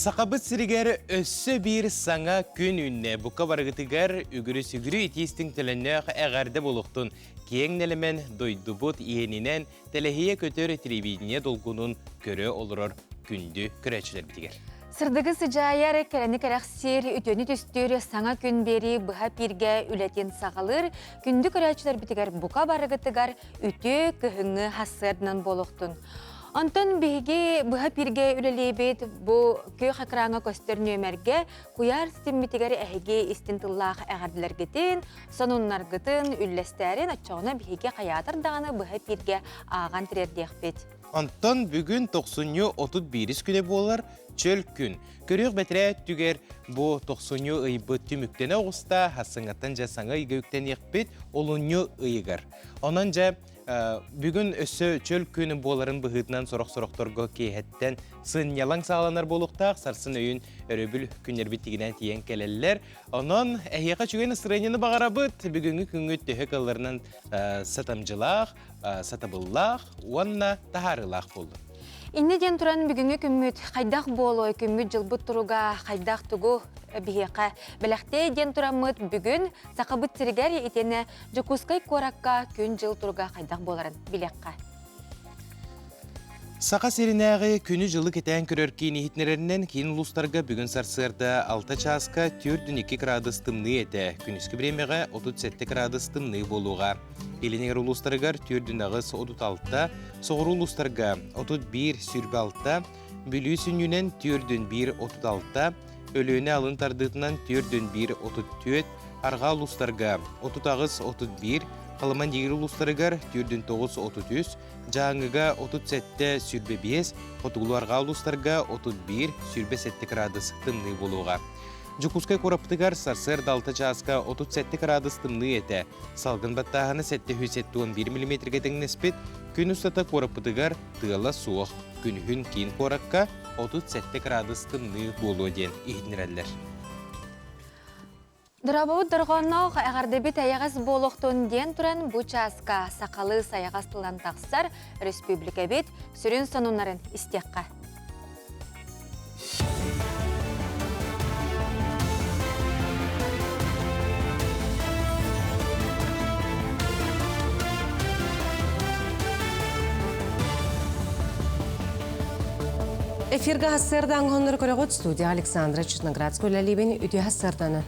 Сахабыт сиригэр өссө биир саҥа күн үүннэ. Бука барыгытыгар үгүрү-сүгүрү итиистиҥ төлөннөөх эҕэрдэ буолуохтун. Киэҥ нэлэмэн дойдубут иэнинэн тэлэһийэ көтөр телевидение долгунун көрө олорор күндү көрөөччүлэрбитигэр. Сырдыгы сыдьаайар, кэрэни кэрэхсиир, үтүөнү түстүүр саҥа күн биэрии быһа пииргэ үлэтин саҕалыыр күндү көрөөччүлэрбитигэр бука барыгытыгар үтүө кыһыҥҥы хассыарданан буолуохтун. Онтон биһиги быһа пииргэ үлэлиибит бу күөх экраҥҥа көстөр нүөмэргэ куйаар ситиммитигэр эһиги истин тыллаах эҕэрдэлэргитин, сонуннаргытын үллэстээрин оччоҕуна биһиги хайаатар даҕаны быһа пииргэ ааҕан тириэрдиэхпит. Онтон бүгүн тохсунньу 31 күнэ буолар чөл күн. Көрүөх бэтэрээ өттүгэр бу тохсунньу ыйбыт түмүктэнэ оҕуста, саҥаттан дьэ саҥа ыйга үктэниэхпит олунньу ыйыгар. Онон дьэ бүгүн өссө чөл күн буоларын быһыытынан сорох-сорохторго киэһэттэн сынньалаҥ саҕаланар буолуохтаах, сарсын өйүн өрөбүл күннэрбит тигинэн тиийэн кэлэллэр. Онон эһиэхэ үчүгэй настроениены баҕарабыт. Бүгүҥҥү күҥҥүт төһө кыалларынан сатамдьылаах, сатабыллаах уонна таһаарыылаах буоллун. Инньэ диэн туран бүгүҥҥү күммүт хайдах буолуой, күммүт-дьылбыт туруга хайдах тугу биһиэхэ бэлэхтиэй диэн тураммыт бүгүн Сахабыт сиригэр итиэннэ Дьокуускай куоракка күн-дьыл туруга хайдах буоларын билиэххэ. Саха сиринээҕи күнү-дьылы кэтээн көрөр киин иһитиннэрэринэн киин улуустарга бүгүн сарсыарда 6 чааска 4,2 кыраадыс тымныы этэ. Күнүскү бириэмэҕэ 37 кыраадыс тымныы буолуоҕа. Илин эҥэр улуустарыгар 4,8 36, соҕуруу улуустарга 31 26, Бүлүү сүнньүнэн 4,1 36, Өлүөнэ алын тардыытынан 4,1 34, арҕаа улуустарга 38 31, Халыма-Индигир улуустарыгар 4,9 33, Дьааҥыга 37 25, хотугулуу-арҕаа улуустарга 31 27 кыраадыс тымныы буолуоҕа. Дьокуускай куораппытыгар сарсыарда 6 чааска 37 кыраадыс тымныы этэ. Салгын баттааһына 771 миллиметргэ тэҥнэспит. Күн устата куораппытыгар тыала суох. Күнүһүн киин куоракка 37 кыраадыс тымныы буолуо диэн иһитиннэрэллэр. Дорообобут дорҕоонноох эҕэрдэбит эйэҕэс буолуохтун диэн туран бу чааска сахалыы сайаҕас тылынан тахсар республикабит сүрүн сонуннарын истиэххэ. Эфирга хассыардаан хоннор көрөҕүт студия Александра Чесноградская үлэлиибин үтүө хассыарданы.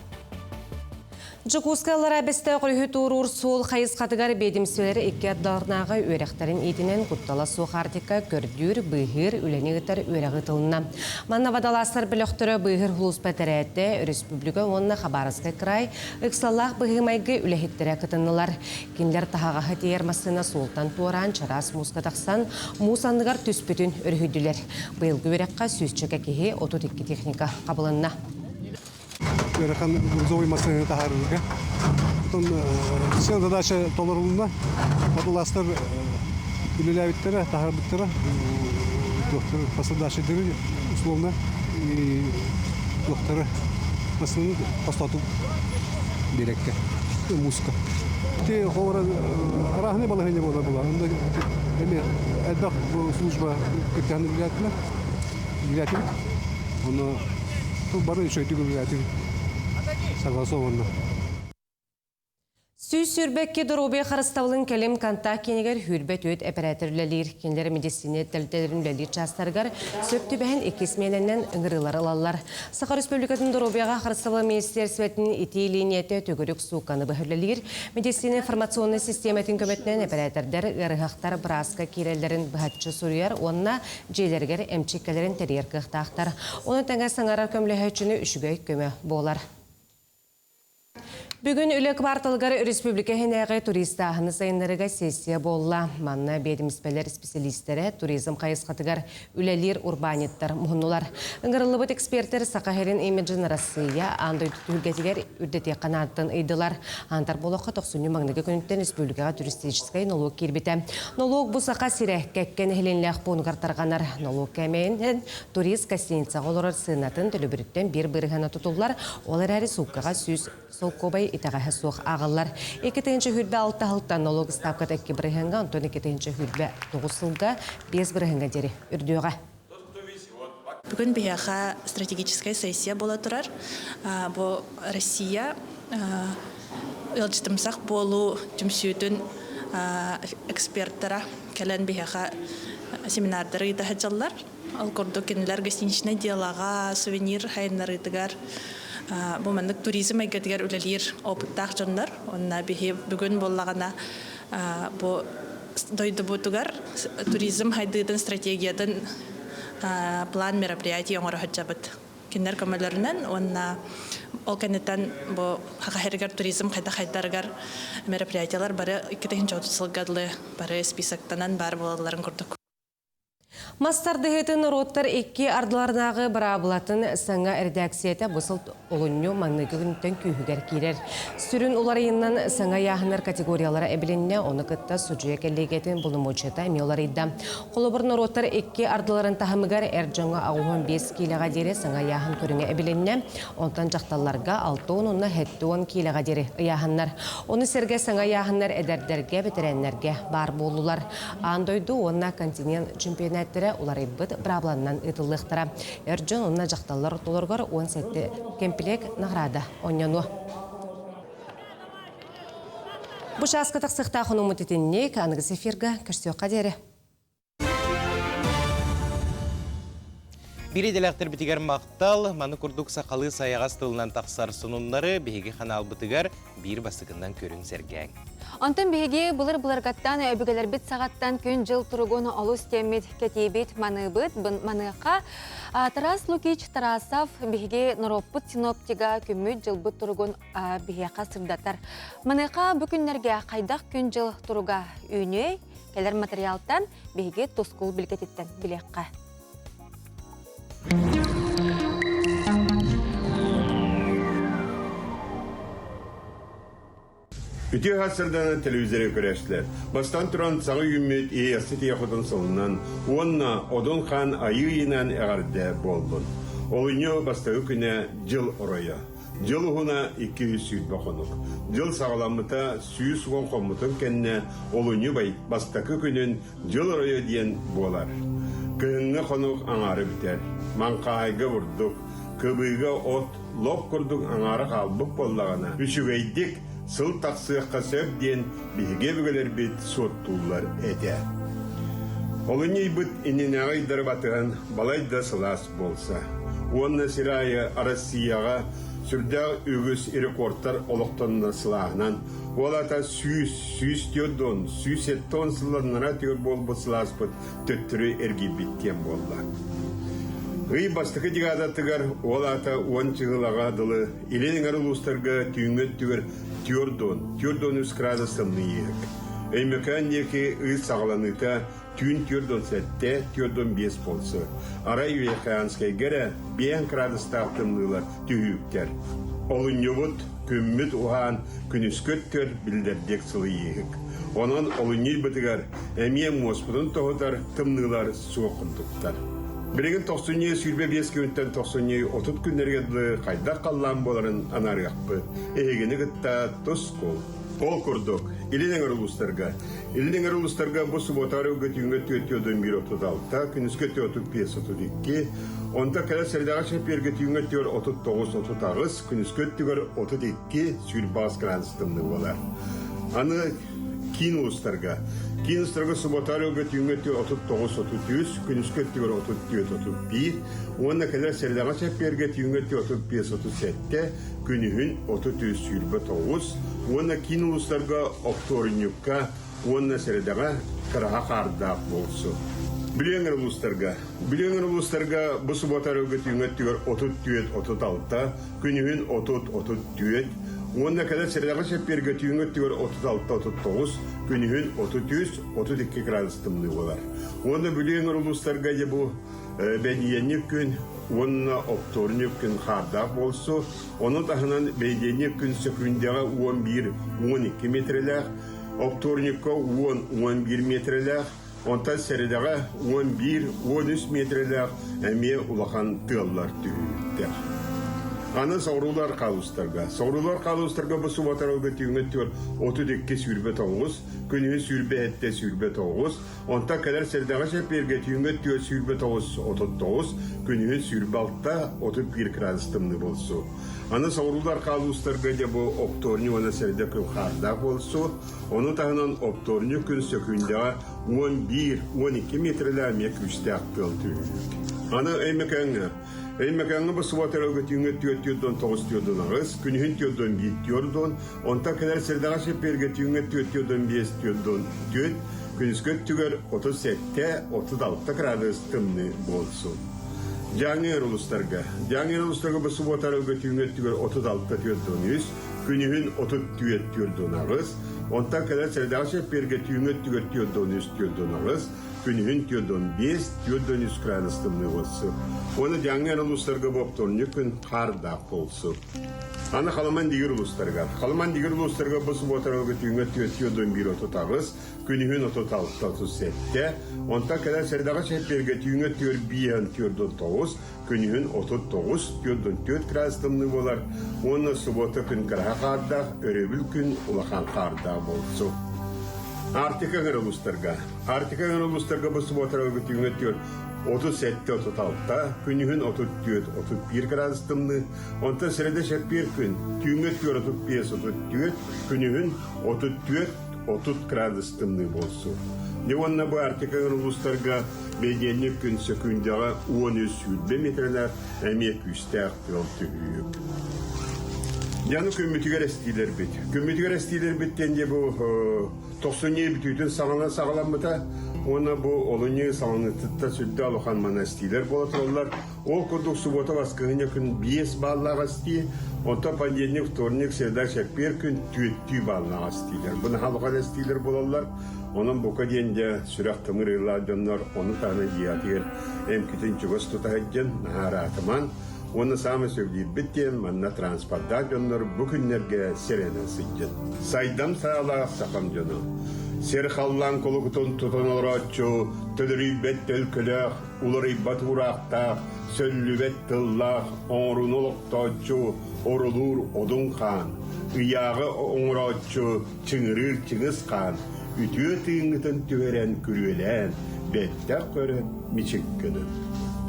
Дьокуускай аллараа Бэстээх өрүһү туоруур суол хайысхатыгар биэдимсэлэр икки ардыларынааҕы үөрэхтэрин иитинэн куттала суох Арктика көрдүүр, быыһыыр үлэни ыытар үөрэх ыытылынна. Манна водолазтар бөлөхтөрө быыһыыр сулууспа этэрээтэ, өрөспүүбүлүкэ уонна Хабаровскай край ыксаллаах быһыы-майгы үлэһиттэрэ кытыннылар. Кинилэр таһаҕаһы тиэйэр массыына суолтан туораан чараас мууска тахсан, муус анныгар түспүтүн өрүһүйдүлэр. Быйылгы үөрэххэ сүүсчэкэ киһи 32 техника хабылынна. Ыарахан грузовой массыынаны таһаарарга. Потом все задача толорулунна. Водолазтар үлэлээбиттэрэ, таһаарбыттара. Туохтары пострадавшийдары условно и туохтары массыынаны хостоотук биэрэккэ мууска. Ити холобура арааһынай балаһыанньа буолар була. Онно эми элбэх служба кыттыһан үлэлээтилэр. Үлэлээтибит. Ону бары үчүгэйдик үлэлээтибит. Согласованно. 122 доруобуйа харыстабылын кэлим контакт киинигэр сүүрбэ түөрт эпэрээтэр үлэлиир. Кинилэр медицина тэрилтэлэрин үлэлиир чаастарыгар сөп түбэһэн икки сменэнэн ыҥырыылар ылаллар. Саха Республикатын доруобуйаҕа харыстабыла министиэристибэтин итии лиинийэтэ төгүрүк суукканы быһа үлэлиир. Медицина информационнай систиэмэтин көмөтүнэн эпэрээтэрдэр ыарыһахтар бырааска киирэллэрин быһаччы суруйар уонна дьиэлэригэр эмчиккэлэрин тэрийэр кыахтаахтар. Ону тэҥэ саҥарар көмөлөһөөччүнү үчүгэй көмө буолар. Бүгүн үлэ кварталыгар республика иһинээҕи туристааһыны сайыннарыыга сессия буолла. Манна биэдэмистибэлэр исписэлиистэрэ туризм хайысхатыгар үлэлиир урбаанньыттар муһуннулар. Ыҥырыллыбыт экспертэр Саха сирин имиджин Арассыыйа аан дойду түһүлгэтигэр үрдэтиэххэ наадатын ыйдылар. Аантар буолуохха тохсунньу маҥнайгы күнүттэн республикаҕа туристическай нолуок киирбитэ. Нолуок бу Саха сирэ кэккэ нэһилиэнньэлээх пуунугар тарҕанар. Нолуок кээмэйинэн турист гостиницаҕа олорор сыанатын төлөбүрүттэн биир бырыһыана тутуллар, ол эрээри сууккаҕа 100 солкуобай итэҕэһэ суох ааҕыллар. 2026 сылтан нолуок ыстаапката 2 бырыһыаҥҥа, онтон 2029 сылга 5 бырыһыаҥҥа диэри үрдүөҕэ. Бүгүн биһиэхэ стратегическай сессия буола турар. Бу Россия ыалдьытымсах буолуу түмсүүтүн эксперттара кэлэн биһиэхэ семинардары ыыта сылдьаллар. Ол курдук кинилэр гостиничнай делаҕа, сувенир хайыннарыытыгар бу маннык туризм эйгэтигэр үлэлиир опыттаах дьоннор. Онно биһи бүгүн буоллаҕына бу дойдубутугар туризм хайдыытын стратегиятын план мероприятий оҥоро сылдьабыт. Кинилэр көмөлөрүнэн уонна ол кэнниттэн бу Хахахеригэр туризм хайдах хайдарыгар мероприятиялар бары 2030 сылга дылы бары списоктанан баар буолалларын курдук. Мас тардыһыытын норуоттар икки ардыларынааҕы быраабылатын саҥа эрэдээксийэтэ бу сыл олунньу маҥнайгы күнүттэн күүһүгэр киирэр. Сүрүн уларыйыынан саҥа ыйааһыннар категориялара эбилиннэ, ону кытта судьуйа кэллиэгэтин боломуочуйата эмиэ уларыйда. Холобур, норуоттар икки ардыларын таһымыгар эр дьоҥҥо 85 киилэҕэ диэри саҥа ыйааһын көрүҥэ эбилиннэ, онтон дьахталларга 60 уонна 70 киилэҕэ диэри ыйааһыннар. Ону сэргэ саҥа ыйааһыннар эдэрдэргэ, бэтэрээннэргэ баар буоллулар. Аан дойду уонна континент чемпионаттара уларыйбыт быраабыланан ыытыллыахтара. Эр дьон уонна дьахталлар ортолоругар 17 кэмпилиэк наҕараада оонньонуо. Бу чааска тахсыахтаах онуммут итинник аныгыс эфирга көрсүөххэ диэри. Биир идэлээхтэрбитигэр махтал, маны курдук сахалыы сайаҕас тылынан тахсар сонуннары биһиги ханаалбытыгар биир бастакынан көрүҥ сэргээҥ. Онтон биһиги былыр-былыргаттан өбүгэлэрбит саҕаттан күн-дьыл туругун олус тиэммит кэтиибит, маныыбыт, маныаха Тарас Лукич Тарасов биһиги норуоппут синоптига күммүт-дьылбыт туругун биһиэхэ сырдатар. Маныаха бу күннэргэ хайдах күн-дьыл туруга үүнүөй? Кэлэр материалтан биһиги тускул билгэтиттэн билиэххэ. Үтүө сарсыарданан телевизоры көрөөччүлэр. Бастаан туран саҥа үүммүт Иэйэхсит Ийэ Хотун сылынан уонна Одун Хаан Айыы ыйынан эҕэрдэ буоллун. Олунньу бастакы күнэ дьыл оройо. Дьыл уһуна 220 хонук. Дьыл саҕаламмыта 110 хоммутун кэннэ олунньу бастакы күнүн дьыл оройо диэн буолар. Кыһыҥҥы хонук аҥаара бүтэр. Маҥхааһайга бурдук, кыбыыга от лоп курдук аҥаара хаалбыт буоллаҕына, үчүгэйдик сыл тахсыахха сөп диэн биһиги өбүгэлэрбит суоттууллар этэ. Олунньу ыйбыт иннинээҕи ыйдары батыһан балай да сылаас буолса. Уонна сир аайы Россияҕа сүрдээх үгүс рекордтар олохтонно сылааһынан, ол аата 100, 140, 170 сылларынара түгэр буолбут сылааспыт төттөрү эргийбит диэн буолла. Ый бастакы декадатыгар ол аата 10 чыһылаҕа дылы илин эҥэр улуустарга түүҥҥү өттүгэр 43 градус тымныйыыһык. Өймөкөөн диэки ый саҕаланыыта түүн 47, 45 буолсу. Арай Верхоянскайга эрэ 5 градустаах тымныылар түһүүктэр. Олунньубут, күммүт уһаан, күнүскү өттүгэр биллэрдик сылыйыыһык. Онон олунньу ыйбытыгар эмиэ муоспутун тоһутар тымныылар суох курдуктар. Билигин тохсунньу 25 күнтэн тохсунньу 30 күннэргэ дылы хайдах халлаан буоларын анаарыахпыт. Эһигини кытта тускул. Ол курдук, Илин эҥэр улуустарга Илин эҥэр улуустарга бу субуота арыгы түүҥҥэ 4 36, күнүскэ 35 32, онтон кэлэр сэрдэҕэ чэппиэргэ түүҥҥэ 39 38, күнүскэ өттүгэр 32 сүүрбэҕис градус тымныы буолар. Аны киин улуустарга Киин улуустарга субуота арыгы түүҥҥэ 39 33, күнүскэ өттүгэр 34 31 уонна кэлэр сэрдэҕэ чэппиэргэ түүҥҥэ 35 37, күнүһүн 33 29 уонна киин улуустарга оптуорунньукка уонна сэрэдэҕэ кыраһа хаардаах буолсу. Бүлүү эҥэр улуустарга Бүлүү эҥэр улуустарга бу субуота арыгы түүҥҥэ өттүгэр 34-36, күнүһүн 30-34 уонна кэлэр сэрэдэҕэ чэппиэргэ түүҥҥэ өттүгэр 36-39, күнүһүн 33-32 градус тымныы буолар. Уонна Бүлүү эҥэр улуустарга дьэ бу бэдийиэнньик күн уонна оптуорунньук күн хаардаах буолсу, ону таһынан бэйдиэнньик күн сөкүүндэҕэ 11-12 миэтэрэлээх, оптуорунньукка 10-11 миэтэрэлээх, онтон сэрэдэҕэ 11-13 миэтэрэлээх эмиэ улахан тыаллар түһүүттэр. Аны соҕуруулар хаалыстарга. Соҕуруулар хаалыстарга бу субатарылга түүҥҥэ түөр 32 29, күнүһүн 27 29, онтон кэлэр сэрдэҕэ чэппиэргэ түүҥҥэ түөр 29 39, күнүһүн 26 31 градус тымныы болсу. Аны соҕуруулар хаалыстарга дьэ бу оптуорньу уонна сэрдэ күн хаардаах болсу, ону таһынан оптуорньу күн сөкүүндэҕэ 11-12 метрэлээх эмиэ күүстээх тыал түһүүр. Аны Өймөкөөҥҥө Өймөкөөҥҥө бу субуота өрөгөтүүҥҥэ 449 408, күнүһүн 401 410, онтон кэлэр сэрдэҕэ чэппиэргэ түүҥҥэ 445 404, күнүскү өттүгэр 37-36 градус тымныы буолсу. Дьааҥы улуустарга. Дьааҥы улуустарга бу субуота өрөгөтүүҥҥэ өттүгэр 36 403, күнүһүн 34 408, онтон кэлэр сэрдэҕэ чэппиэргэ түүҥҥэ өттүгэр 403 408, күнүһүн 45, 43 градус тымныы буолсу. Уонна дьаҥҥа эрэ улуустарга бопторунньук күн хаардаах буолсу. Аны Халыман дигир улуустарыгар. Халыман дигир улуустарыгар бу субуотарга түүҥҥэ 4 1 38, күнүһүн 36 37, онтон кэлэр сэрдэҕэ чэппиэргэ түүҥҥэ 4 5 49, күнүһүн 39 44 градус тымныы буолар уонна субуота күн кыраһа хаардаах, өрөбүл күн улахан хаардаах буолсу. Арктика өҥөр улуустарга. Арктика өҥөр улуустарга бу субуотарга түүҥҥэ 4 37-36, күнүһүн 34-31 градус тымныы, онтон среда чэппиэр күн түүҥҥэ 4 35-34, күнүһүн 34-30 градус тымныы буолсу. Дьэ уонна бу Арктика өҥөр улуустарга бэйдиэнньик күн сөкүүндэҕэ 13 20 метрэлээх эмиэ күүстээх тыал түһүү. Дьану күммүтүгэр эстиилэрбит. Күммүтүгэр эстиилэрбит диэн дьэ бу тохсунньу бүтүүтүн саҕана саҕаламмыта уонна бу олунньу саҕаныытыттан сүрдээх улахан монастыйлар буола тураллар. Ол курдук суббота баскыһынньа күн 5 бааллаах эстии, онтон понедельник, вторник, среда, чэппиэр күн түөртүү бааллаах эстиилэр. Бу наһаа улахан эстиилэр буолаллар. Онон бука диэн дьэ сүрэх тымыр ыарыылаах дьоннор ону таһынан дьиэҕитигэр эмкитин чугас тута сылдьан наһаа ыраатымаҥ. Уонна саамай сөбүлүүрбүт диэн манна транспордаах дьоннор бу күннэргэ сэрэнэн сылдьын. Сайдам саалаах сахам дьоно. Сир халлаан кулукутун тутан олорооччу, төлөрүйбэт төлкөлөөх, уларыйбат уураахтаах, сөллүбэт тыллаах, оҥоруну олохтооччу, орулуур Одун хаан, ыйааҕы оҥорооччу, чыҥырыыр Чыҥыс хаан, үтүө тыыҥҥытын түһэрэн күрүөлээн, бэттэх көрөн мичик гынын.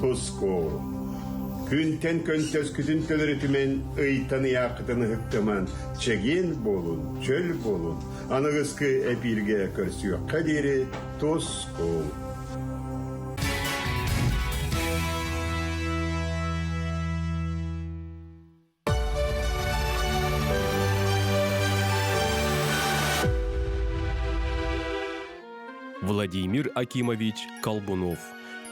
Туску. Күнтэн көнтөскүтүн төлөрүтүмэн, ыйтан ыйааххытын ыһыктыман, чэгиэн буолун, чөл буолун, аныгыскы эпииргэ көрсүөххэ диэри туску. Владимир Акимович Колбунов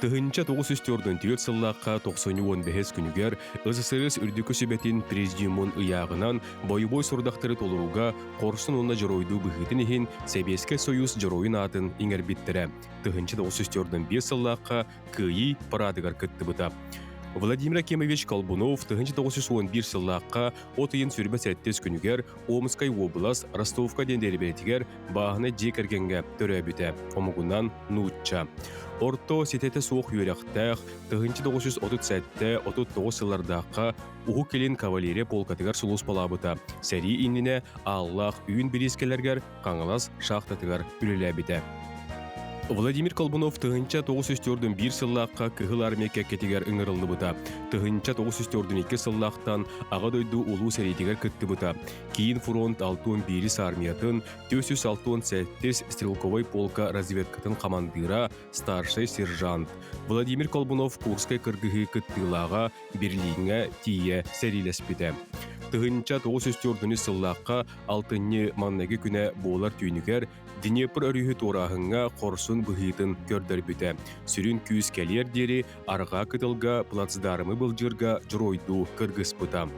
1994 сыллаахха 95 күнүгэр СССР Үрдүкү Сүбэтин Президиумун ыйааҕынан бойобуой сорудахтары толорууга хорсун уонна дьоруойдуу быһыытын иһин Сэбиэскэй Союз Дьоруойун аатын иҥэрбиттэрэ. 1945 сыллаахха Кыайыы параадыгар кыттыбыта. Владимир Акимович Колбунов 1911 сыллаахха от ыйын 27 күнүгэр Омскай уобалас Ростовка диэн дэриэбинэтигэр бааһынай дьиэ кэргэҥҥэ төрөөбүтэ, омугунан нуучча. Орто ситэтэ суох үөрэхтээх 1937-39 сыллардаахха Уһук Илин кавалерия полкатыгар сулууспалаабыта. Сэрии иннинэ Ааллаах Үүн бириискэлэригэр Хаҥалас шахтатыгар үлэлээбитэ. Владимир Колбунов 1941 сыллаахха Кыһыл Армия кэккэтигэр ыҥырыллыбыта. 1942 сыллаахтан Аҕа дойду Улуу сэриитигэр кыттыбыта. Киин фронт 61 армиятын 467 стрелковай полка разведкатын хамандыыра, старшай сержант. Владимир Колбунов Курскай кыргыһыы кыттыылааҕа Берлиҥҥэ тиийэ сэриилэспитэ. 1904 сыллаахха алтынньы маҥнайгы күнэ буолар түүнүгэр Днепр өрүһү туорааһыҥҥа хорсун быһыытын көрдөрбүтэ. Сүрүн күүс кэлиэр диэри арҕаа кытылга плацдармы былдьыырга дьоруойдуу кыргыспыта.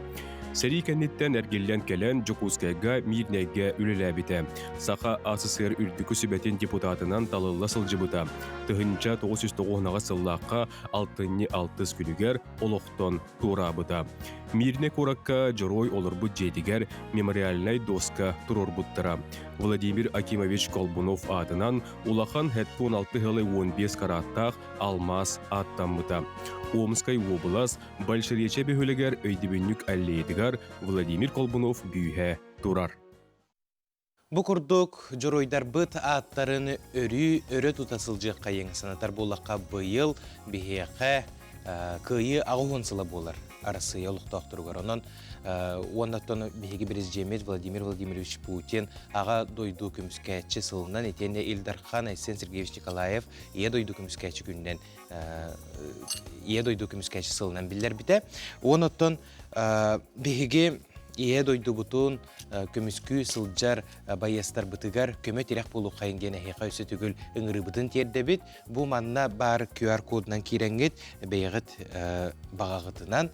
Сэрии кэнниттэн эргиллэн кэлэн Дьокуускайга, Миирнэйгэ үлэлээбитэ. Саха АССР Үрдүкү Сүбэтин депутатынан талылла сылдьыбыта. 1998 сыллаахха алтынньы алтыс күнүгэр олохтон туораабыта. Миирнэй куоракка дьоруой олорбут дьиэтигэр мемориальнай доска туруорбуттара. Владимир Акимович Колбунов аатынан улахан 76 сылы 15 карааттаах алмаас ааттаммыта. Омскай уобалас Большеречье бөһүөлэгэр өйдөбүнньүк аллеятыгар Владимир Колбунов бүүһэ турар. Бу курдук дьоруойдарбыт ааттарын өрүү өрө тута сылдьыаххайыҥ. Санатар буоллахха, быйыл биһиэхэ Кыайыы аҕыс сыла буолар Арассыыйа олохтоохторугар. Онон уоннаттан биһиги президеммит Владимир Владимирович Путин Аҕа дойду көмүскээччи сылынан итиэннэ Ил Дархан Айсен Сергеевич Николаев Ийэ дойду көмүскээччи күнүнэн Ийэ дойду көмүскээччи сылынан биллэрбитэ. Уоннаттан биһиги Ийэ дойдубутун көмүскүү сылдьар байыастарбытыгар көмө-тирэх буолуоххайын диэн эһиэхэ өссө төгүл ыҥырыыбытын тиэрдэбит. Бу манна баар QR-кодунан киирэҥҥит бэйэҕит баҕаҕытынан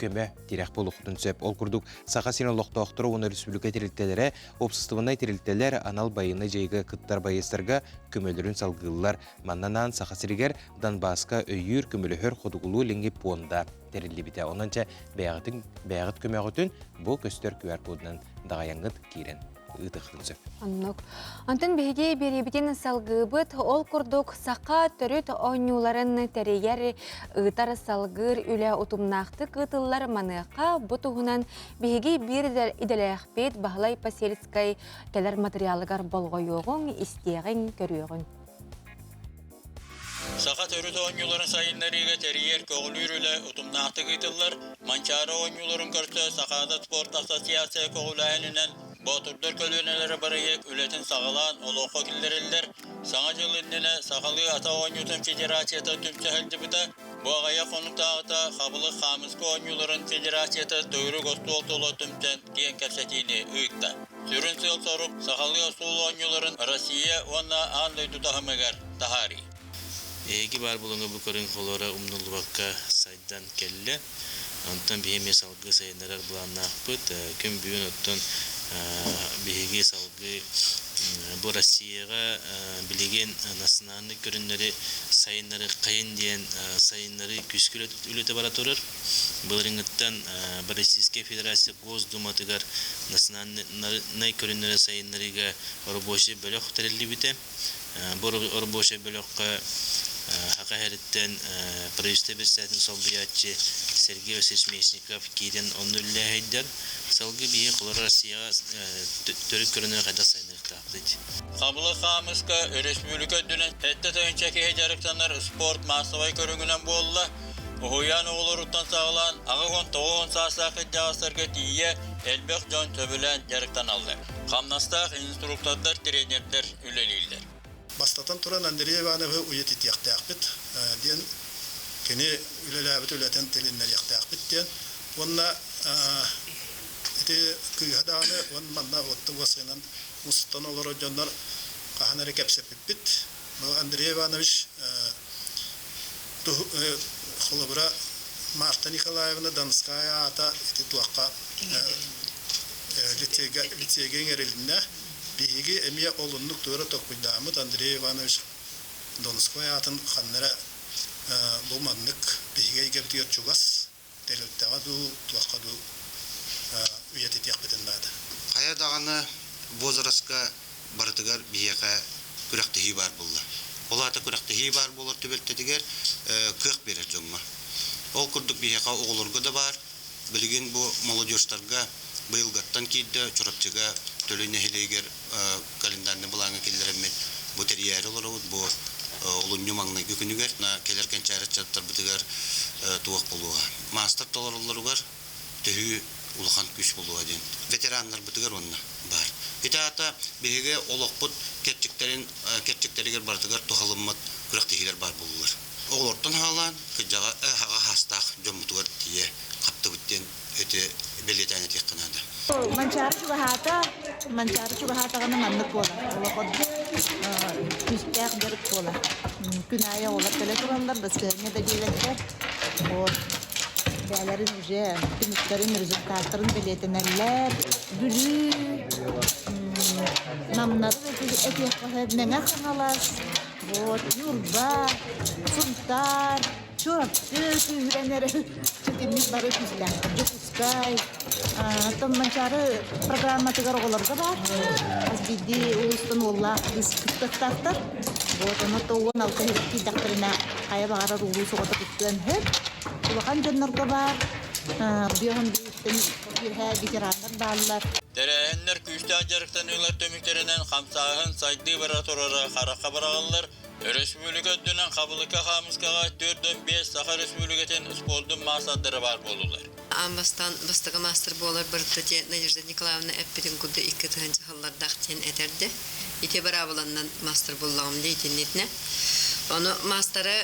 көмө тирэх буолуоххутун сөп. Ол курдук Саха сирин олохтоохторо уонна республика тэрилтэлэрэ, уопсастыбаннай тэрилтэлэр анал байыаннай дьайыыга кыттар байыастарга көмөлөрүн салгыыллар. Манна анаан Саха сиригэр Донбасска өйүүр, көмөлөһөр Хотугулуу-Илиҥҥи пуонда тэриллибитэ. Онон чэ бэйэҕитин бэйэҕит көмөҕүтүн бу көстөр QR-кодунан даҕайаҥҥыт киирэн ыытыаххытын сөп. Оннук. Онтон биһиги биэриибитин салгыыбыт. Ол курдук саха төрүт оонньууларын тэрийэр, ыытар, салгыыр үлэ утумнаахтык ыытыллар. Маныаха бу туһунан биһиги биир идэлээхпит Баһылай Посельскай кэлэр матырыйаалыгар болҕойуоҕуҥ, истиэҕиҥ, көрүөҕүҥ. Саха төрүт оонньууларын сайыннарыыга тэрийэр көҕүлүүр үлэ утумнаахтык ыытыллар. Манчаары оонньууларын көрсө Сахаада спорт ассоциация көҕүлээһининэн Боотурдар көлүөнэлэрэ бырайыак үлэтин саҕалаан олоххо киллэриллэр. Саҥа дьыл иннинэ сахалыы атах оонньуутун федерацията түмсэ сылдьыбыта. Бу аҕыйах хонуктааҕыта хабылык хаамыска оонньууларын федерацията төгүрүк остуол тула түмсэн киэҥ кэпсэтиини ыытта. Сүрүн сыал-сорук сахалыы остуол оонньууларын Россия уонна аан дойду таһымыгар таһаарыы. Эһиги баар булуҥа бу көрүҥ холоро умнуллубакка сайдан кэллэ. Онтон биһи эмиэ салгыы сайыннарар былааннаахпыт. Күн бүгүн оттон биһиги салгыы бу Россияҕа билигин национальнай көрүҥнэри сайыннарыаххайын диэн сайыннарыы күүскэ үлэтэ бара турар. Былырыыҥҥыттан Российскай Федерация Госдуматыгар национальнай көрүҥнэри сайыннарыыга рабочай бөлөх тэриллибитэ. Бу рабочай бөлөххө Саха сириттэн правительство председателин солбуйааччы Сергей Васильевич Местников киирэн онно үлэлээһэйдэр. Салгыы биһиги холор Россияҕа төрүт көрүнүү хайдах сайыныахтаахпыт. Хабылы хаамыска өрөспүүбүлүкэ үрдүнэн 7 тыһыынча киһи дьарыктанар спорт маассабай көрүҥүнэн буолла. Уһуйаан оҕолоруттан саҕалаан 89 саастаах кырдьаҕастарга тиийэ элбэх дьон сөбүлээн дьарыктаналлар. Хамнастаах инструктордар, тренердэр үлэлииллэр. Бастатан туран Андрей Ивановы үйэтитиэхтээхпит диэн кини үлэлээбит үлэтин тилиннэриэхтээхпит диэн уонна ити кыыһа даҕаны уонна манна отто уосайынан мустан олорор дьоннор хаһан эрэ кэпсэппиппит. Андрей Иванович холобура Марта Николаевна Донская аата ити туохха лицейгэ иҥэрилиннэ. Биһиги эмиэ олуннук туора толкуйдааммыт Андрей Иванович Донской аатын ханна эрэ бу маннык биһиги эйгэбитигэр чугас тэрилтэҕэ дуу, туохха дуу үйэтитиэхпитин наада. Хайа даҕаны возраска барытыгар биһиэхэ күрэхтэһии баар буолла. Ол аата күрэхтэһии баар буолар түбэлтэтигэр кыах биэрэр дьоҥҥо. Ол курдук биһиэхэ оҕолорго да баар, билигин бу молодежтарга быйылгаттан киирдэ Чурапчыга Төлөй нэһилиэгэр календарный былааҥҥа киллэрэммит бу тэрийээри олоробут бу олунньу маҥнайгы күнүгэр кэлэр кэнчээри ыччаттарбытыгар туох буолуоҕа маастар толороллоругар төһүү улахан күүс буолуоҕа диэн ветераннарбытыгар уонна баар. Ити аата биһиги олохпут кэрчиктэрин кэрчиктэригэр барытыгар туһалыммыт күрэхтэһиилэр баар буоллулар. Оҕолортон хаалаан кырдьаҕа хаҕа хаастаах дьоммутугар тиийэ хаптыбыт диэн ити бэлиэтээн этиэххэ наада. Манчаары чугаһаата, Манчаары чугаһаатаҕына маннык буолар. Олох күүстээх дьарык буолар. Күн аайы оҕолор кэлэ тураллар, баскыһыанньа да диэбэттэр. Вот. Бээлэрин уже түмүктэрин, результаттарын бэлиэтэнэллэр. Бүлүү, Намнары этиэххэ Мэҥэ Хаҥалас, вот, Ньурба, Сунтаар, Чурапчы күүһүрэн эрэ ситимник бары күүстээхтэр. Дьокуускай, оттон Манчаары программатыгар оҕолорго баар. Хас биирдии улуустан уоллаах кыыс кыттыахтаахтар. Вот, ону то 16 иһигэр киирдэхтэринэ хайа баҕарар улуус оҕото кыттыан сөп. Улахан дьоннорго баар. Биоһун биһиттэн үөһээ ветераннар бааллар. Тэрээһиннэр күүстээх дьарыктаныылар түмүктэринэн хамсааһын сайдыы бара турара харахха быраҕыллар. Өрөспүүбүлүкэ үрдүнэн хабылыкка хаамыскаҕа 4-5 Саха Өрөспүүбүлүкэтин спордун маастардара баар буоллулар. Аан бастаан бастакы маастар буолар барыта диэн Надежда Николаевна эппитин курдук икки тыһыынча сыллардаах диэн этэрдэ. Ити быраабыланнан маастар буллаҕым дии итиннитинэ. Ону маастары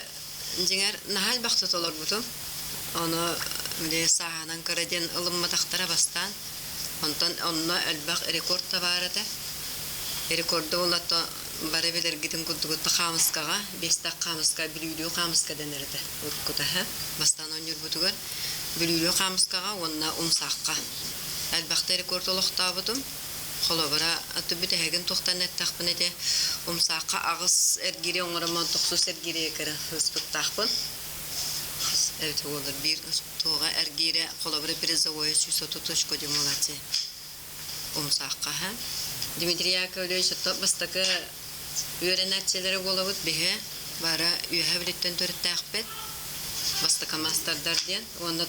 дьиҥэр наһаа элбэхтэ толорбутум. Ону били сааһынан кыра диэн ылымматахтара бастаан. Онтон онно элбэх рекорд да баар этэ. Рекорду буллатто бары билэргитин курдугутта хаамыскаҕа, биэстээх хаамыска, бүлүүлүү хаамыска дэнэр этэ уруккута. Бастаан оонньуурбутугар Бүлүүлүү хаамыскаҕа уонна умсаахха элбэхтэ рекорд олохтообутум. Холобура, бүтэһигин туохтан эттэхпинэ ити умсаахха аҕыс эргиири оҥороммун тохсус эргиири кыра сыспыттаахпын. Эбитэ буоллар биир туоҕа эргиирэ холобура призовое 130 очко демолати умсаахха. Дмитрий Яковлевич бастакы үөрэнээччилэрэ буолабыт биһи бары үөһэ Бүлүүттэн төрүттээхпит бастакы маастардар диэн уонна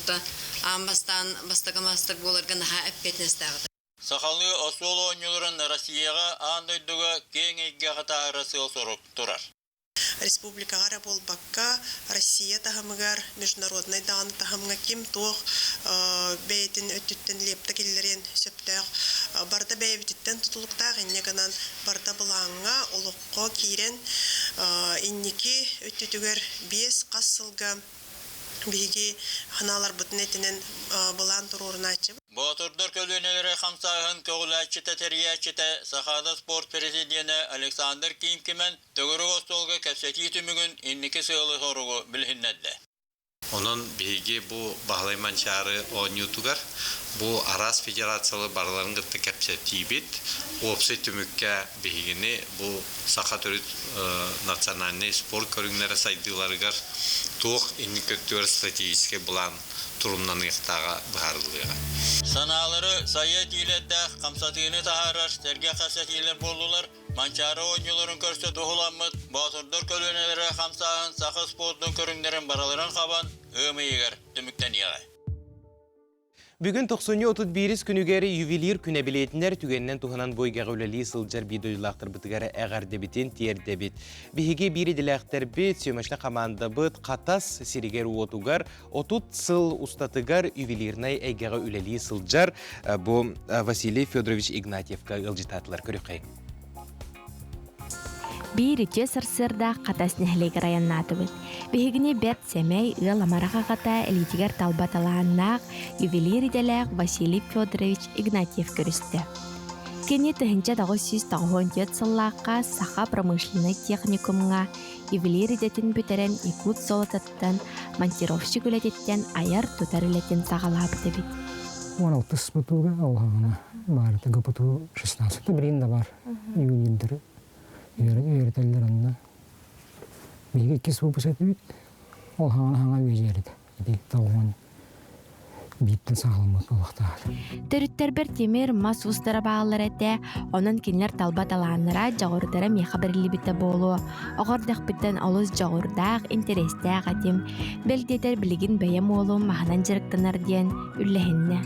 аан бастаан бастакы маастар буоларга наһаа эппиэтинэстээх этэ. Сахалыы остуол оонньууларын Россияҕа аан дойдуга киэҥ эйгэҕэ таһаарар сыал-сорук турар. Республикаҕа эрэ буолбакка, Россия таһымыгар, международнай даҕаны таһымҥа ким туох бэйэтин өттүттэн лепта киллэриэн сөптөөх барыта бэйэбититтэн тутулуктаах инньэ гынан барыта былааҥҥа, олоххо киирэн инники өттүтүгэр биэс хас сылга биһиги санааларбытын этинэн былаан туруорунааччыбыт. Боотурдар көлүөнэлэрэ хамсааһын көҕүлээччитэ тэрийээччитэ Сахаада спорт президенэ Александр Ким-Кимэн төгүрүк остуолга кэпсэтии түмүгүн инники сыалы-соругу билиһиннэрдэ. Онон биһиги бу Баһылай Манчаары оонньуутугар бу араас федерациялар барыларын кытта кэпсэтиибит. Уопсай түмүккэ биһигини бу саха төрүт национальнай спорт көрүҥнэрэ сайдыыларыгар туох инники өттүгэр стратегическай былаан турумнаныахтааҕа быһаарыллыаҕа. Санаалары сайа этиилэрдээх хамсатыыны таһаарар сэргэх кэпсэтиилэр буоллулар. Манчаары оонньууларын көрсө туһуламмыт Боотурдар көлүөнэлэрэ хамсааһын саха спордун көрүҥнэрин барыларын хабан ыам ыйыгар түмүктэниэҕэ. Бүгүн тохсунньу 31 күнүгэр ювелир күнэ билиэтинэр түгэнинэн туһанан бу эйгэҕэ үлэлии сылдьар биир дойдулаахтарбытыгар эҕэрдэбитин тиэрдэбит. Биһиги биир идэлээхтэрбит, съемочнай хамаандабыт Хатас сиригэр-уотугар 30 сыл устатыгар ювелирнай эйгэҕэ үлэлии сылдьар бу Василий Федорович Игнатьевка ыалдьытаатылар көрүөххэйиҥ. Биир үтүө сарсыарда Хатас нэһилиэгэр айаннаатыбыт. Биһигини бэрт сэмэй, ыал амарах аҕата, илиитигэр талба талааннаах, ювелир идэлээх Василий Федорович Игнатьев көрүстэ. Кини 1994 сыллаахха Саха промышленнай техникумҥа ювелир идэтин бүтэрэн Якут золототтан монтировщик үлэтиттэн айар-тутар үлэтин саҕалаабыт эбит. 16 бутууга олоҕуна баарыта ГПТУ 16 билигин да бар ювелирдары үөрэтэллэр онно биһиги иккис выпуск этибит ол хаҥа хаҥа үөдьээрит ити тоҕуон бииртэн саҕаламмыт буолуохтаах. Төрүттэрбэр тимир, мас уустара бааллар этэ, онон кинилэр талба талааннара, дьоҕурдара миэхэ бэриллибитэ буолуо. Оҕо эрдэхпиттэн олус дьоҕурдаах, интэриэстээх этим. Бэл диэтэр билигин бэйэм уолум маһынан дьарыктанар диэн үллэһиннэ.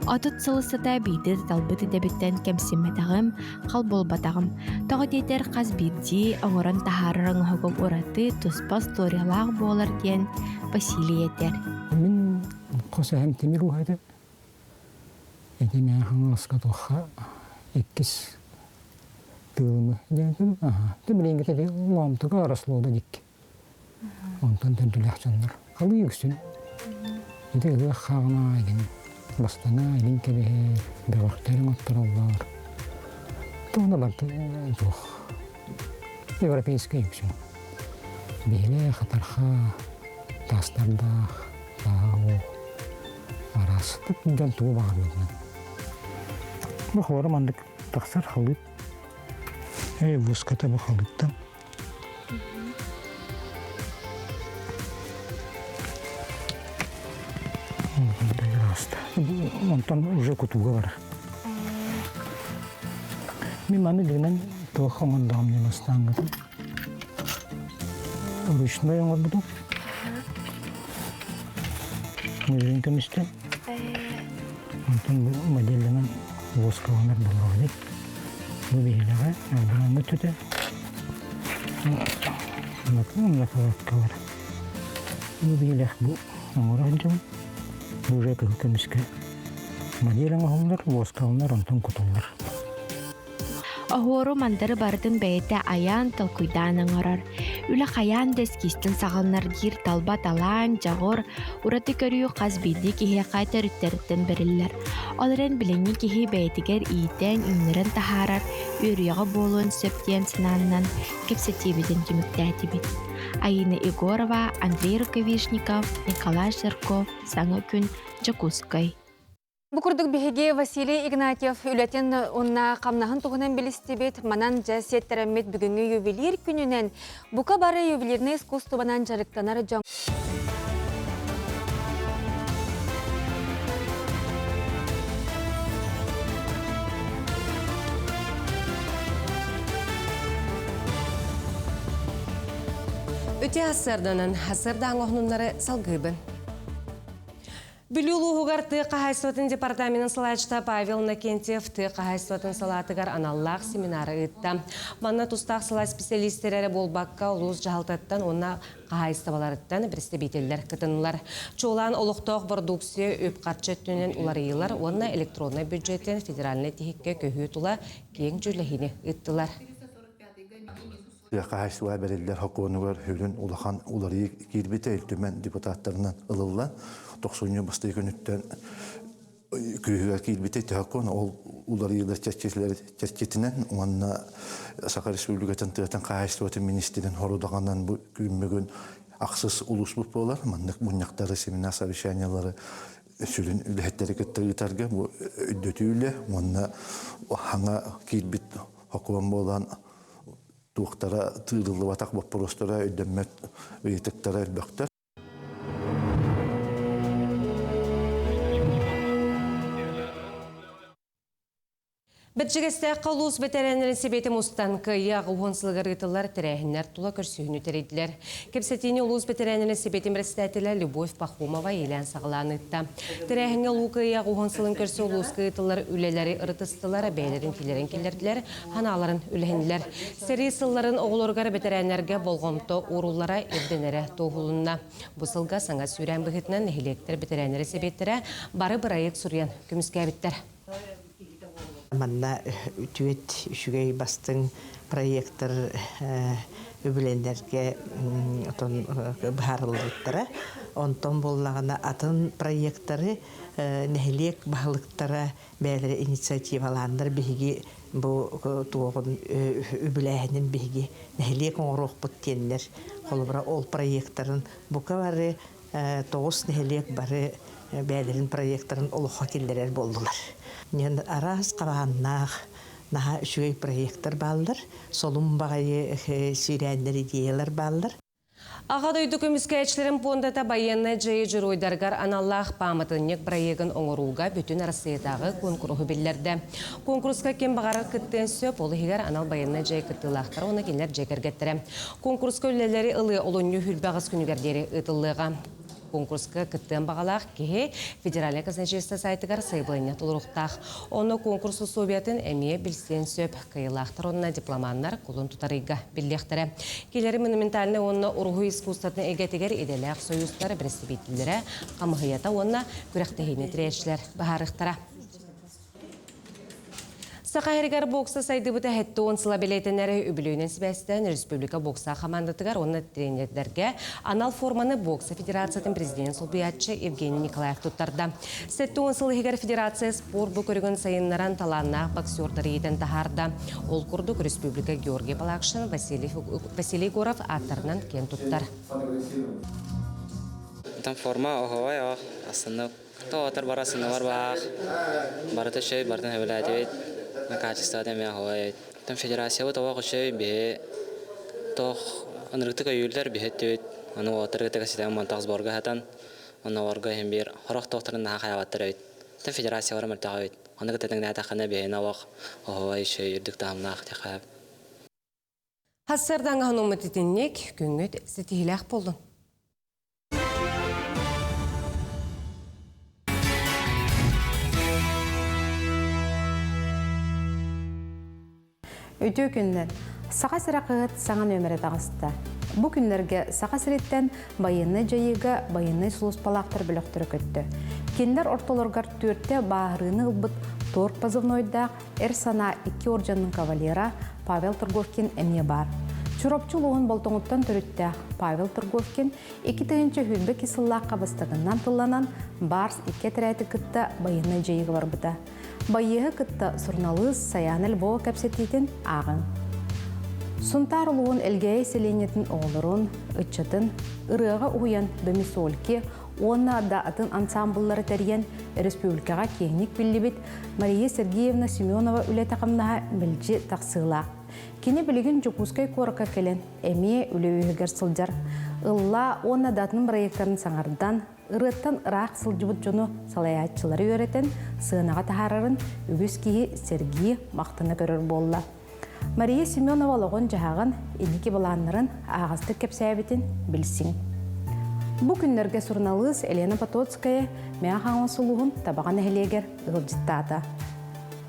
30 сыл устата биирдэ да талбыт идэбиттэн кэмсиммэтэҕим, хал буолбатаҕым. Тоҕо диэтэр хас биирдии оҥорон таһаарар оҥоһугум ураты, туспа остуоруйалаах буолар диэн Василий этэр. Мин хос эһэм тимир ууһа этэ. Ити мээ Хаҥаласка туохха иккис тыылымы диэн аха. Ты билиҥҥитэ лоомтуга рослода дикки. Онтон төрдүлээх дьоннор. Халыы үксүн. Ити ыһыах хаҕына игин бастана илин кэбиһэр, бөҕөхтөрүн оттороллор. Туона барда туох. Европейскай үксүн. Биһилэ хатарха, таастардаах, тааҕа. Араас дьон тугу баҕарбытынан. Бу хора маннык тахсар халыып. Эй, вуската бу халыыптан. Онтон уже кутууга барар. Мин маны дигинэн туох оҥордоҕум диэн бастаан ручной оҥорбутум. Музейын көмүстэн. Онтон бу моделлэнэн воскаланар буоллаҕа Бу биһилэҕэ албынаммыт түтэ. Накладкалар. Бу биһилэх бу оҥоро сылдьабын. Бу уже кыһыл көмүскэ модель оҥоһуллар, воскаланар, онтон кутуллар. Оһуору мандары барытын бэйэтэ айаан, толкуйдаан оҥорор. Үлэ хайаан да эскизтэн саҕаланар диир талба талаан, дьоҕур, ураты көрүү хас биирдии киһиэхэ төрүттэриттэн бэриллэр. Ол эрэн билиҥҥи киһи бэйэтигэр иитэн, үүннэрэн таһаарар үөрүйэҕэ буолуон сөп диэн санааннан кэпсэтиибитин түмүктээтибит. Айыына Егорова, Андрей Рукавишников, Николай Жирков, Саҥа күн, Дьокуускай. Бу курдук биһиги Василий Игнатьев үлэтин уонна хамнаһын туһунан билистибит. Манан дьэ сиэттэрэммит бүгүҥҥү ювелир күнүнэн бука бары ювелирнай искусствонан дьарыктанар дьон Үтүө ассыарданан, ассыардаан оһнуннары салгыыбын. Бүлүү улууһугар тыа хаһаайыстыбатын департаменын салайааччыта Павел Иннокентьев тыа хаһаайыстыбатын салаатыгар аналлаах семинары ыытта. Манна тустаах салаа специалистэрэ эрэ буолбакка, улуус дьаһалтатыттан уонна хаһаайыстыбаларыттан представителлэр кытыннылар. Чуолаан олохтоох бородууксуйа үп-харчы өттүнэн уларыйыылар уонна электроннай бюджеттэн федеральнай тиһиккэ көһүү тула киэҥ дьүүллэһиини ыыттылар. Тыа хаһаайыстыбаҕа бэриллэр сокуонугар сүрүн улахан уларыйыы киирбитэ Ил Түмэн депутаттарынан ылыллан, тохсунньу бастакы күнүттэн күүһүгэр киирбитэ ити сокуон ол уларыйыылар чэрчитинэн уонна Саха Республикатын тыатын хаһаайыстыбатын министрин хорудаҕынан бу күн бүгүн ахсыс улууспут буолар. Маннык мунньахтары, семинар совещаниялары сүрүн үлэһиттэри кытта ыытарга бу өйдөтүү үлэ уонна хаҥа киирбит сокуон буолан туохтара тыырыллыбатах боппуруостара өйдөммөт ыйытыктара элбэхтэр. Бэрдьигэстээххэ улуус бэтэрээннэрин сэбиэтэ мустан Кыайыы аҕыс сылыгар ыытыллар тэрээһиннэр тула көрсүһүүнү тэрийдилэр. Кэпсэтиини улуус бэтэрээннэрин сэбиэтин председателэ Любовь Пахомова иилээн-саҕалаан ыытта. Тэрээһиҥҥэ Улуу Кыайыы аҕыс сылын көрсө улууска ыытыллар үлэлэри ырытыстылар, бэйэлэрин киллэрэн киллэрдилэр, санааларын үлэһиннилэр. Сэрии сылларын оҕолоругар бэтэрээннэргэ болҕомто ууруллара ирдэнэрэ туоһулунна. Бу сылга саҥа сүүрээн быһыытынан нэһилиэктэр бэтэрээннэри сэбиэттэрэ бары бырайыак суруйан көмүскээбиттэр. Манна үтүөт үчүгэй бастыҥ проектор үбүлэнэргэ отон быһаарыллыбыттара. Онтон буоллаҕына атын проекторы нэһилиэк баһылыктара бэйэлэрэ инициативалааннар биһиги бу туоҕун үбүлээһинин биһиги нэһилиэк оҥоруохпут диэннэр холобура ол проектарын бука бары тоҕус нэһилиэк бары бэйэлэрин проектарын олоххо киллэрэр буоллулар. Диэн араас хабааннаах наһаа үчүгэй проектар бааллар, солун баҕайы сүүрээннэр идеялар бааллар. Аҕа дойду көмүскээччилэрин пуондата байыаннай дьайыы дьоруойдарыгар аналлаах пааматынньык бырайыагын оҥорууга бүтүн Арассыыйатааҕы куонкуруһу биллэрдэ. Куонкуруска ким баҕарар кыттыан сөп, ол иһигэр анал байыаннай дьайыы кыттыылаахтара уонна кинилэр дьиэ кэргэттэрэ. Куонкуруска үлэлэри ылыы олунньу 28 күнүгэр диэри ыытыллыаҕа. Конкурска кыттыан баҕалаах киһи федеральнай казначейство сайтыгар сайабылыанньа толоруохтаах. Онно конкурс усулуобуйатын эмиэ билсиэн сөп. Кыайыылаахтар уонна дипломаннар кулун тутар ыйга биллиэхтэрэ. Кинилэри монументальнай уонна уруһуй искусствотын эйгэтигэр идэлээх сойуустар бэрэстэбиитэллэрэ, хамыһыйата уонна күрэхтэһиини тэрийээччилэр быһаарыахтара. Саха сиригэр бокса сайдыбыта 70 сыла бэлиэтэнэр үбүлүөйүнэн сибээстээн республика бокса хамаандатыгар уонна тренердэргэ анал форманы бокса федерациятын президенин солбуйааччы Евгений Николаев туттарда. 70 сыл иһигэр федерация спорт бу көрүҥүн сайыннаран талааннаах боксердары иитэн таһаарда. Ол курдук республика Георгий Балакшин, Василий Егоров ааттарынан киэн туттар. Там форма оһоҕой ох, астыннык. Тоҕотор бара сыналар баах, барыта үчүгэй, барытын сөбүлээтибит, качествота эмиэ оһуобай эбит. Оттон федерациябыт олох үчүгэй, биһи туох ынырыктык өйүүллэр, биһи өттүбүт, аны уолаттары кытта кэпсэтэн мантах сборга сатан, оннооҕорго иһин биир сорох туохтарын наһаа хайаабаттар эбит. Оттон федерациялара мөлтөх эбит. Ону кытта тэҥнээтэххинэ биһини олох оһуобай үчүгэй үрдүк таһымнаах диэххэ Хассардаҥа хонуммут итинник күҥҥүт ситиһиилээх буоллун. Үтүө күннэр! Саха сирэ хаһыат саҥа нүөмэрэ таҕыста. Бу күннэргэ Саха сириттэн байыаннай дьайыыга байыаннай сулууспалаахтар бөлөхтөрө көттө. Кинилэр ортолоругар түөртэ бааһырыыны ылбыт торг позывнойдаах Эр санаа икки орденын кавалера Павел Торговкин эмиэ баар. Чурапчы улууһун Болтоҥуттан төрүттээх Павел Торговкин 2022 сыллаахха бастакыннан тылланан Барс икки этэрээти кытта байыаннай дьайыыга барбыта. Байыаһы кытта суруналыыс Сайаана Львова кэпсэтиитин ааҕыҥ. Сунтаар улууһун Элгээйи сэлиэнньэтин оҕолорун, ыччатын ырыаҕа уһуйан Домисольки уонна да атын ансаамбыллары тэрийэн республикаҕа киэҥник биллибит Мария Сергеевна Семенова үлэтэ-хамнаһа мэлдьи тахсыылаах. Кини билигин Дьокуускай куоракка кэлэн эмиэ үлэ үөһүгэр сылдьар. Ыллаа уонна да атын бырайыактарын саҥардан, ырыаттан ыраах сылдьыбыт дьону салайааччылары үөрэтэн сыанаҕа таһаарарын үгүс киһи сэргии, махтана көрөр буолла. Мария Семенова олоҕун-дьаһаҕын, инники былааннарын аһаҕастык кэпсээбитин билсиҥ. Бу күннэргэ суруналыыс Елена Потоцкая Мэҥэ Хаҥалас улууһун Табаҕа нэһилиэгэр ыалдьыттаата.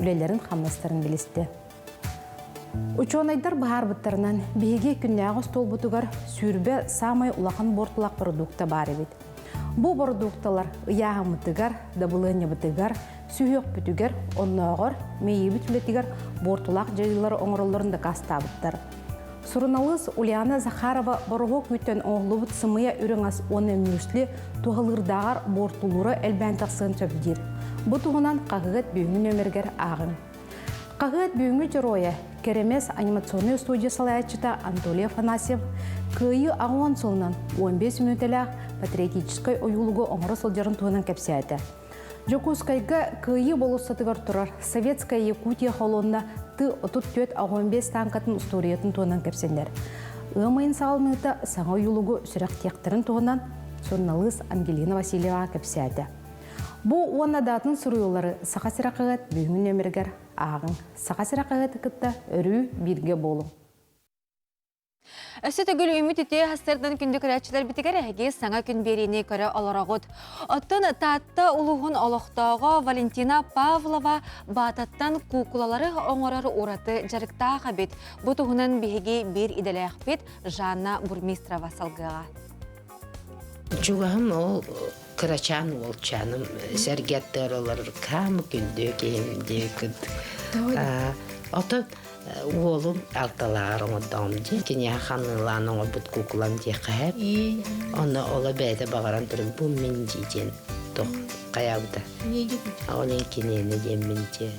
Үлэлэрин-хамнастарын билистэ. Учуонайдар быһаарбыттарынан, биһиги күннээҕи остуолбутугар 20 саамай улахан буортулаах продукта баар эбит. Бу бородуукталар ыйааһыммытыгар, дабылыанньабытыгар, сүһүөхпүтүгэр, оннооҕор мэйиибит үлэтигэр буортулаах дьайыылары оҥороллорун дакаастаабыттар. Суруналыыс Ульяна Захарова бороһуок үүттэн оҥоһуллубут сымыйа үрүҥ ас уонна мюсли туһалыырдааҕар буортулуура элбээн тахсыан сөп диир. Бу туһунан хаһыат бүгүҥҥү нүөмэригэр ааҕыҥ. Хаһыат бүгүҥҥү дьоруойа, Кэрэмэс анимационнай студия салайааччыта Анатолий Афанасьев Кыайыы 80 сылынан 15 мүнүүтэлээх патриотическай ойуулугу оҥоро сылдьарын туһунан кэпсээтэ. Дьокуускайга Кыайыы болуоссатыгар турар Советская Якутия холуонна Т-34-85 тааҥкатын устуоруйатын туһунан кэпсэнэр. Ыам ыйын саҕаланыыта саҥа ойуулугу сүрэхтиэхтэрин туһунан суруналыыс Ангелина Васильева кэпсээтэ. Бу уонна да атын суруйуулары Саха сирэ хаһыат бүгүҥҥү нүөмэригэр ааҕыҥ. Саха сирэ хаһыаты кытта өрүү бииргэ буолуҥ. Өссө төгүл үүммүт үтүө сарсыардан күндү көрөөччүлэрбитигэр эһиги саҥа күн биэриини көрө олороҕут. Оттон Таатта улууһун олохтооҕо Валентина Павлова баататтан куукулалары оҥорор ураты дьарыктаах эбит. Бу туһунан биһиги биир идэлээхпит Жанна Бурмистрова салгыаҕа. Чугаһым ол кырачаан уолчааным сэргэ аттыгар олорор хаамы күндү киһим диэбиккит. Отон уолум алталааҕар оҥордоҕум дии. Киниэхэ ханыылаан оҥорбут куукулам диэххэ сөп. Онно оло бэйэтэ баҕаран туран бу мин дии диэн туох хайаабыта. Ол иһин киниэнэ диэммин дии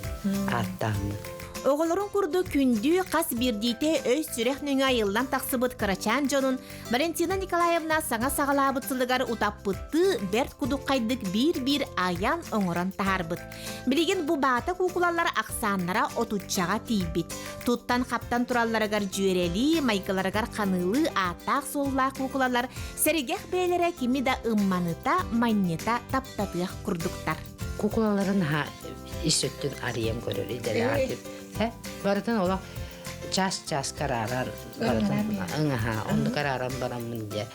ааттааммын. Оҕолорун курдук күндү хас биирдиитэ өй-сүрэх нөҥүө айыллан тахсыбыт кырачаан дьонун Валентина Николаевна саҥа саҕалаабыт сылыгар утаппыттыы бэрт кудуххайдык биир-биир айан оҥорон таһаарбыт. Билигин бу баата куукулалар ахсааннара отуччаҕа тиийбит. Туттан-хаптан туралларыгар дьүөрэлии, майгыларыгар ханыылыы ааттаах-суоллаах куукулалар сэргэх бэйэлэрэ кими да ымманыта, манньыта таптатыах курдуктар. Куукулаларын наһаа ис өттүн арыйан көрөр идэлээх. Барытын олох час-час карааран барытын ыҥаһа оннук арааран бараммын дьэ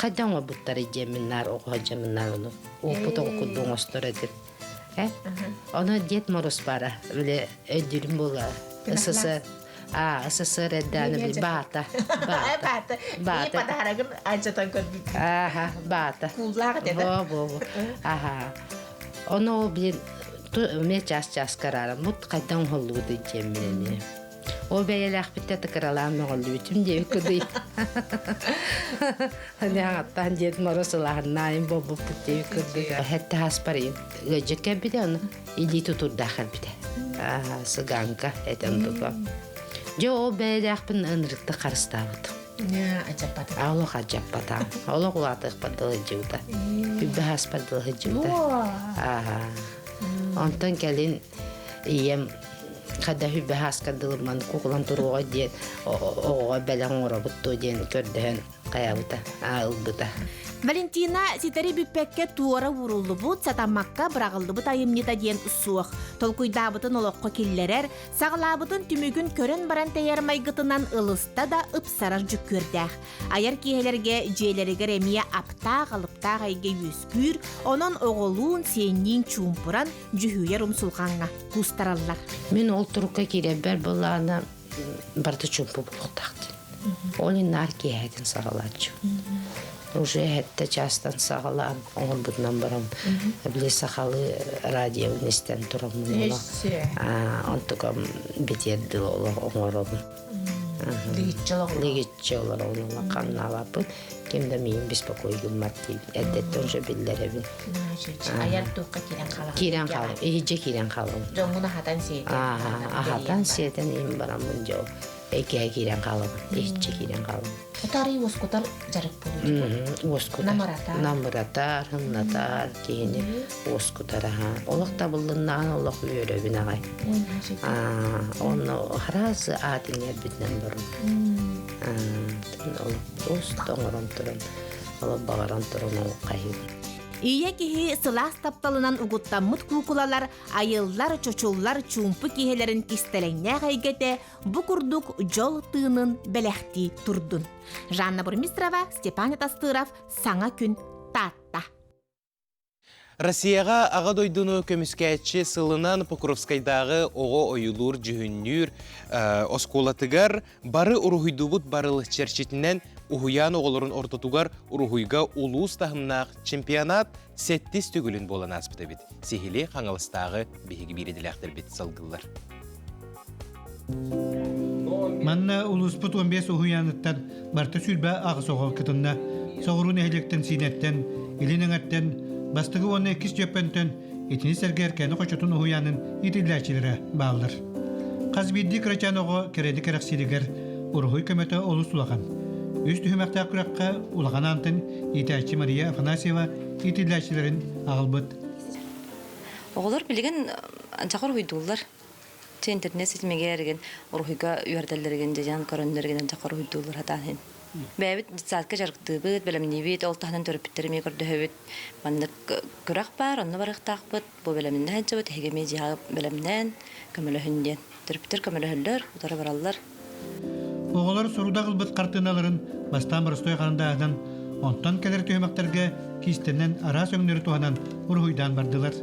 хайдах оҥорбуттарый диэммин наар оҕо сылдьаммын наар ону уоппут оҕо курдук оҥостор этим э ону Дед Мороз баара били өйдүүрүм буолла СССР а СССР эрдэҕинэ били баата баата баата подарогын алдьатан көрбүт аха баата кууллаах этэ бо бо бо аха ону ол блин эмиэ чаас-чааска арааран бут хайдах оҥоһуллубутуй диэммин эмиэ ол бэйэлээхпиттэ тыкыралаан мөҕүллүбүтүм диэбит кудуй аҥаттаан диэт моро сылааһыннаайым буолбуппут диэбит курдук хэтте хаспар ыалдьыт кэлбитэ ону илии тутурдаах кэлбитэ сыгаанка этэн тута дьэ ол бэйэлээхпин ынырыкта харыстаабытым. Ажаппата. Олох ажаппата. Олох улаатыахпар дылы сылдьыбыта. Үббэ хаспар дылы сылдьыбыта. Ааха. Онтон кэлин ийэм хада хүббэ хааскар дылы ман кукулан туруоҕа диэн оҕоҕо бэлэх оҥоробут дуо диэн көрдөһөн хайабыта ылбыта. Валентина ситэри бүппэккэ туора ууруллубут, сатаммакка быраҕыллыбыт айымньыта диэн суох. Толкуйдаабытын олоххо киллэрэр, саҕалаабытын түмүгүн көрөн баран тэйэр майгытынан ылыста да ыпсарар дьүккүөрдээх. Айар киэһэлэргэ дьиэлэригэр эмиэ аптаах-алыптаах эйгэ үөскүүр, онон оҕолуун, сиэнниин чуумпуран, дьүһүйэр умсулҕаҥҥа куустараллар. Мин ол турукка киирэрбэр былаана барыта чуумпу буолуохтаах диэн. Ол иһин наар киэһэтин саҕалааччы. Уже эһэттэ чаастан саҕалаан оҥорбутунан баран били сахалыы радиобун истэн тураммын онтукам битиэр дылы олох оҥоробун. Лигиччи олоробун улаханнаабаппын. Ким да миигин беспокой гыммат диибин. Эрдэттэн уже биллэрэбин. Айар туохха киирэн хаалаҕын? Киирэн хаалабын. Иһирдьэ киирэн хаалабын. Дьоҥҥун аһатан сиэтэн. Аһатан сиэтэн иһин бараммын дьол. Эккиһэ киирэн хаалабын. Иһиччэ киирэн хаалабын. Утары уоскутар дьарык буолуу. Уоскутар. Намыратар. Намыратар, һымнатар, киһини уоскутар аһа. Олох табыллыннаҕын олох үөрөбүн аҕай. Онно хараас аатын иҥэрбитинэн барым. Олох туос оҥорон туран, олох баҕаран туран хайыыбын. Ийэ киһи сылаас тапталынан угуттаммыт куукулалар айыллар, чочуллар чуумпу киһилэрин кистэлэҥнээх эйгэтэ бу курдук дьол тыынын бэлэхтии турдун. Жанна Бурмистрова, Степан Атастыров, Саҥа күн, Таатта. Россияҕа Аҕа дойдуну көмүскээччи сылынан Покровскайдааҕы оҕо ойуулуур дьүһүннүүр оскуолатыгар бары уруһуйдуубут барыл чэрчитинэн уһуйаан оҕолорун ортотугар уруһуйга улуус таһымнаах чемпионат сэттис төгүлүн буолан ааспыт эбит. Сиһили Хаҥаластааҕы биһиги биир идэлээхтэрбит салгыллар. Манна улууспут 15 уһуйааныттан барыта 28 оҕо кытынна. Соҕуруу нэһилиэктэн Сиинэттэн, Илин Эҥэртэн, Бастакы уонна Иккис Дьөппөнтөн итини сэргэ Эркээни хочотун уһуйаанын иитиллээччилэрэ бааллар. Хас биирдии кырачаан оҕо кэрэни кэрэхсииригэр уруһуй көмөтө олус улахан. Үс түһүмэхтээх күрэххэ Улахан Аантан иитээччи Мария Афанасьева иитиллээччилэрин аҕалбыт. Оҕолор билигин дьаҕар уһуйдууллар. Чэ интернет ситимигэр эргин уруһуйга үөрдэллэригин дьэдьэн көрөннөргүнэн дьаҕар уруһуйдууллар хатаан иһин. Бэйэбит детсадка дьарыктыыбыт, бэлэмниибит, ол таһынан төрөппүттэри эмиэ көрдөһөбүт. Маннык күрэх баар, онно барыахтаахпыт, бу бэлэмнэнэ сылдьабыт, эһиги эмиэ дьиэҕэ бэлэмнээн көмөлөһүн диэн. Төрөппүттэр көмөлөһөллөр, утары бараллар. Оҕолор сорудах ылбыт хартыыналарын бастаан боростуой харандааһынан, онтон кэлэр түһүмэхтэргэ киистэнэн араас өҥнөрү туһанан уруһуйдаан бардылар.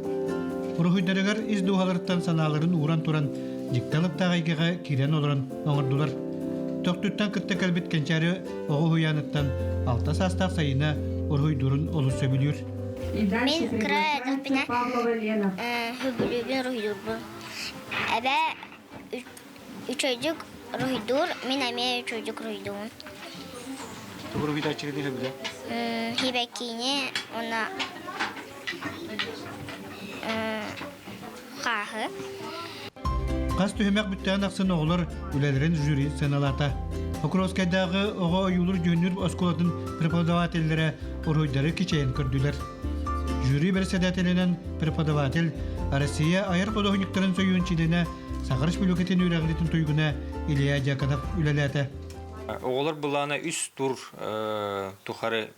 Уруһуйдарыгар ис дууһаларыттан санааларын ууран туран, дьикти алыптаах эйгэҕэ киирэн олорон оҥордулар. Төхтүттэн кытта кэлбит Кэнчээри оҕо уһуйааныттан алта саастаах Сайыына уруһуйдуурун олус сөбүлүүр. Мин кыра эрдэхпинэ сөбүлүүбүн уруһуйдуурбун. Эбээ Үчүгэйдик уруһуйдуур, мин эмиэ үчүгэйдик уруһуйдуубун. Тугу уруһуйдааччыгын сөбүлэ? Хибэкиини уонна хааһы. Хас түһүмэх бүттэҕин ахсын оҕолор үлэлэрин жюри сыаналаата. Покровскайдааҕы оҕо ойуулуур-дьүһүннүүр оскуолатын преподавателлэрэ уруһуйдары кичэйэн көрдүлэр. Жюри председателинэн преподаватель Россия айар художниктарын сойуун чилиэнэ Саха Республикатын үөрэҕириитин туйгуна Илья Дьяконов үлэлээтэ. Оҕолор былаана үс тур тухары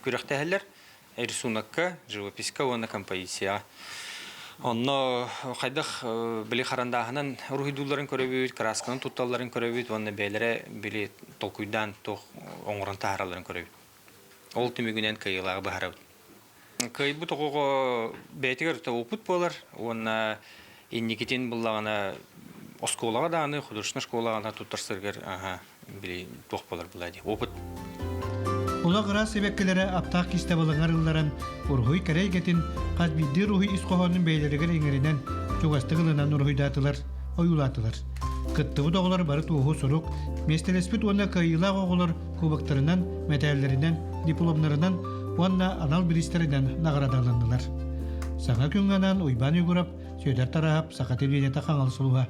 күрэхтэһэллэр. Рисунокка, живописька уонна композицияҕа. Онно хайдах били харандааһынан уруһуйдуулларын көрөбүт, кыраасканан тутталларын көрөбүт уонна бэйэлэрэ били толкуйдаан туох оҥорон таһааралларын көрөбүт. Ол түмүгүнэн кыайыылааҕы быһаарабыт. Кыайбыт оҕоҕо бэйэтигэр опыт буолар уонна инникитин буллаҕына оскуолаҕа даҕаны художественнай школаҕа туттарсарыгар били туох буолар була дии опыт. Олох ыраас сибэккилэрэ аптаах киистэ балыҥар ылларан уруһуй кэрэ эйгэтин хас биирдии уруһуй ис хоһоонун бэйэлэригэр иҥэринэн чугастык ылынан уруһуйдаатылар, ойуулаатылар. Кыттыбыт оҕолор бары туоһу сурук, миэстэлэспит уонна кыайыылаах оҕолор кубоктарынан, мэтээллэринэн, дипломнарынан уонна анал бириистэринэн наҕараадаланнылар. Саҥа күҥҥэ анаан Уйбаан Егоров, Сүөдэр Тараһап, Саха телевидениета Хаҥалас улууһа.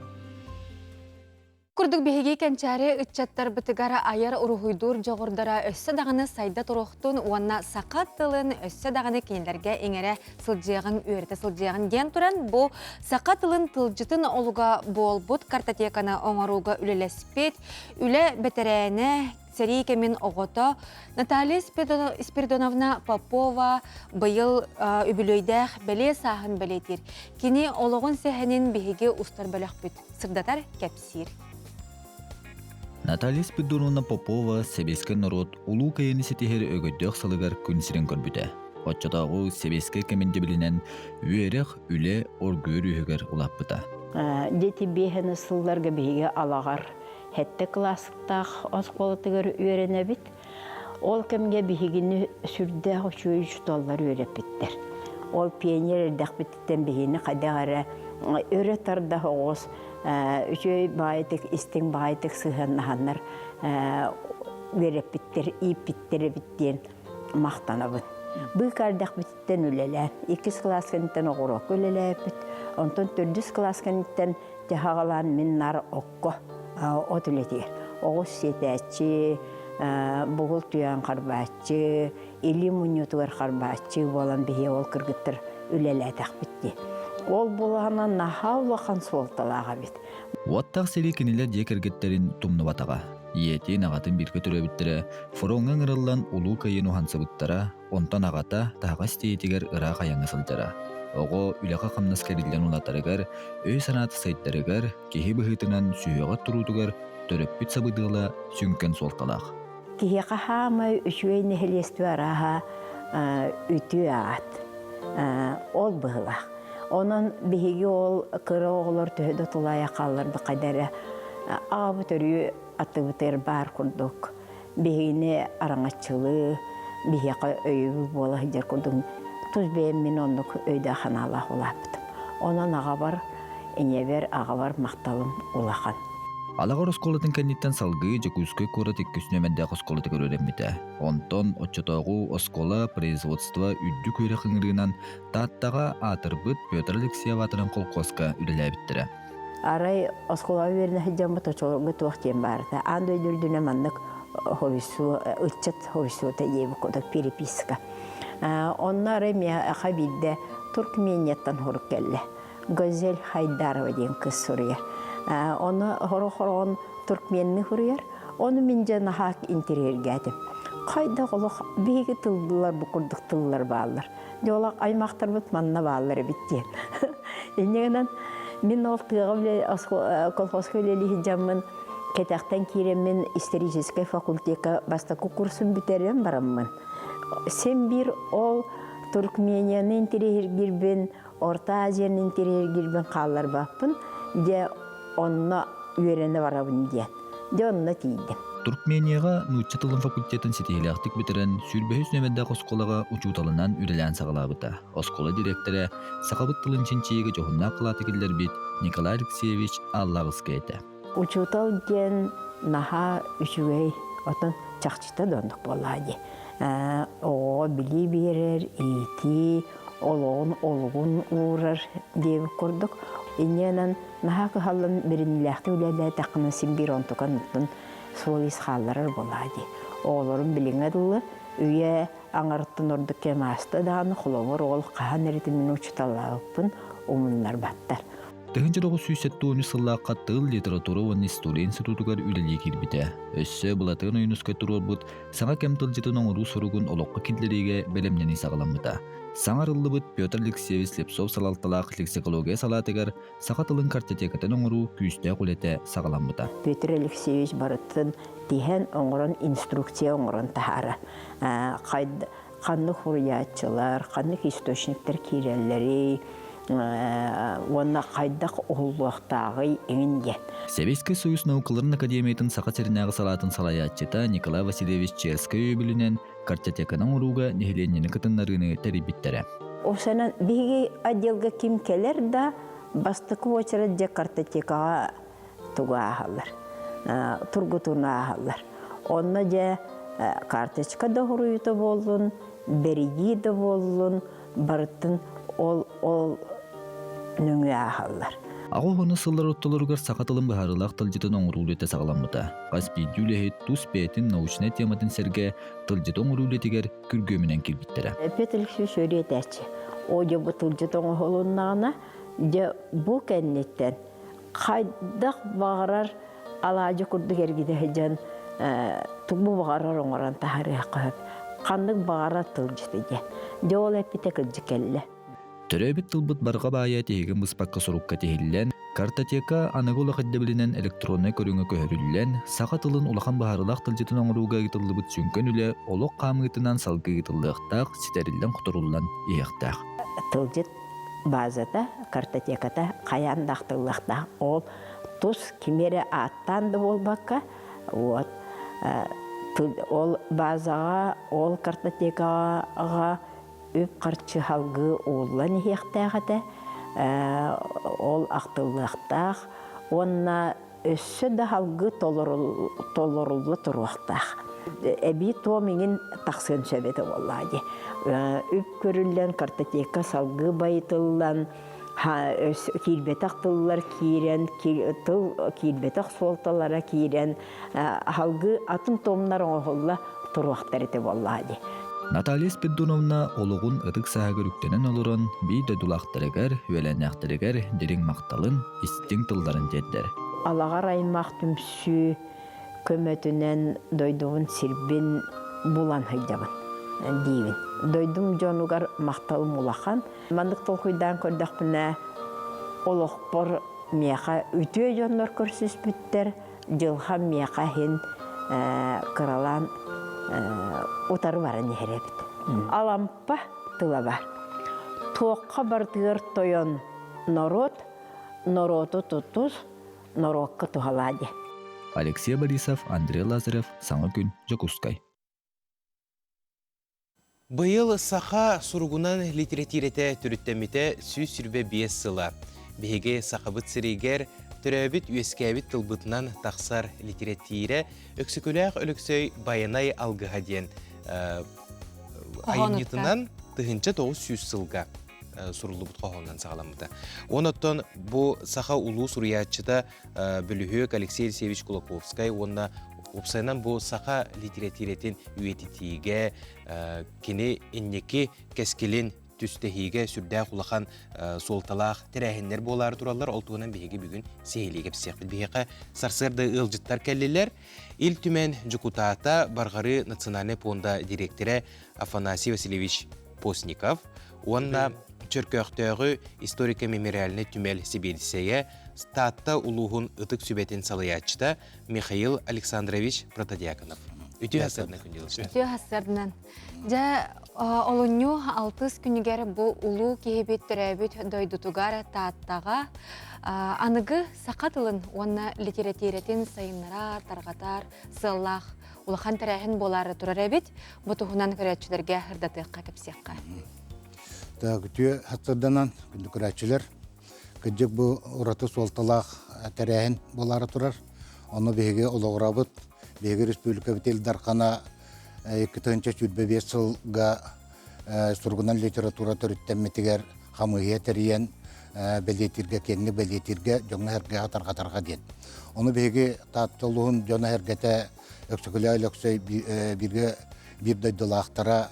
курдук биһиги кэнчээри ыччаттарбытыгар айар уруһуйдуур дьоҕурдара өссө даҕаны сайда туруохтун уонна саха тылын өссө даҕаны кинилэргэ иҥэрэ сылдьыаҕыҥ, үөрэтэ сылдьыаҕын диэн туран, бу саха тылын тылдьытын олуга буолбут картотеканы оҥорууга үлэлэспит үлэ бэтэрээнэ, сэрии кэмин оҕото Наталья Спиридоновна Попова быйыл үбүлүөйдээх бэлиэ сааһын бэлиэтиир. Кини олоҕун сэһэнин биһиги устар бөлөхпүт сырдатар, кэпсиир. Наталья Спиридоновна Попова сэбиэскэй норуот Улуу Кыайыыны ситиһэр өгөйдөөх сылыгар күн сирин көрбүтэ. Оччотооҕу сэбиэскэй кэминдибилинэн үөрэх, үлэ оргуйар үөһүгэр улааппыта. Дети биэһэни сылларга биһиги алаҕар сэттэ кылаастаах оскуолатыгар үөрэнэбит. Ол кэмҥэ биһигини сүрдээх үчүгэй учууталлар үөрэппиттэр. Ол пионер эрдэхпититтэн биһигини хайдах эрэ өрө тарда оҕус үчүгэй баҕайытык, истиҥ баҕайытык сыһыаннаһаннар үөрэппиттэр, ииппиттэр эбит диэн махтанабын. Быыка эрдэхпититтэн үлэлээн, иккис кылаас кэнниттэн оҕуруокка үлэлээбиппит, онтон төрдүс кылаас кэнниттэн дьаһаҕалаан мин наар окко от үлэтигэр оҕус сиэтээччи, бугул түйээн харбааччы, илии мунньуутугар харбааччы буолан биһиги ол кыргыттар үлэлээтэхпит дии. Ол булаһына наһаа улахан суолталаах эбит. Уоттаах сэрии кинилэр дьиэ кэргэттэрин тумнубатаҕа. Ийэтин, аҕатын бииргэ төрөөбүттэрэ фроҥҥа ыҥырыллан Улуу Кыайыыны уһансыбыттара, онтон аҕата таһаҕас тиэйиитигэр ыраах айаҥҥа сылдьара. Оҕо үлэҕэ-хамнаска эриллэн улаатарыгар, өй-санаата сайдарыгар, киһи быһыытынан сүһүөҕэр туруутугар төрөппүт сабыдыала сүҥкэн суолталаах. Киһиэхэ хаамай үчүгэй нэһилиэстибэ арааһа үтүө аат. Ол быһылаах. Онон биһиги ол кыра оҕолор төһө да тулаайах хаалларбыт хайда эрэ аҕабыт өрүү аттыбытыгар баар курдук биһигини араҥаччылыы, биһиэхэ өйөбүл буола сылдьар курдук тус бэйэм мин оннук өйдөөх-санаалаах улааппытым. Онон аҕабар, ийэбэр, аҕабар махталым улахан. Алаҕар оскуолатын кэнниттэн салгыы Дьокуускай куорат иккис нүөмэрдээх оскуолатыгар үөрэммитэ. Онтон оччотооҕу оскуола производство үрдүк үөрэх ыҥырыынан Тааттаҕа аатырбыт Петр Алексеев аатынан холкуоска үлэлээбиттэрэ. Арай оскуолаҕа үөрэнэ сылдьаммыт оччолорго туох диэн баарыта. Аан дойду үрдүнэн маннык хобису, ыччат хобисута диэбит курдук переписка. Онно арай миэхэ биирдэ Туркменияттан хорук кэллэ. Газель Хайдарова диэн кыз суруйар. Ону хоро-хороҕон туркменни суруйар. Ону мин дьэ наһаа интэриэһиргээтим. Хайдах олох биһиги тыллар бу курдук тыллар бааллар. Дьолох аймахтарбыт манна бааллар эбит диэн. Инньэ гынан мин ол тыаҕа колхозка үлэлии сылдьаммын кэтэхтэн киирэммин историческай факультекка бастакы курсун бүтэрэн бараммын син биир ол Туркменияны интэриэһиргиирбин, Орто Азияны интэриэһиргиирбин хаалларбаппын, дьэ онно үөрэнэ барабын диэн. Дьэ онно тиийдим. Туркменияҕа нуучча тылын факультетын ситиһиилээхтик бүтэрэн, сүүрбэһис нүөмэрдээх оскуолаҕа учууталынан үлэлээн саҕалаабыта. Оскуола дириэктэрэ, сахабыт тылын чинчийиигэ дьоһуннаах кылааты киллэрбит Николай Алексеевич Аллаҕыскай этэ. Учуутал диэн наһаа үчүгэй, оттон чахчыта да оннук буоллаҕа дии. Оҕоҕо билии биэрэр, иитии, олоҕун олугун уурар диэбит курдук. Инньэ наһаа кыһаллан бэриниилээхтик үлэлээтэххинэ син биир онтукан оттон суол-иис хаалларар буолаа дии. Оҕолорум билиҥҥэ дылы үйэ аҥарыттан ордук кэм ааста даҕаны холобур ол хаһан эритин мин учууталлаабыппын умуннарбаттар. 1970 сыллаахха тыл, литература уонна история институтугар үлэлии киирбитэ. Өссө Былатыан Ойуунускай туруорбут саҥа кэм тылдьытын оҥоруу соругун олоххо киллэриигэ бэлэмнэнии саҕаламмыта. Саҥа арыллыбыт Петр Алексеевич Слепцов салалталаах лексикология салаатыгар саха тылын картотекатын оҥоруу күүстээх үлэтэ саҕаламмыта. Петр Алексеевич барытын тиһэн оҥорон инструкция оҥорон таһаара. Ханнык суруйааччылар, ханнык источниктар киирэллэрий уонна хайдах уһуллуохтааҕый эҥин диэн. Сэбиэскэй Союз наукаларын академиятын Саха сиринээҕи салаатын салайааччыта Николай Васильевич Черскэй өйөбүлүнэн картотеканы оҥорууга нэһилиэнньэни кытыннарыыны тэрийбиттэрэ. Осанан биһиги отделга ким кэлэр да бастакы уочарат дьэ картотекаҕа тугу ааһаллар, тургутууну ааһаллар. Онно дьэ карточка да хоруйута буоллун, бэрийии да буоллун, барытын ол ол нөҥүө ааһаллар. Аҕа сыллар ортолоругар саха тылын быһаарыылаах тылдьытын оҥоруу үлэтэ саҕаламмыта. Хас биирдии үлэһит тус бэйэтин научнай тематын сэргэ тылдьыты оҥоруу үлэтигэр күргүөмүнэн киирбиттэрэ. Петр Алексеевич өрүү этээччи. О дьэ бу тылдьыт оҥоһулуннаҕына, дьэ бу кэнниттэн хайдах баҕарар алаадьы курдук эргитэ сылдьан тугу баҕарар оҥорон таһаарыахха сөп. Ханнык баҕарар тылдьыты диэн. Дьэ ол эппитэ кырдьык кэллэ. Төрөөбүт тылбыт барҕа баайа тиһигин быспакка сурукка тиһиллэн, картотека аныгы олох ирдэбилинэн электроннай көрүҥэ көһөрүллэн, саха тылын улахан быһаарыылаах тылдьытын оҥорууга ыытыллыбыт сүҥкэн үлэ олох хаамыытынан салгыы ыытыллыахтаах, ситэриллэн-хоторуллан иһиэхтээх. Тылдьыт базата, картотеката хайаан да ахтыллыахтаах. Ол тус кими эрэ ааттаан да буолбакка, вот, ол базаҕа, ол картотекаҕа үп-харчы салгыы ууллан иһиэхтээх этэ, ол ахтыллыахтаах уонна өссө да салгыы толорулла туруохтаах. Эбии туом иҥин тахсыан сөп этэ буоллаҕа дии. Үп көрүллэн, картотека салгыы байытыллан, киирбэтэх тыллар киирэн, тыл киирбэтэх суолталара киирэн, салгыы атын туомнар оҥоһулла туруохтар этэ буоллаҕа дии. Наталья Спиридоновна олоҕун ытык сааһыгар үктэнэн олорон биир дойдулаахтарыгар, үөлээннээхтэригэр дириҥ махталын, истиҥ тылларын тиэрдэр. Алаҕар аймах түмсүү көмөтүнэн дойдубун сирбин булан сылдьабын диибин. Дойдум дьонугар махталым улахан. Маннык толкуйдаан көрдөхпүнэ, олохпор миэхэ үтүө дьоннор көрсүспүттэр, дьылҕам миэхэ иһин кыралаан утары баран иһэр эбит. Алампа тыла бар. Туохха барытыгар тойон норуот, норуоту тутус, норуокка туһалаа диэн. Алексей Борисов, Андрей Лазарев, Саҥа күн, Дьокуускай. Быйыл саха суругунан литэрэтиирэтэ төрүттэммитэ 125 сыла. Биһиги Сахабыт сиригэр төрөөбүт-үөскээбит тылбытынан тахсар литэрэтиирэ Өксөкүлээх Өлөксөй Байанай алгыһа диэн айымньытынан 1900 сылга суруллубут хоһоонунан саҕаламмыта. Онон бу саха улуу суруйааччыта бөлүһүөк Алексей Алексеевич Кулаковскай уонна уопсайынан бу саха литэрэтиирэтин үйэтитиигэ кини инники кэскилин түстэһиигэ сүрдээх улахан суолталаах тэрээһиннэр буолаары тураллар. Ол туһунан биһиги бүгүн сиһилии кэпсиэхпит. Биһиэхэ сарсыарда ыалдьыттар кэллилэр. Ил Түмэн дьокутаата, Барҕарыы национальнай пуонда дириэктэрэ Афанасий Васильевич Постников уонна Чөркөөхтөөҕү историко-мемориальнай түмэл сэбиэдиссэйэ, Таатта улууһун Ытык сүбэтин салайааччыта Михаил Александрович Протодьяконов. Үтүө сарсыардан күндү Үтүө сарсыардан. Дьэ, олунньу алтыс күнүгэр бу улуу киһибит төрөөбүт дойдутугар Тааттаҕа аныгы саха тылын уонна литэрэтиирэтин сайыннарар, тарҕатар сыаллаах улахан тэрээһин буолаары турар эбит. Бу туһунан көрөөччүлэргэ ырдатыахха, кэпсиэххэ. Так, үтүө сарсыарданан күндү көрөөччүлэр, кырдьык бу ураты суолталаах тэрээһин буолаары турар. Ону биһиги олоҕурабыт. Биһиги республикабыт Ил Дархана 2025 сылга суругунан литература төрүттэммитигэр хамыыһыйа тэрийэн бэлиэтииргэ, киэҥник бэлиэтииргэ, дьоҥҥо-сэргэҕэ тарҕатарга диэн. Ону биһиги Таатта улууһун дьоно-сэргэтэ Өксөкүлээх Өлөксөй бииргэ биир дойдулаахтара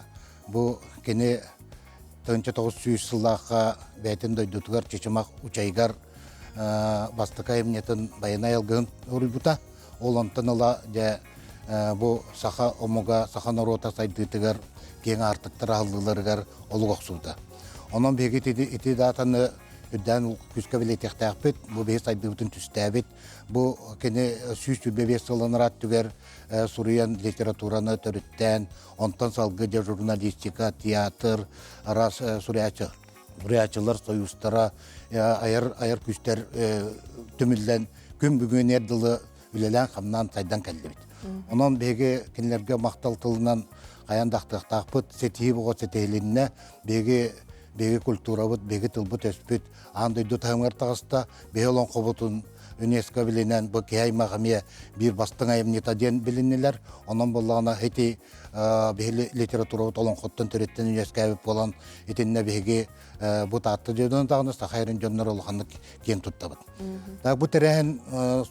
бу кини 1900 сыллаахха бэйэтин дойдутугар Чычымах Учайгар бастакы айымньытын байанай алгыһын уруйбута. Ол онтон ыла дьэ бу саха омуга, саха норуота сайдыытыгар киэҥ аартыктар аһыллыыларыгар олук охсубута. Онон биһиги ити, ити даатаны үрдээн күүскэ билиэтиэхтээхпит, бу биһи сайдыыбытын түстээбит, бу кини 125 сылын түгэр суруйан литератураны төрүттээн, онтон салгыы дьэ журналистика, театр, араас суруйааччы суруйааччылар союзтара айар айар күүстэр түмүллэн күн бүгүнүгэр дылы үлэлээн-хамнаан сайдан кэллибит. Онон биһиги кинилэргэ махтал тылынан хайан да ахтыахтаахпыт, ситиһии боҕо ситиһилиннэ, биһиги биһиги культурабыт, биһиги тылбыт өспүт аан дойду таһымыгар таҕыста, биһи олоҥхобутун ЮНЕСКО билинэн бу киһи аймах эмиэ биир бастыҥ айымньыта диэн билиннилэр. Онон буоллаҕына ити биһиги литературабыт олоҥхоттон төрүттэн үөскээбит буолан итиннэ биһиги бу Таатта дьонун даҕаны саха эрин дьоннор улаханнык киэн туттабыт. Бу тэрээһин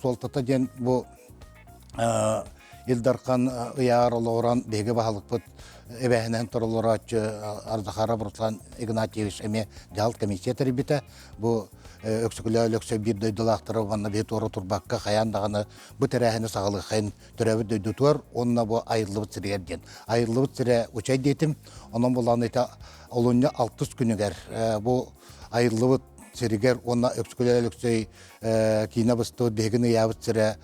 суолтата диэн бу Ил Дархан ыйаар олоҕуран биһиги баһылыкпыт эбээһинэн торолорооччу Ардахаров Руслан Игнатьевич эмиэ дьаһал комиссия тэрийбитэ. Бу Өксөкүлээх Өлөксөй биир дойдулаахтара уонна биһи туора турбакка хайаан даҕаны бу тэрээһини саҕалыаххайын төрөөбүт дойдутугар уонна бу айыллыбыт сиригэр диэн. Айыллыбыт сирэ Учай диэтим. Онон булан ити олунньу алтыс күнүгэр бу айыллыбыт сиригэр уонна Өксөкүлээх Өлөксөй киинэ быстыбыт биһигин ыйаабыт сирэ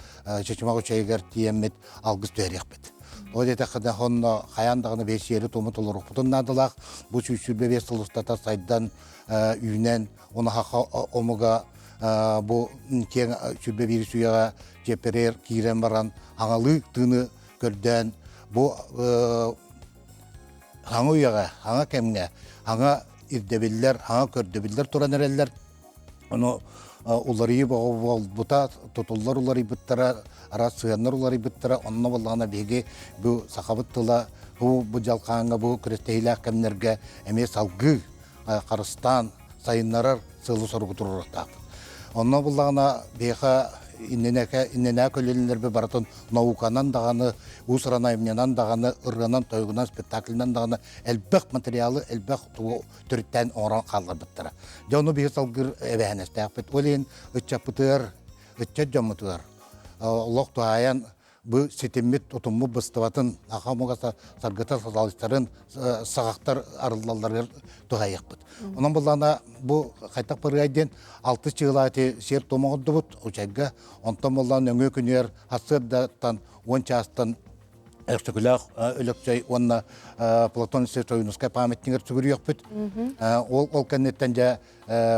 Чычымах Үчэйигэр тиийэммит алгыс түһэриэхпит. Ол диэтэххинэ онно хайаан даҕаны биһи сиэри-туому толоруохпутун наадалаах. Бу 125 сыл устата сайдан үүнэн унаһаха омуга бу киэҥ 121 үйэҕэ чиэппэрээр киирэн баран аҥалыы тыыны көрдөөн бу хаҥа үйэҕэ, хаҥа кэмҥэ, хаҥа ирдэбиллэр, хаҥа көрдөбүллэр туран эрэллэр. Ону уларыйыы буолбута, тутуллар уларыйбыттара, араас сыһыаннар уларыйбыттара, онно буоллаҕына биһиги бу сахабыт тыла бу бу дьалхааҥҥа бу күрэстэһиилээх кэмнэргэ эмиэ салгыы харыстаан сайыннарар сыалы-соругу туруоруохтаахпыт. Онно буллаҕына биһиэхэ иннинэкэ иннинээ көлүөнэлэрбит барытын науканан даҕаны, уус-уран айымньынан даҕаны, ырыанан, тойугунан, спектаклынан даҕаны элбэх материалы, элбэх тугу төрүттээн оҥорон хаалларбыттара. Дьэ ону биһи салгыыр эбээһинэстээхпит. Ол иһин ыччаппытыгар, ыччат дьоммутугар олох туһаайан бу ситиммит утуммут быстыбатын аха омуга саргыта саталыстарын саҕахтар арыллалларыгар туһайыахпыт. Онон буллаана бу хайтах барыай диэн алтыс чыылаати сиэр туома оҥордубут учайга онтон буллаан өҥүө күнүгэр сарсыардаттан 10 чаастан Өксөкүлээх Өлөксөй уонна Платон Алексеевич Ойуунускай памятнигар сүгүрүйүөхпүт. Ол ол кэнниттэн дьэ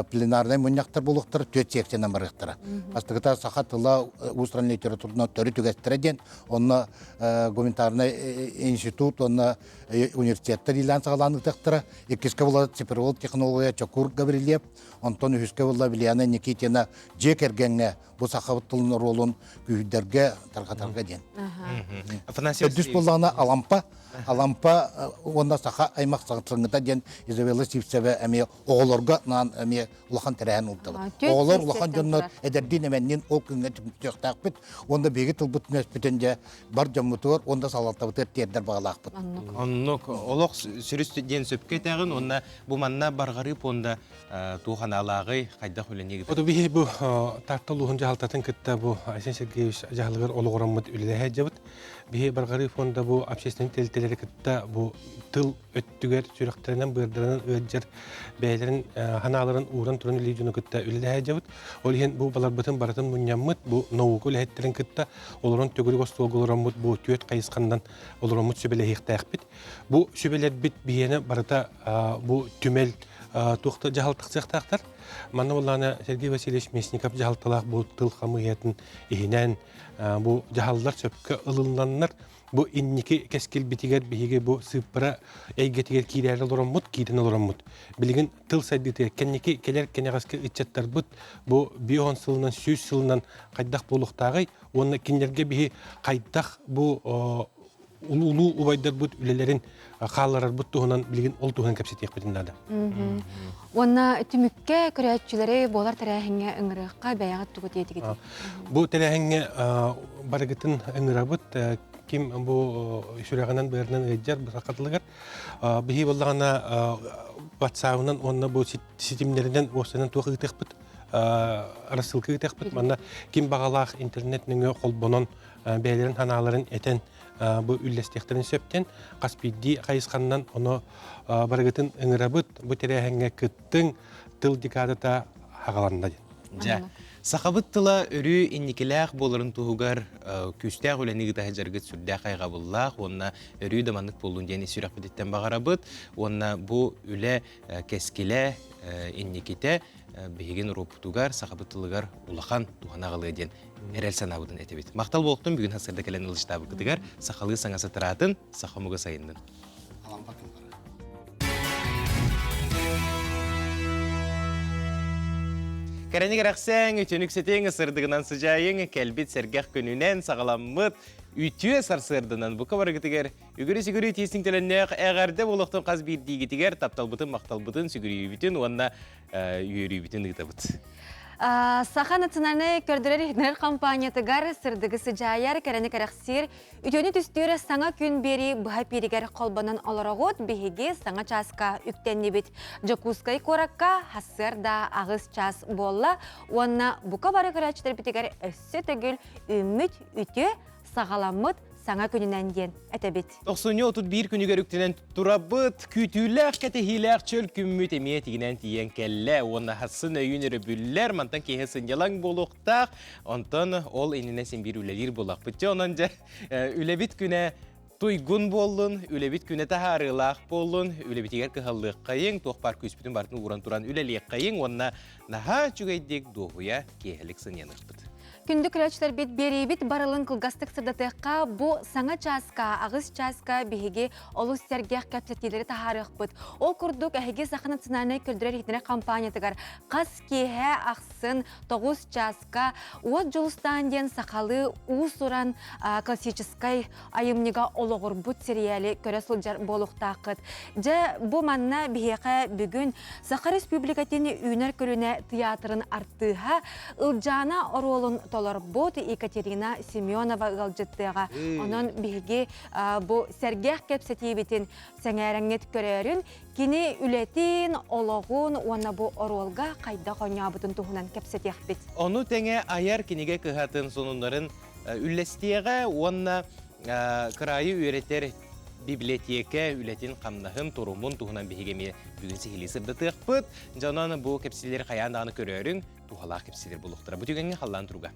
пленарнай мунньахтар буолуохтара, түөрт секциянан барыахтара. Бастакыта саха тыла уус-уран литературна төрүт үгэстэрэ диэн, онно гуманитарнай институт уонна университеттар иилээн саҕалаан ыытыахтара. Иккискэ була цифровой технология Чокур Гаврильев, онтон үһүскэ була Вилиана Никитина дьиэ кэргэҥҥэ бу сахабыт тылын оруолун күүһүрдэргэ, тарҕатарга диэн. Төрдүс буоллаҕына Алампа, Алампа уонна саха аймах саҥата диэн Изабелла Сивцева эмиэ оҕолорго наан эмиэ улахан тэрээһин ыытабыт. Оҕолор улахан дьоннор эдэрдиин эмэнниин ол күҥҥэ түмсүөхтээхпит уонна биһиги тылбытын өспүтүн дьэ бар дьоммутугар уонна салалтабытыгар тиэрдэр баҕалаахпыт. Оннук олох сүрүс диэн сөпкө этэҕин уонна бу манна барҕарыы пуонда туох анаалааҕый, хайдах үлэниигит? Оту биһи бу Таатта улууһун дьаһалтатын кытта бу Айсен Сергеевич дьаһалыгар олоҕураммыт үлэлэһэ сылдьабыт. Биһи Барҕарыы фонда бу общественный тэрилтэлэри кытта бу тыл өттүгэр сүрэхтэринэн быардарынан ыалдьар бэйэлэрин ханааларын ууран туран үлэлиир дьону кытта үлэлэһэ сылдьабыт. Ол иһин бу баларбытын барытын мунньаммыт, бу наука үлэһиттэрин кытта олорон төгүрүк остуолга олороммут бу түөрт хайысханнан олороммут сүбэлэһиэхтээхпит. Бу сүбэлэрбит биһиэнэ барыта бу түмэл туох да дьаһал тахсыахтаахтар. Манна буоллаҕына Сергей Васильевич Местников дьаһалталаах бу тыл хамыыһыйатын иһинэн бу дьаһаллар сөпкө ылылланнар бу инники кэскилбитигэр биһиги бу сыыппара эйгэтигэр киирээри олороммут, киирэн олороммут. Билигин тыл сайдыытыгар кэнники кэлэр кэнэҕэски ыччаттарбыт бу 50 сылынан, 100 сылынан хайдах буолуохтааҕый уонна кинилэргэ биһи хайдах бу улуу убайдарбыт үлэлэрин хаалларарбыт туһунан билигин ол туһунан кэпсэтиэхпитин наада. Уонна түмүккэ көрөөччүлэри буолар тэрээһиҥҥэ ыҥырыахха бэйэҕит тугу диэтигит? Бу тэрээһиҥҥэ барыгытын ыҥырабыт. Ким бу сүрэҕинэн быарынан ыалдьар саха тылыгар биһи буоллаҕына ватсабынан уонна бу ситимнэринэн уопсайынан туох ыытыахпыт рассылка ыытыахпыт манна ким баҕалаах интернет нөҥүө холбонон бэйэлэрин санааларын этэн бу үллэстиэхтэрин сөптөн хас биирдии хайысханнан ону барыгытын ыҥырабыт бу тэрээһиҥҥэ кыттыҥ тыл декадата хаҕаланна диэн. Дьэ, сахабыт тыла өрүү инникилээх буоларын туһугар күүстээх үлэни ыыта сылдьаргыт сүрдээх хайҕабыллаах уонна өрүү да маннык буоллун диэн ис сүрэхпититтэн баҕарабыт уонна бу үлэ кэскилэ инникитэ биһиги норуоппутугар, сахабыт тылыгар улахан туһаны аҕалыа диэн эрэл санаабытын этэбит. Махтал буолуохтун бүгүн сарсыарда кэлэн ылыштаабыккытыгар сахалыы саҥа сатыраатын, саха омуга сайыннын. Кэрэни кэрэхсээҥ, үтүөнүк сэтиэҥ, сырдыгынан сыдьаайыҥ, кэлбит сэргэх күнүнэн саҕаламмыт үтүө сарсыарданан бука барыгытыгар үгүрү-сүгүрү тиистиҥ төлөннөөх эҕэрдэ буолуохтун хас биирдиигитигэр тапталбытын, махталбытын, сүгүрүйүүбүтүн уонна үөрүүбүтүн ыытабыт. Саха национальнай көрдөрөр-иһитиннэрэр компаниятыгар сырдыгы сыдьаайар, кэрэни кэрэхсиир, үтүөнү түстүүр саҥа күн биэрии быһа пииригэр холбонон олороҕут биһиги саҥа чааска үктэннибит. Дьокуускай куоракка сарсыарда аҕыс чаас буолла уонна бука бары көрөөччүлэрбитигэр өссө төгүл үүммүт үтүө саҕаламмыт саҥа күнүнэн диэн этэбит. Тохсунньу 31 күнүгэр үктэнэн турабыт. Күүтүүлээх, кэтэһиилээх чөл күммүт эмиэ тигинэн тиийэн кэллэ. Уонна хассын өйүн өрөбүллэр, мантан киһи сынньалаҥ буолуохтаах. Онтон ол иннинэ син биир үлэлиир буоллахпыт. Дьэ, онон дьэ, үлэбит күнэ туйгун буоллун, үлэбит күнэ таһаарыылаах буоллун, үлэбитигэр кыһаллыаххайыҥ, туох баар күүспүтүн барытын ууран туран үлэлиэххэйиҥ уонна наһаа үчүгэйдик дуоһуйа киэһэлик сынньаныахпыт. Күндү көрөөччүлэрбит биэриибит барылын кылгастык сырдатыахха бу саҥа чааска, аҕыс чааска биһиги олус сэргэх кэпсэтиилэри таһаарыахпыт. Ол курдук эһиги Саха национальнай көрдөрөр-иһитиннэрэр компаниятыгар хас киэһэ ахсын 9 чааска Уот Дьулустаан диэн сахалыы уус-уран классическай айымньыга олоҕурбут сериали көрө сылдьар буолуохтааххыт. Дьэ, бу манна биһиэхэ бүгүн Саха Республикатын үүнэр көлүнэ тыйаатырын артыыһа Ылдьаана оруолун толорбут Екатерина Семенова ыалдьыттыаҕа. Онон биһиги бу сэргэх кэпсэтиибитин сэҥээрэҥҥит көрөөрүн, кини үлэтин, олоҕун уонна бу оруолга хайдах оонньообутун туһунан кэпсэтиэхпит. Ону тэҥэ айар кинигэ кыһатын сонуннарын үллэстиэҕэ уонна кыраайы үөрэтэр библиотека үлэтин-хамнаһын, турумун туһунан биһиги эмиэ бүгүн сиһилии сырдатыахпыт. Дьонон бу кэпсиилэри хайаан даҕаны көрөөрүҥ, туһалаах кэпсиилэр буолуохтара. Бу түгэҥҥэ халлаан туруга.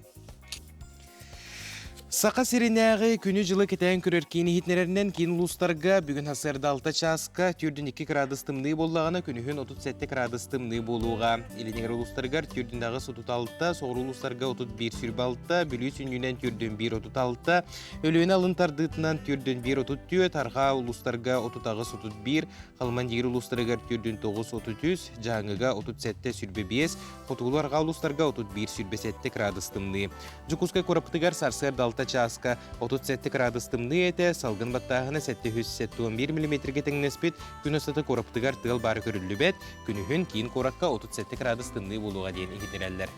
Саха сиринээҕи күнү-дьылы кэтээн көрөр киин иһитиннэрэринэн киин улуустарга бүгүн сарсыарда 6 чааска 42 градус тымныы буоллаҕына, күнүһүн 37 градус тымныы буолуоҕа. Илиниҥэр улуустарыгар 4-ҕыс 36, соҕуруу улуустарга 31-26, Бүлүү сүнньүнэн 41-36, Өлүөнэ алын тардыытынан 41-34, арҕаа улуустарга 38-31, Халмандиир улуустарыгар 49-33, Дьааҥыга 37-25, хотугулуу арҕаа улуустарга 31-27 градус тымныы. Дьокуускай куораппытыгар сарсыарда 6 чааска 37 градус тымныы этэ, салгын баттааһына 771 миллиметргэ тэҥнэспит, күн устата куораппытыгар тыал баара көрүллүбэт, күнүһүн киин куоракка 37 градус тымныы буолуоҕа диэн иһитиннэрэллэр.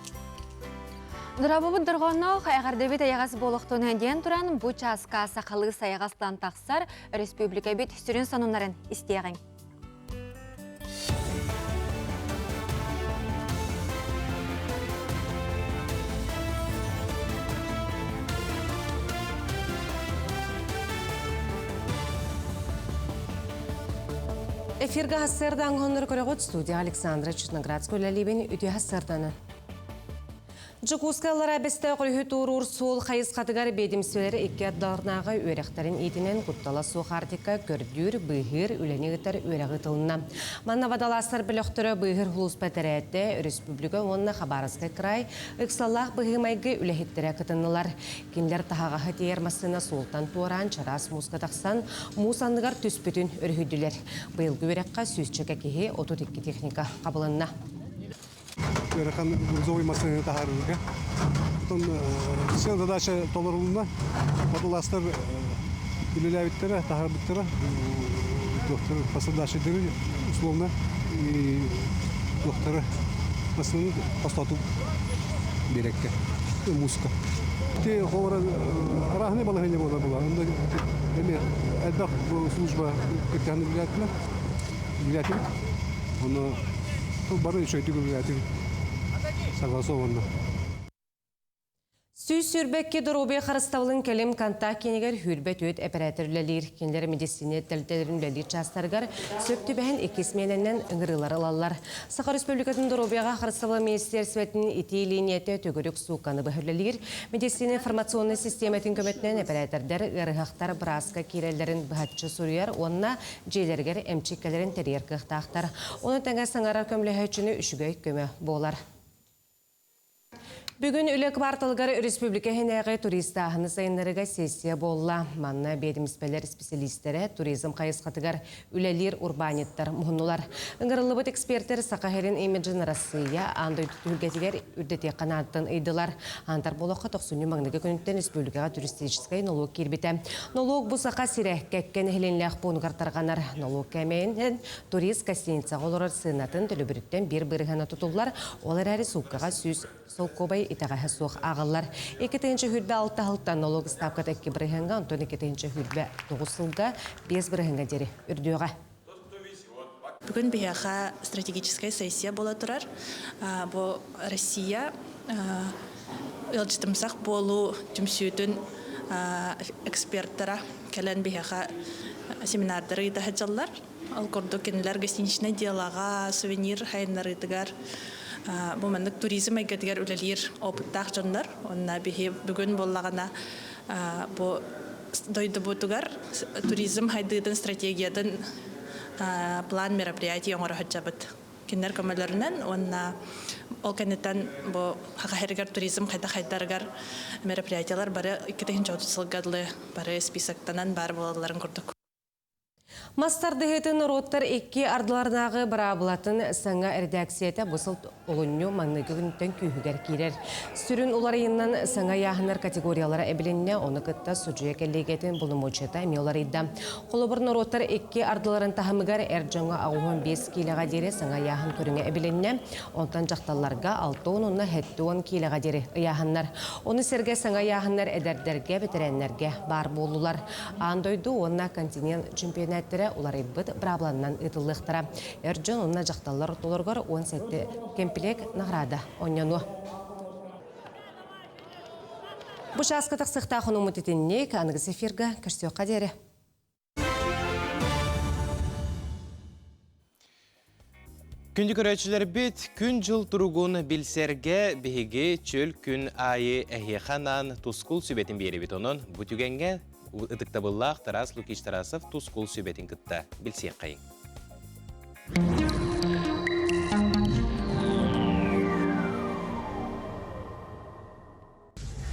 Дорообобут дорҕоонноох эҕэрдэбит эйэҕэс буолуохтун диэн туран бу чааска сахалыы сайаҕастан тахсар өрөспүүбүлүкэбит сүрүн сонуннарын истиэҕиҥ. Эфиргэ хассыардаан хоннор көрөҕүт студия Александра Чесноградская үлэлиибин үтүө хассыарданы. Дьокуускай аллараа Бэстээх өрүһү туоруур суол хайысхатыгар биэдимсибэлэр икки ардыларынааҕы үөрэхтэрин иитинэн куттала суох Арктика көрдүүр, быыһыыр үлэни ыытар үөрэх ыытылынна. Манна водолазтар бөлөхтөрө быыһыыр сулууспа этэрээтэ, өрөспүүбүлүкэ уонна Хабаровскай край ыксаллаах быһыы-майгы үлэһиттэрэ кытыннылар. Кинилэр таһаҕаһы тиэйэр массыына суолтан туораан чараас мууска тахсан, муус анныгар түспүтүн өрүһүйдүлэр. Быйылгы үөрэххэ сүүсчэкэ киһи 32 техника хабылынна. Ыарахан грузовой массыынаны таһаарарга. Потом все задача толорулунна. Водолазтар үлэлээбиттэрэ, таһаарбыттара. Туохтары пострадавшийдары условно и туохтары массыынаны хостоотук биэрэккэ, мууска. Ити холобура арааһынай балаһыанньа буолар була. Онно эми элбэх служба кыттыһан үлэлээтилэр. Үлэлээтибит. Ону бары үчүгэйдик үлэлээтибит. Согласованно. 122 доруобуйа харыстабылын кэлим контакт киинигэр хүрбэ түөт эпэрээтэр үлэлиир. Кинилэр медицина тэрилтэлэрин үлэлиир чаастарыгар сөп түбэһэн икки сменэнэн ыҥырыылар ылаллар. Саха Республикатын доруобуйаҕа харыстабыла министиэристибэтин итии лиинийэтэ төгүрүк суукканы быһа үлэлиир. Медицина информационнай систиэмэтин көмөтүнэн эпэрээтэрдэр ыарыһахтар бырааска киирэллэрин быһаччы суруйар уонна дьиэлэригэр эмчиккэлэрин тэрийэр кыахтаахтар. Ону тэҥэ саҥарар көмөлөһөөччүнү үчүгэй көмө буолар. Бүгүн үлэ кварталыгар республика иһинээҕи туристааһыны сайыннарыга сессия буолла. Манна биэдимиспэлэр специалистэрэ туризм хайысхатыгар үлэлиир урбаанньыттар муһуннулар. Ыҥырыллыбыт экспертэр Саха сирин имиджин Арассыыйа аан дойду түһүлгэтигэр үрдэтиэххэ наадатын ыйдылар. Аантар буолуохха тохсунньу маҥнайгы күнүттэн республикаҕа туристическай нолуок киирбитэ. Нолуок бу Саха сирэ кэккэ нэһилиэнньэлээх пуунугар тарҕанар. Нолуок кээмэйин турист гостиницаҕа олорор сыанатын төлөбүрүттэн биир бырыһыана тутуллар, ол эрээри сууккаҕа 100 солкуобай итэҕэһэ суох ааҕыллар. 2026 сылтан нолуок ыстаапката 2 бырыһыаҥҥа, онтон 2029 сылга 5 бырыһыаҥҥа диэри үрдүөҕэ. Бүгүн биһиэхэ стратегическай сессия буола турар. Бу Россия ыалдьытымсах буолуу түмсүүтүн эксперттара кэлэн биһиэхэ семинардары ыыта сылдьаллар. Ол курдук кинилэр гостиничнай делаҕа, сувенир хайыннарыытыгар бу маннык туризм эйгэтигэр үлэлиир опыттаах дьоннор. Онно биһи бүгүн буоллаҕына бу дойдубутугар туризм хайдыытын стратегиятын план мероприятий оҥоро сылдьабыт. Кинилэр көмөлөрүнэн уонна ол кэнниттэн бу Хахаһырыгар туризм хайдах хайдарыгар мероприятиялар бары 2030 сылга дылы бары списоктанан баар буолалларын курдук. Мас тардыһыытын норуоттар икки ардыларынааҕы быраабылатын саҥа эрэдээксийэтэ бу сыл олунньу маҥнайгы күнүттэн күүһүгэр киирэр. Сүрүн уларыйыннан саҥа ыйааһыннар категориялара эбилиннэ, ону кытта судьуйа кэллиэгэтин боломуочуйата эмиэ уларыйда. Холобур, норуоттар икки ардыларын таһымыгар эр дьоҥҥо 85 киилэҕэ диэри саҥа ыйааһын көрүҥэ эбилиннэ, онтон дьахталларга 60 уонна 70 киилэҕэ диэри ыйааһыннар. Ону сэргэ саҥа ыйааһыннар эдэрдэргэ, бэтэрээннэргэ баар буоллулар. Аан дойду уонна континент чемпионаттара уларыйбыт быраабыланан ыытыллыахтара. Эр дьон уонна дьахталлар ортолоругар 17 кэмпилиэк наҕараада оонньонуо. Бу чааска тахсыахтаах онуммут итинник аныгыс эфирга көрсүөххэ диэри. Күндү көрөөччүлэрбит, күн-дьыл туругун билсэргэ биһиги чөл күн аайы эһиэхэ анаан Тускул сүбэтин биэрэбит. Онон бу түгэҥҥэ ытыктабыллаах Тарас Лукич Тарасов Тускул сүбэтин кытта билсиэххэйиҥ.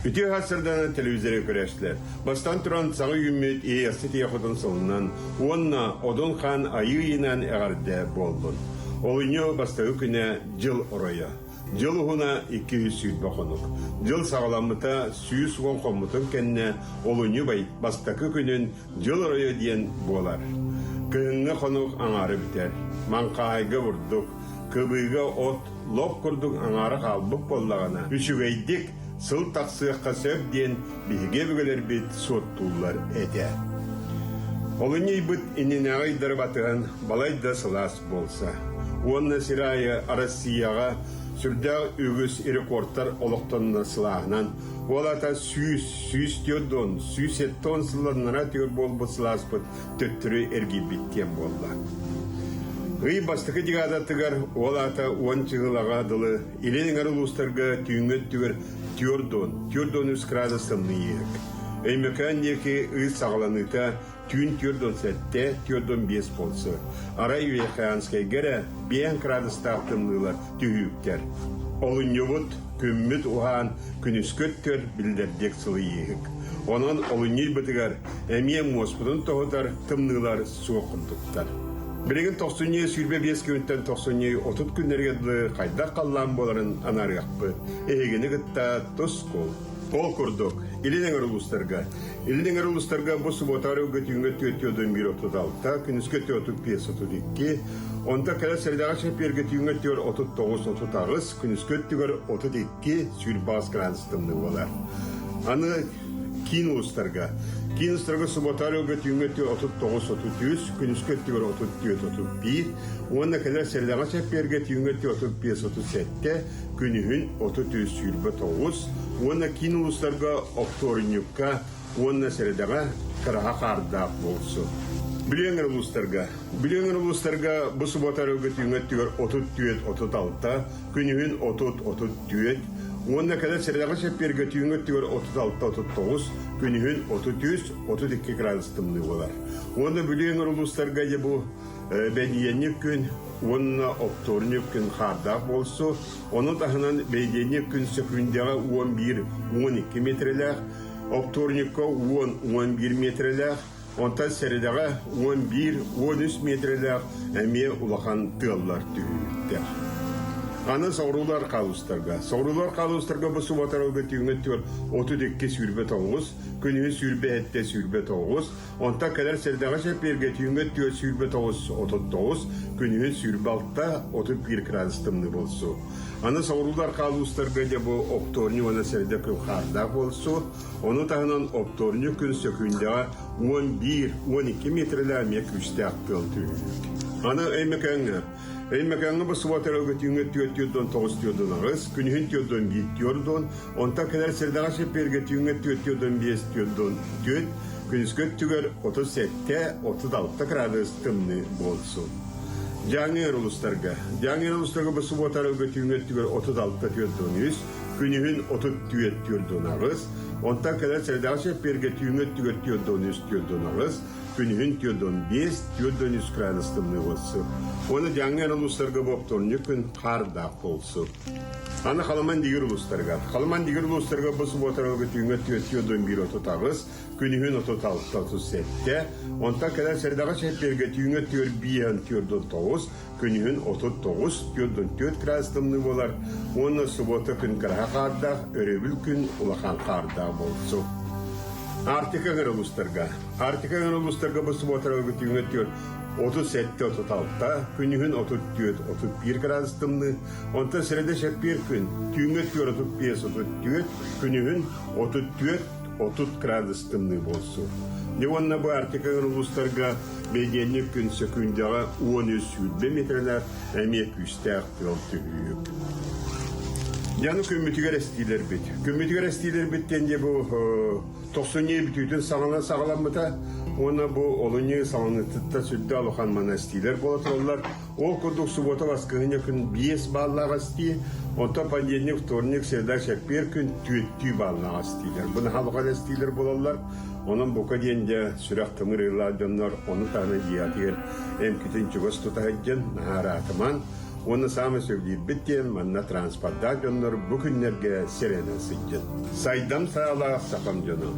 Үтүө сарсыарданан телевизоры көрөөччүлэр. Бастаан туран саҥа үүммүт Иэйэхсит Ийэ Хотун сылынан уонна Одун Хаан Айыы ыйынан эҕэрдэ буоллун. Олунньу бастакы күнэ дьыл оройо. Дьыл уһуна 220 хонук. Дьыл саҕаламмыта 110 хоммутун кэннэ олунньу бастакы күнүн дьыл оройо диэн буолар. Кыһыҥҥы хонук аҥаара бүтэр. Маҥхааһайга бурдук, кыбыыга от, лоп курдук аҥаара хаалбыт буоллаҕына, үчүгэйдик сыл тахсыахха сөп диэн биһиги өбүгэлэрбит суоттууллар этэ. Олунньу ыйбыт иннинээҕи ыйдары батыһан балай да сылаас буолса. Уонна сир аайы Россияҕа сүрдээх үгүс рекордтар олохтонно сылааһынан, ол аата 100, 140, 170 сылларынара түгэр буолбут сылааспыт төттөрү эргийбит диэн буолла. Ый бастакы декадатыгар ол аата 10 чыһылаҕа дылы илин эҥэр улуустарга түүҥҥү өттүгэр түөрт 43 градус тымныйыыһык. Өймөкөөн диэки ый саҕаланыыта түүн 47, 45 буолсу. Арай Верхоянскайга эрэ 5 градустаах тымныылар түһүүктэр. Олунньубут, күммүт уһаан, күнүскү өттүгэр биллэрдик сылыйыыһык. Онон олунньу ыйбытыгар эмиэ муоспутун тоһутар тымныылар суох курдуктар. Билигин тохсунньу 25 күнтэн тохсунньу 30 күннэргэ дылы хайдах халлаан буоларын анаарыахпыт. Эһигини кытта тускул. Ол курдук, Илин эҥэр улуустарга Илин эҥэр улуустарга бу субуота арыгы түүҥҥэ 4 36, күнүскэ 35 32, онтон кэлэр сэрдэҕэ чэппиэргэ түүҥҥэ 4 39 38, күнүскэ өттүгэр 32 сүүрбэҕис градус тымныы буолар. Аны киин улуустарга Киин улуустарга субуота арыгы түүҥҥэ 39 33, күнүскэ өттүгэр 34 31 уонна кэлэр сэрдэҕэ чэппиэргэ түүҥҥэ 35 37, күнүһүн 33 29 уонна киин улуустарга оптуорунньукка уонна сэрэдэҕэ кыраһа хаардаах буолсу. Бүлүү эҥэр улуустарга Бүлүү эҥэр улуустарга бу субуота арыгы түүҥҥэ өттүгэр 34-36, күнүһүн 30-34 уонна кэлэр сэрэдэҕэ чэппиэргэ түүҥҥэ өттүгэр 36-39, күнүһүн 33-32 градус тымныы буолар. Уонна Бүлүү эҥэр улуустарга дьэ бу Бэдиэнньик күн уонна оптуорунньук күн хаардаах буолсу, ону таһынан бэйдиэнньик күн сөкүүндэҕэ 11-12 миэтэрэлээх, оптуорунньукка 10-11 миэтэрэлээх, онтон сэрэдэҕэ 11-13 миэтэрэлээх эмиэ улахан тыаллар түһүүттэр. Аны соҕуруулар хаалыстарга. Соҕуруулар хаалыстарга бу субатарылга түүҥҥэ 32-29, күнүһүн 27-29, Онтон кэлэр сэрдэҕэ чэппиэргэ түүҥҥэ 429 39, күнүһүн 26 31 градус тымныы буолсу. Аны соҕуруулар хаалуустарга дьэ бу оптуорунньук уонна сэрдэ күн хаардаах буолсу. Ону таһынан оптуорунньук күн сөкүүндэҕэ 11-12 миэтэрэлээх эмиэ күүстээх тыал түһүүр. Аны Өймөкөөҥҥө Өймөкөөҥҥө бу субуота өрөлгө түүҥҥэ 4 9 4 8, күнүһүн 4 1 4, онтон кэлэр сэрдэҕэ чэппиэргэ түүҥҥэ 4 5 4 4, Күнүскү өттүгэр 37-36 градус тымныы буолсу. Дьааҥы улуустарга. Дьааҥы улуустарга бу субуота арылга түүҥҥү өттүгэр 36-43, күнүһүн 34-48, онтон кэлэр сэрэдэҕэ чэппиэргэ түүҥҥү өттүгэр 43-48, күнүһүн 45-43 градус тымныы буолсу. Уонна Дьааҥы улуустарга бу оптуорунньук күн хаардаах буолсу. Аны Халыман Дигир улуустарыгар. Халыман Дигир улуустарыгар бу субуота арылга түүҥҥү 4-4 38, Күнүһүн 36-37, онтон кэлэр сэрдэҕэ чэппиэргэ түүҥҥэ 4-5-4-9, күнүһүн 39-4 градус тымныы буолар уонна субуота күн кыраһа хаардаах, өрөбүл күн улахан хаардаах буолсу. Арктика өҥөр улуустарга. Арктика өҥөр улуустарга бу субуотарга түүҥҥэ 4 37-36, күнүһүн 34-31 градус тымныы, онтон среда чэппиэр күн түүҥҥэ 4 35-34, күнүһүн 34 30 градус тымныы буолсу. Дьэ уонна бу Арктика улуустарга бэйдиэнньик күн сөкүүндэҕэ 13 миэтэрэлээх эмиэ күүстээх тыал түһүүр. Дьэ күммүтүгэр эстиилэрбит. Күммүтүгэр эстиилэрбит диэн дьэ бу тохсунньу бүтүүтүн саҕана саҕаламмыта уонна бу олунньу саҕаныытыттан сүрдээх улахан манастиилэр буола тураллар. Ол курдук субуота баскыһыня күн 5 бааллаах астии, онтон понедельник, вторник, среда, чэппиэр күн түөттүү бааллаах астиилэр. Бу наһаа улахан астиилэр буолаллар. Онон бука диэн дьэ сүрэх тымыр ыылаах дьоннор ону таһынан дьиэҕитигэр эмкитин чугас тута сылдьан наһаа ыраатымаҥ. Уонна саамай сөбүлүүрбүт диэн манна транспордаах дьоннор бу күннэргэ сэрэнэн сылдьын. Сайдам саалаах сахам дьоно.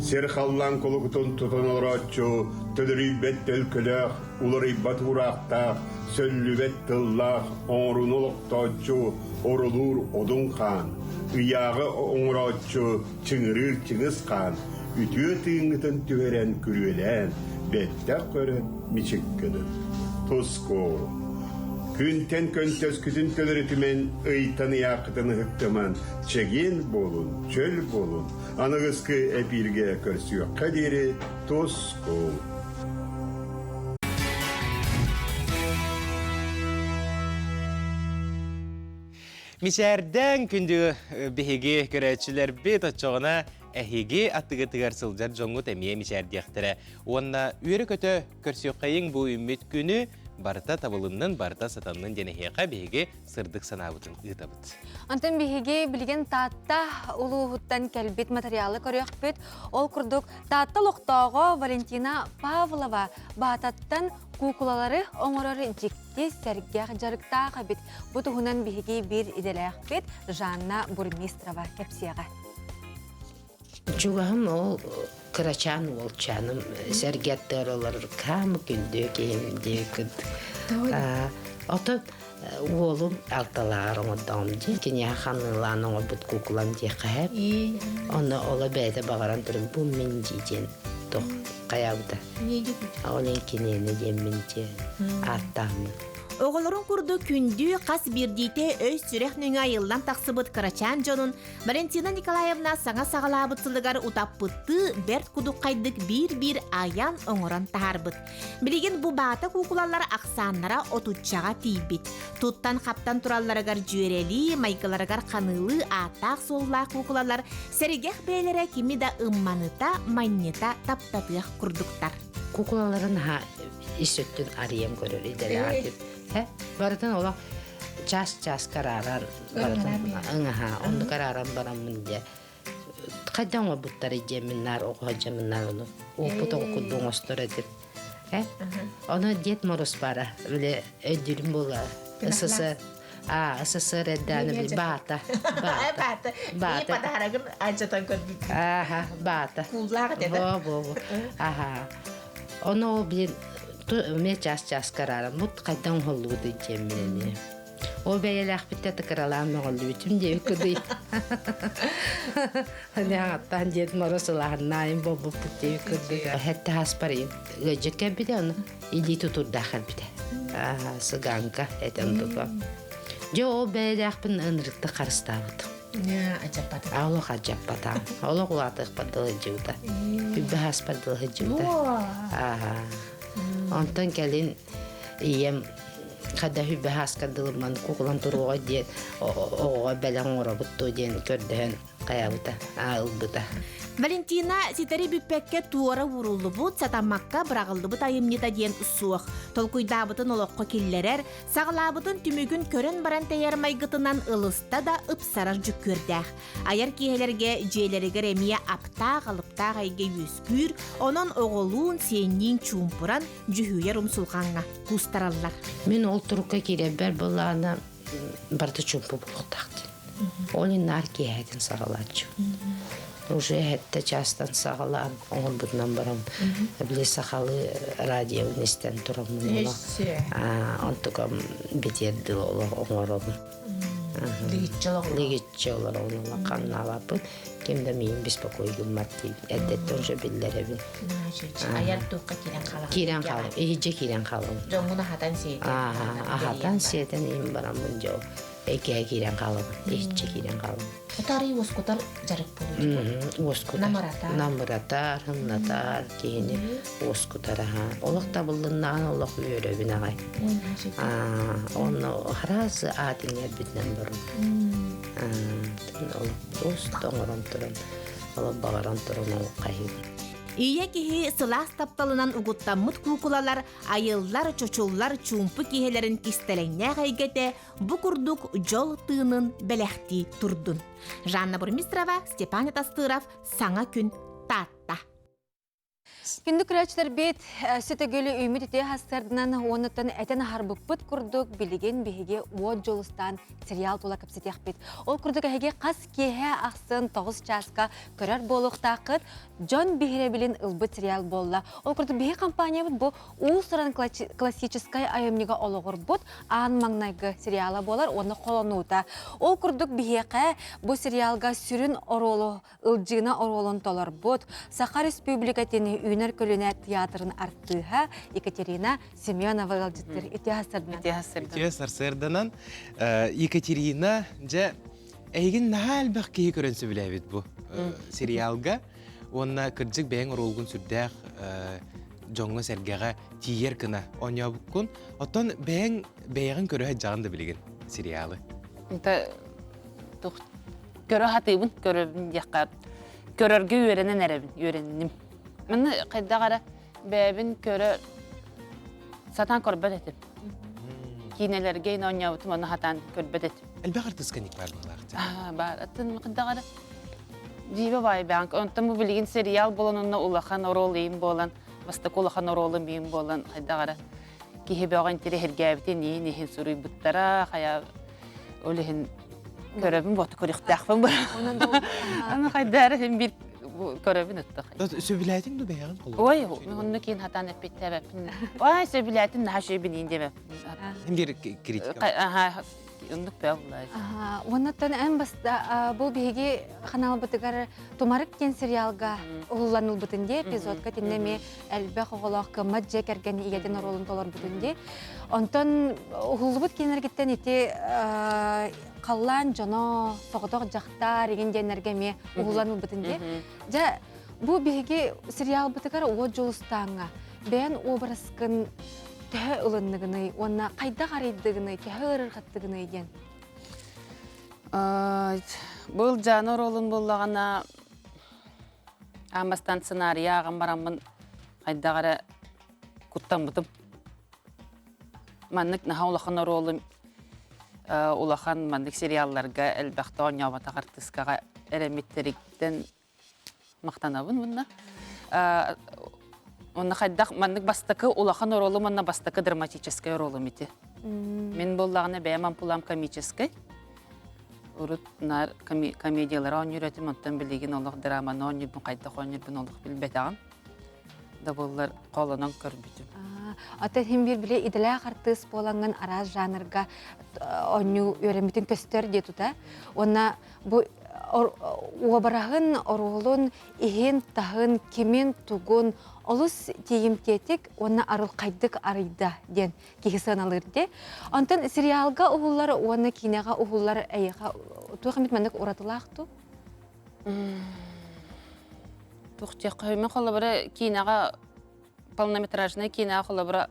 Сир халлаан кулукутун тутан олорооччу, төлөрүйбэт төлкөлөөх, уларыйбат уураахтаах, сөллүбэт тыллаах, оҥоруну олохтооччу, орулуур Одун хаан, ыйааҕы оҥорооччу Чыҥырыыр Чыҥыс хаан, үтүө тыыҥҥытын түһэрэн күрүөлээн, бэттэх көрөн мичик гынын. Туску! Күнтэн көнтөскүтүн төлөрүтүмэн, ыйтан ыйааххытын ыһыктыман, чэгиэн буолун, чөл буолун, аныгыскы эпииргэ көрсүөххэ диэри Туску! Мичээрдээн күндү биһиги көрөөччүлэрбит оччоҕуна эһиги аттыгытыгар сылдьар дьоҥҥут эмиэ мичээрдиэхтэрэ. Уонна үөрэ-көтө көрсүөххэйиҥ бу үүммүт күнү барыта табылыннын, барыта сатаннын диэн эһиэхэ биһиги сырдык санаабытын ыытабыт. Онтон биһиги билигин Таатта улууһуттан кэлбит материалы көрүөхпүт. Ол курдук Таатта олохтооҕо Валентина Павлова баататтан куукулалары оҥорор дьикти сэргэх дьарыктаах эбит. Бу туһунан биһиги биир идэлээхпит Жанна Бурмистрова кэпсиэҕэ. Чугаһым ол кырачаан уолчааным сэргэттэр олорор каам күндү киһим диэкит. Отон уолум алталааҕар оҥордоҕум дии. Киниэхэ ханыылаан оҥорбут куукулам диэххэ сөп. Онно оло бэйэтэ баҕаран туран бу мин дии диэн туох хайаабыта. Ол иһин киниэнэ диэммин дии ааттааммын. Оҕолорун курдук күндү хас биирдиитэ өй-сүрэх нөҥүө айыллан тахсыбыт кырачаан дьонун Валентина Николаевна саҥа саҕалаабыт сылыгар утаппыттыы бэрт кудуххайдык биир-биир айан оҥорон таһаарбыт. Билигин бу баата куукулалар ахсааннара отуччаҕа тиийбит. Туттан-хаптан туралларыгар дьүөрэлии, майгыларыгар ханыылыы ааттаах-суоллаах куукулалар сэргэх бэйэлэрэ кими да ымманыта, манньыта таптатыах курдуктар. Куукулаларын наһаа ис өттүн арыйан көрөр идэлээх. Барытын олох час-час карааран барытын ыҥаһа оннук арааран бараммын дьэ хайдах оҥорбуттарый диэммин наар оҕо сылдьаммын наар ону уоппут оҕо курдук оҥостор этим. Ону Дед Мороз бара, били өйдүүрүм буолла. СССР А, СССР эрдэҕинэ били баата. Баата. Баата. Патаарагын алдьатан көрбүт. Аха, баата. Кууллаах этэ Во, во, во. Аха. Ону блин, эмиэ чаас-чаас караарам. Бут хайдан оһоллубутуй диэммин эмиэ. Ол бэйэлээхпиттэ тыкыралаан мөҕүллүбүтүм диэбит кудуй. Аҕаттаан диэт мороз ылаһыннаайым буолбуппут диэбит курдук. Хэтте хаспар ыалдьыт кэлбитэ, ону илии тутурдаах кэлбитэ. Сыганка этэн туга. Дьэ ол бэйэлээхпин ынырыкта харыстаабытым. Ажаппата. Олох ажаппата. Олох улаатыахпар дылы дьыбыта. Үббэ хаспар дылы дьыбыта. Онтон кэлин ийэм хада хүбэ хааска дылымман кукулан туруоҕа диэн оҕоҕо бэлэх оҥоробут дуо диэн көрдөһөн хайаабыта ылбыта. Валентина ситэри бүппэккэ туора ууруллубут, сатаммакка быраҕыллыбыт айымньыта диэн суох. Толкуйдаабытын олоххо киллэрэр, саҕалаабытын түмүгүн көрөн баран тэйэр майгытынан ылыста да ыпсарар дьүккүөрдээх. Айар киэһэлэргэ дьиэлэригэр эмиэ аптаах-алыптаах эйгэ үөскүүр, онон оҕолуун, сиэнниин чуумпуран, дьүһүйэр умсулҕаҥҥа куустараллар. Мин ол турукка киирэрбэр былаана барыта чуумпу буолуохтаах диэн. Ол иһин наар киэһэтин саҕалааччы. Уже эһэттэ чаастан саҕалаан оҥорбутунан баран били сахалыы радиобун истэн тураммын олох онтукам битиэрдил олох оҥоробун. Лигиччи олоробун олох ханнаабаппын. Ким да миин беспокой гыммат диибин. Эрдэттэн уже биллэрэбин. Айар туохха киирэн хаалаҕын? Киирэн хаалабын. Иһирдьэ киирэн хаалабын. Дьоҥҥун аһатан сиэтэн. Аһатан сиэтэн иһин бараммын дьол. Эккиһэ киирэн хаалабын. Иһиччэ киирэн хаалабын. Утары уоскутар дьарык буолуу. Уоскутар. Намыратар. Намыратар, һымнатар, киһини уоскутар аха. Олох табыллыннаҕын олох үөрөбүн аҕай. Онно араас аат иҥэрбитинэн барым. Олох туос оҥорон туран, олох баҕаран туран ол хайыыбын. Ийэ киһи сылаас тапталынан угуттаммыт куукулалар айыллар, чочуллар чуумпу киһилэрин кистэлэҥнээх эйгэтэ бу курдук дьол тыынын бэлэхтии турдун. Жанна Бурмистрова, Степан Атастыров, Саҥа күн, Таатта. Күндү көрөөччүлэрбит, сүтөгүлү үүмүт үтүө хастардынан уонуттан этэн аһарбыппыт курдук билигин биһиги уот дьулустаан сериал тула кэпсэтиэхпит. Ол курдук эһиги хас киэһэ ахсын 9 чааска көрөр буолуохтааххыт. Дьон биһирэбилин ылбыт сериал буолла. Ол курдук биһи компаниябыт бу уус-уран классическай айымньыга олоҕурбут аан маҥнайгы сериала буолар уонна холонуута. Ол курдук биһиэхэ бу сериалга сүрүн оруолу Ылдьыына оруолун толорбут Саха Республикатын үүнэр көлүнэ театрын артыыһа Екатерина Семенова ыалдьыттыр. Үтүө сарсыарданан. Үтүө сарсыарданан. Екатерина, дьэ, эйигин наһаа элбэх киһи көрөн сөбүлээбит бу сериалга. Уонна кырдьык бэйэҥ оруолгун сүрдээх дьоҥҥо-сэргэҕэ тиийэр гына оонньообуккун. Оттон бэйэҥ бэйэҕин көрө сылдьаҕын да билигин сериалы. Это көрө сатыыбын, көрөбүн диэххэ көрөргө үөрэнэн эрэбин, үөрэнним. Манна хайдах эрэ бэйэбин көрө сатаан көрбөт этим. Киинэлэргэ ин оонньообутум, ону сатаан көрбөт этим. Элбэх артыска ник баар быһыылаах. Баар. Атын хайдах эрэ дьиибэ баай бэҕэн. Онтон бу билигин сериал буолан онно улахан оруол иин буолан, бастакы улахан оруолум иин буолан хайдах эрэ киһи бөҕө интириэһиргээбитин иин иһин суруйбуттара, хайа ол иһин көрөбүн буоту көрүөхтээхпин бу. Аны хайдары син бир көрөбүн ыттах. Сөбүлээтиҥ ду бэйэҕин холобур? Ой, онну киин хатаан эппиттээбэппин. Ой, сөбүлээтим наһаа үчүгэй диэбэппин. Хим бир критика. Аха, оннук бээ буллаа. Уоннаттан эн баста бу биһиги ханаалбытыгар Тумарык диэн сериалга уһулланылбытын дии эпизодка тиннэ эмиэ элбэх оҕолоох кыаммат дьиэ кэргэн ийэтин оруолун толорбутун дии. Онтон уһуллубут кинилэргиттэн ити халлаан дьоно, соҕотох дьахтар игин диэннэргэ эмиэ уһуллан ылбытын дии. Дьэ, бу биһиги сериалбытыгар Уот Дьулустааҥҥа бэйэн образкын төһө ылынныгыный уонна хайдах арыйдыгыный, төһө ыарырҕаттыгыный диэн? Бу Ылдьаана оруолун буоллаҕына аан бастаан сценарийы ааҕан бараммын хайдах эрэ куттаммытым. Маннык наһаа улахан оруолум улахан маннык сериалларга элбэхтэ оонньооботох артыыскаҕа эрэммиттэриттэн махтанабын уонна. Онно хайдах маннык бастакы улахан оруолум уонна бастакы драматическай оруолум ити. Мин буоллаҕына бэйэм ампулам комическай. Урут наар комедиялары оонньуур этим, онтон билигин олох драманы оонньуурбун, хайдах оонньуурбун олох билбэтэҕим. Да буоллар холонон көрбүтүм. Ата иһин биир били идэлээх артыыс буолаҥҥын араас жанрга оонньуу үөрэммитин көстөр дии тута. Уонна бу уобараһын, оруолун, иһин, таһын, кимин, тугун олус тиийимтиэтик уонна арылхайдык арыйда диэн киһи сыаналыыр дии. Онтон сериалга уһуллар уонна киинэҕэ уһуллар эйиэхэ туох эмит маннык уратылаах дуу? Туох диэххэ мен холобура киинэҕэ полнометражнай киинэҕэ холобура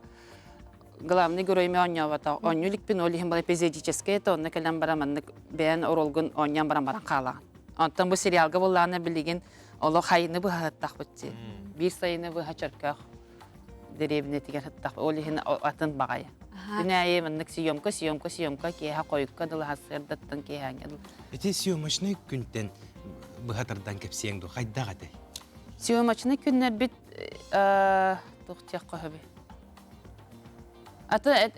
главный герой оонньооботох оонньуу иликпин ол иһин эпизодическай это онно кэлэн баран маннык бэйэн оруолгун оонньоон баран баран хаалаҕын онтон бу сериалга буоллаҕына билигин олох хайыны быһаһыттахпыт дии биир сайыны быһа чөркөөх дэриэбинэтигэр сыттах ол иһин атын баҕайы күн аайы маннык съемка съемка съемка киэһэ хойукка дылы сарсыардаттан киэһээҥҥэ дылы Ити съемочный күнтэн быһа тардан кэпсиэҥ дуу хайдах этэй? Съемочный күннэрбит туох диэххэ сөбүй? Аты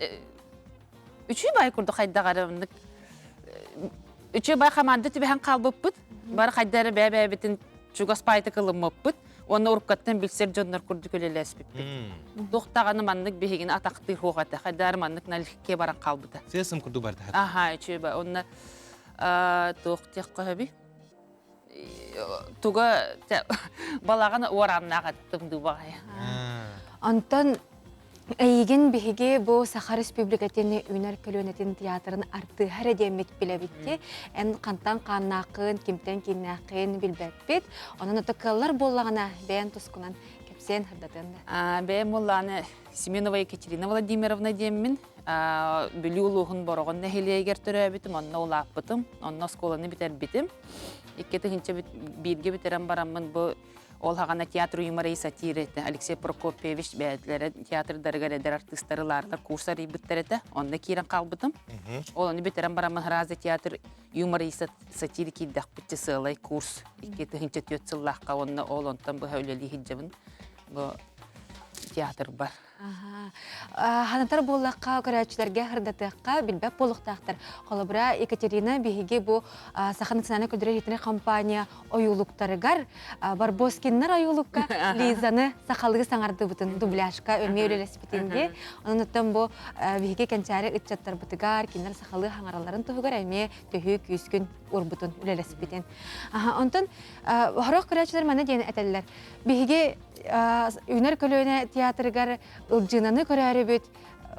үчүй бай курдук хайдах эрэ оннук үчүй бай хамаанда түбэһэн хаалбыппыт. Бары хайда эрэ бэйэ-бэйэбитин чугас паайтык ылыммыппыт. Уонна уруккаттан билсэр дьоннор курдук үлэлэспиппит. Туох даҕаны маннык биһигини атахтыыр суох этэ. Хайда эрэ маннык налегке баран хаалбыта. Сыасым курдук барда. Аха, үчүй бай. Онно туох диэххэ сөбүй? Туга балаҕан уорааннаах аттым дуу баҕайы. Онтон эйигин биһиги бу Саха Республикатын үүнэр көлүөнэтин театрын артыыһа эрэ диэммит билэбит Эн хантан хааннааххын, кимтэн кииннээххин билбэппит. Онон ото кыаллар буоллаҕына бэйэн тускунан кэпсээн сырдатыан да. Бэйэм буоллааны Семенова Екатерина Владимировна диэммин. Бүлүү улууһун Бороҕон нэһилиэгэр төрөөбүтүм, онно улааппытым, онно оскуоланы бүтэрбитим. 2001-гэ бүтэрэн бараммын бу ол хаҕана театр юмора и сатиры этэ. Алексей Прокопьевич бэйэлэрэ театрдарыгар эдэр артыыстары лаардар курс арыйбыттар этэ. Онно киирэн хаалбытым. Ол ону бүтэрэн бараммын сразу театр юмора и сатиры киирдэхпитчэ сыалай курс 2004 сыллаахха уонна ол онтон быһа үлэлии сылдьабын. Бу театрбар. Ханатар буоллахха, көрөөччүлэргэ сырдатыахха, билбэт буолуохтаахтар. Холобура, Екатерина биһиги бу Саха национальнай культура компания ойуулуктарыгар Барбоскиннар ойуулукка Лизаны сахалыы саҥардыбытын дубляжка эмиэ үлэлэспитин дии. Онон оттон бу биһиги кэнчээри ыччаттарбытыгар кинилэр сахалыы хаҥаралларын туһугар эмиэ төһүү күүскүн урбутун үлэлэспитин. Онтон хорох көрөөччүлэр манна диэн этэллэр. Биһиги Үүнэр көлүөнэ театрыгар Ылдьыынаны көрөөрүбүт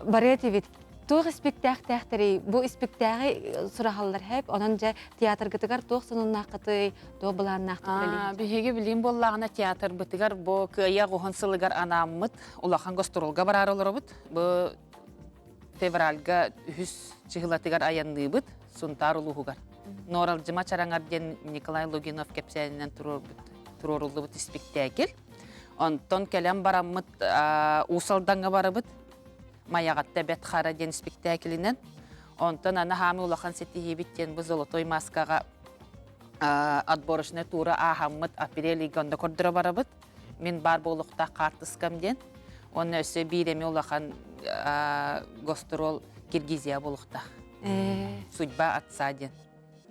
барыа этибит. Туох испиктээхтээхтэрий? Бу испиктээҕи сураһаллар хэп. Онон дьэ театргытыгар туох сонуннааххытый, туох былааннааххытый? Биһиги билим буоллаҕына театрбытыгар бу кыайа оҕуһун сылыгар анааммыт улахан гастролга бараары олоробут. Бу февральга үһүс чыһылатыгар айанныыбыт Сунтаар улууһугар. Нуоралдьыма Чараҥар диэн Николай Лугинов кэпсээнинэн туруорбут туруоруллубут испиктээкил. Онтон кэлэн бараммыт Уус Алдаҥҥа барабыт. Майаҕатта Бэт Хара диэн испиктээкилинэн. Онтон аны хаамыы улахан ситиһиибит диэн бу Золотой маскаҕа отборочная тура ааһаммыт апрель ыйга онно көрдөрө барабыт. Мин баар буолуохтаах хаартыскам диэн. Уонна өссө биир эмиэ улахан гастрол Киргизия буолуохтаах. Судьба отца диэн.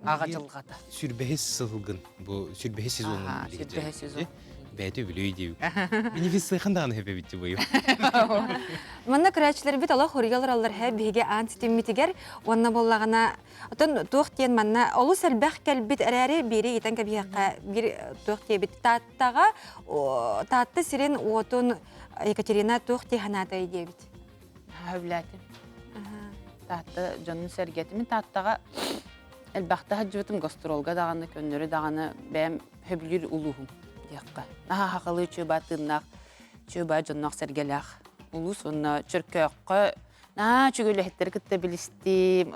Аҕа дьылҕата. Сүрбэһис сылгын, бу сүрбэһис сезонун Сүрбэһис сезон. Бэйэтэ бүлүй диэбит. Бенефиссыхан даҕаны хэпэбитти быйыл. Манна көрөөччүлэрбит олох хоруйа олороллор һэ биһиги аан ситиммитигэр уонна буоллаҕына отон туох диэн манна олус элбэх кэлбит эрээри биири ыйытан кэбиһиэххэ биир туох диэбит Тааттаҕа Таатта сирин уотун Екатерина туох дии санаатай диэбит. Сөбүлээтим. Таатта дьонун сэргэтим. Тааттаҕа элбэхтэ сылдьыбытым гастролга даҕаны, көннөрү даҕаны бэйэм сөбүлүүр улууһум диэххэ. Наһаа хахалыы чуубаа тыыннаах, чуубаа дьонноох сэргэлээх улуус уонна Чөркөөххө наһаа үчүгэй үлэһиттэри кытта билистим,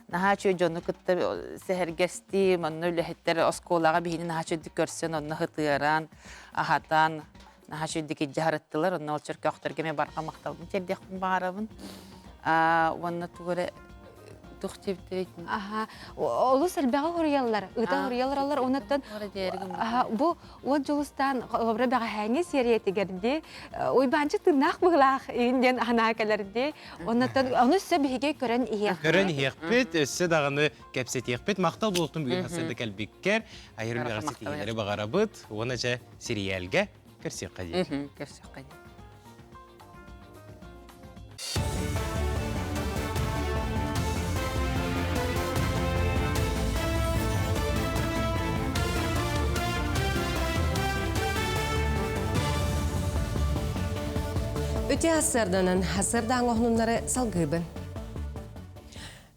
наһаа үчүгэй дьону кытта сэһэргэстим, онно үлэһиттэр оскуолаҕа биһини наһаа үчүгэйдик көрсөн, онно сытыаран, аһатан, наһаа үчүгэйдик илдьэ сырыттылар. Онно ол чөркөөхтөргө эмиэ барҕа махталбын тиэрдиэхпин баҕарабын. Уонна тугу эрэ. Тух типтирит. Аха, олус элбэҕи хуруйаллар, ыта хуруйаллар, онуттан бу Уот Дьулустаан холобура бэҕэһээҥҥи сиэрийэтигэр Уйбаанчык тыыннаах быһыылаах иин диэн санаа кэлэрди. Оннуттан ону өссө биһиги көрөн иһиэхпит. Көрөн иһиэхпит, өссө даҕаны кэпсэтиэхпит. Махтал буолтун бүгүн хасыда кэлбиккэр. Айыр үлэҕэ ситиһиилэри баҕарабыт. Уонна дьэ сирийээлгэ көрсүөххэ диэн. Көрсүөххэ диэн. Үтүө сарсыарданан сарсыардааҥы оһнуннары салгыыбын.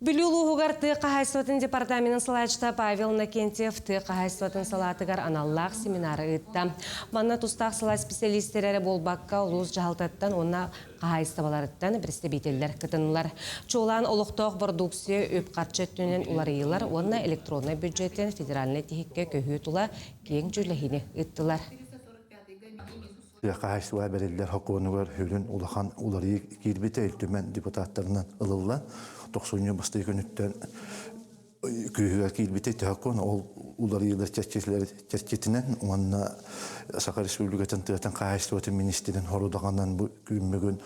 Бүлүү улууһугар тыа хаһаайыстыбатын департаменын салайааччыта Павел Иннокентьев тыа хаһаайыстыбатын салаатыгар аналлаах семинары ыытта. Манна тустаах салаа специалистэрэ эрэ буолбакка, улуус дьаһалтатыттан уонна хаһаайыстыбаларыттан представителлэр кытыннылар. Чуолаан олохтоох бородууксуйа үп-харчы өттүнэн уларыйыылар уонна электроннай бюджеттэн федеральнай тиһиккэ көһүү тула киэҥ дьүүллэһиини ыыттылар. Тыа хаһаайыстыбаҕа бэриллэр сокуонугар сүрүн улахан уларыйыы киирбитэ Ил Түмэн депутаттарынан ылыллан, тохсунньу бастакы күнүттэн күүһүгэр киирбитэ ити сокуон ол уларыйыылар чэрчитинэн уонна Саха Республикатын тыатын хаһаайыстыбатын министрин хорудаҕынан бу күн бүгүн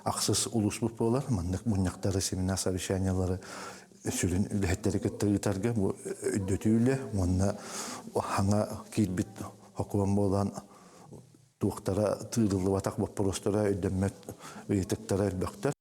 ахсыс улууспут буолар. Маннык мунньахтары, семинар совещаниялары сүрүн үлэһиттэри кытта ыытарга бу өйдөтүү үлэ уонна хаҥа киирбит сокуон буолан туохтара тыырыллыбатах боппуруостара өйдөммөт ыйытыктара элбэхтэр.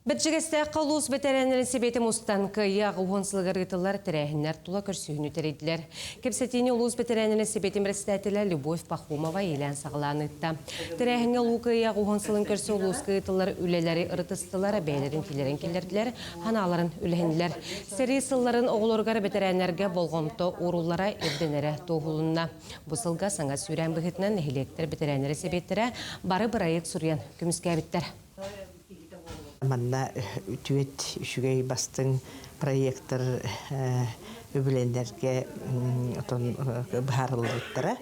Бэрдьигэстээххэ улуус бэтэрээннэрин сэбиэтэ мустан Кыайыы 80 сылыгар ыытыллар тэрээһиннэр тула көрсүһүүнү тэрийдилэр. Кэпсэтиини улуус бэтэрээннэрин сэбиэтин председателэ Любовь Пахомова иилээн-саҕалаан ыытта. Тэрээһиҥҥэ Улуу Кыайыы 80 сылын көрсө улууска ыытыллар үлэлэри ырытыстылар, бэйэлэрин киллэрэн киллэрдилэр, санааларын үлэһиннилэр. Сэрии сылларын оҕолоругар бэтэрээннэргэ болҕомто ууруллара ирдэнэрэ туоһулунна. Бу сылга саҥа сүүрээн быһыытынан нэһилиэктэр бэтэрээннэрэ сэбиэттэрэ бары бырайыак суруйан көмүскээбиттэр. Манна үтүөт үчүгэй бастыҥ проектор үбүлэнэргэ отон быһаарыллыбыттара.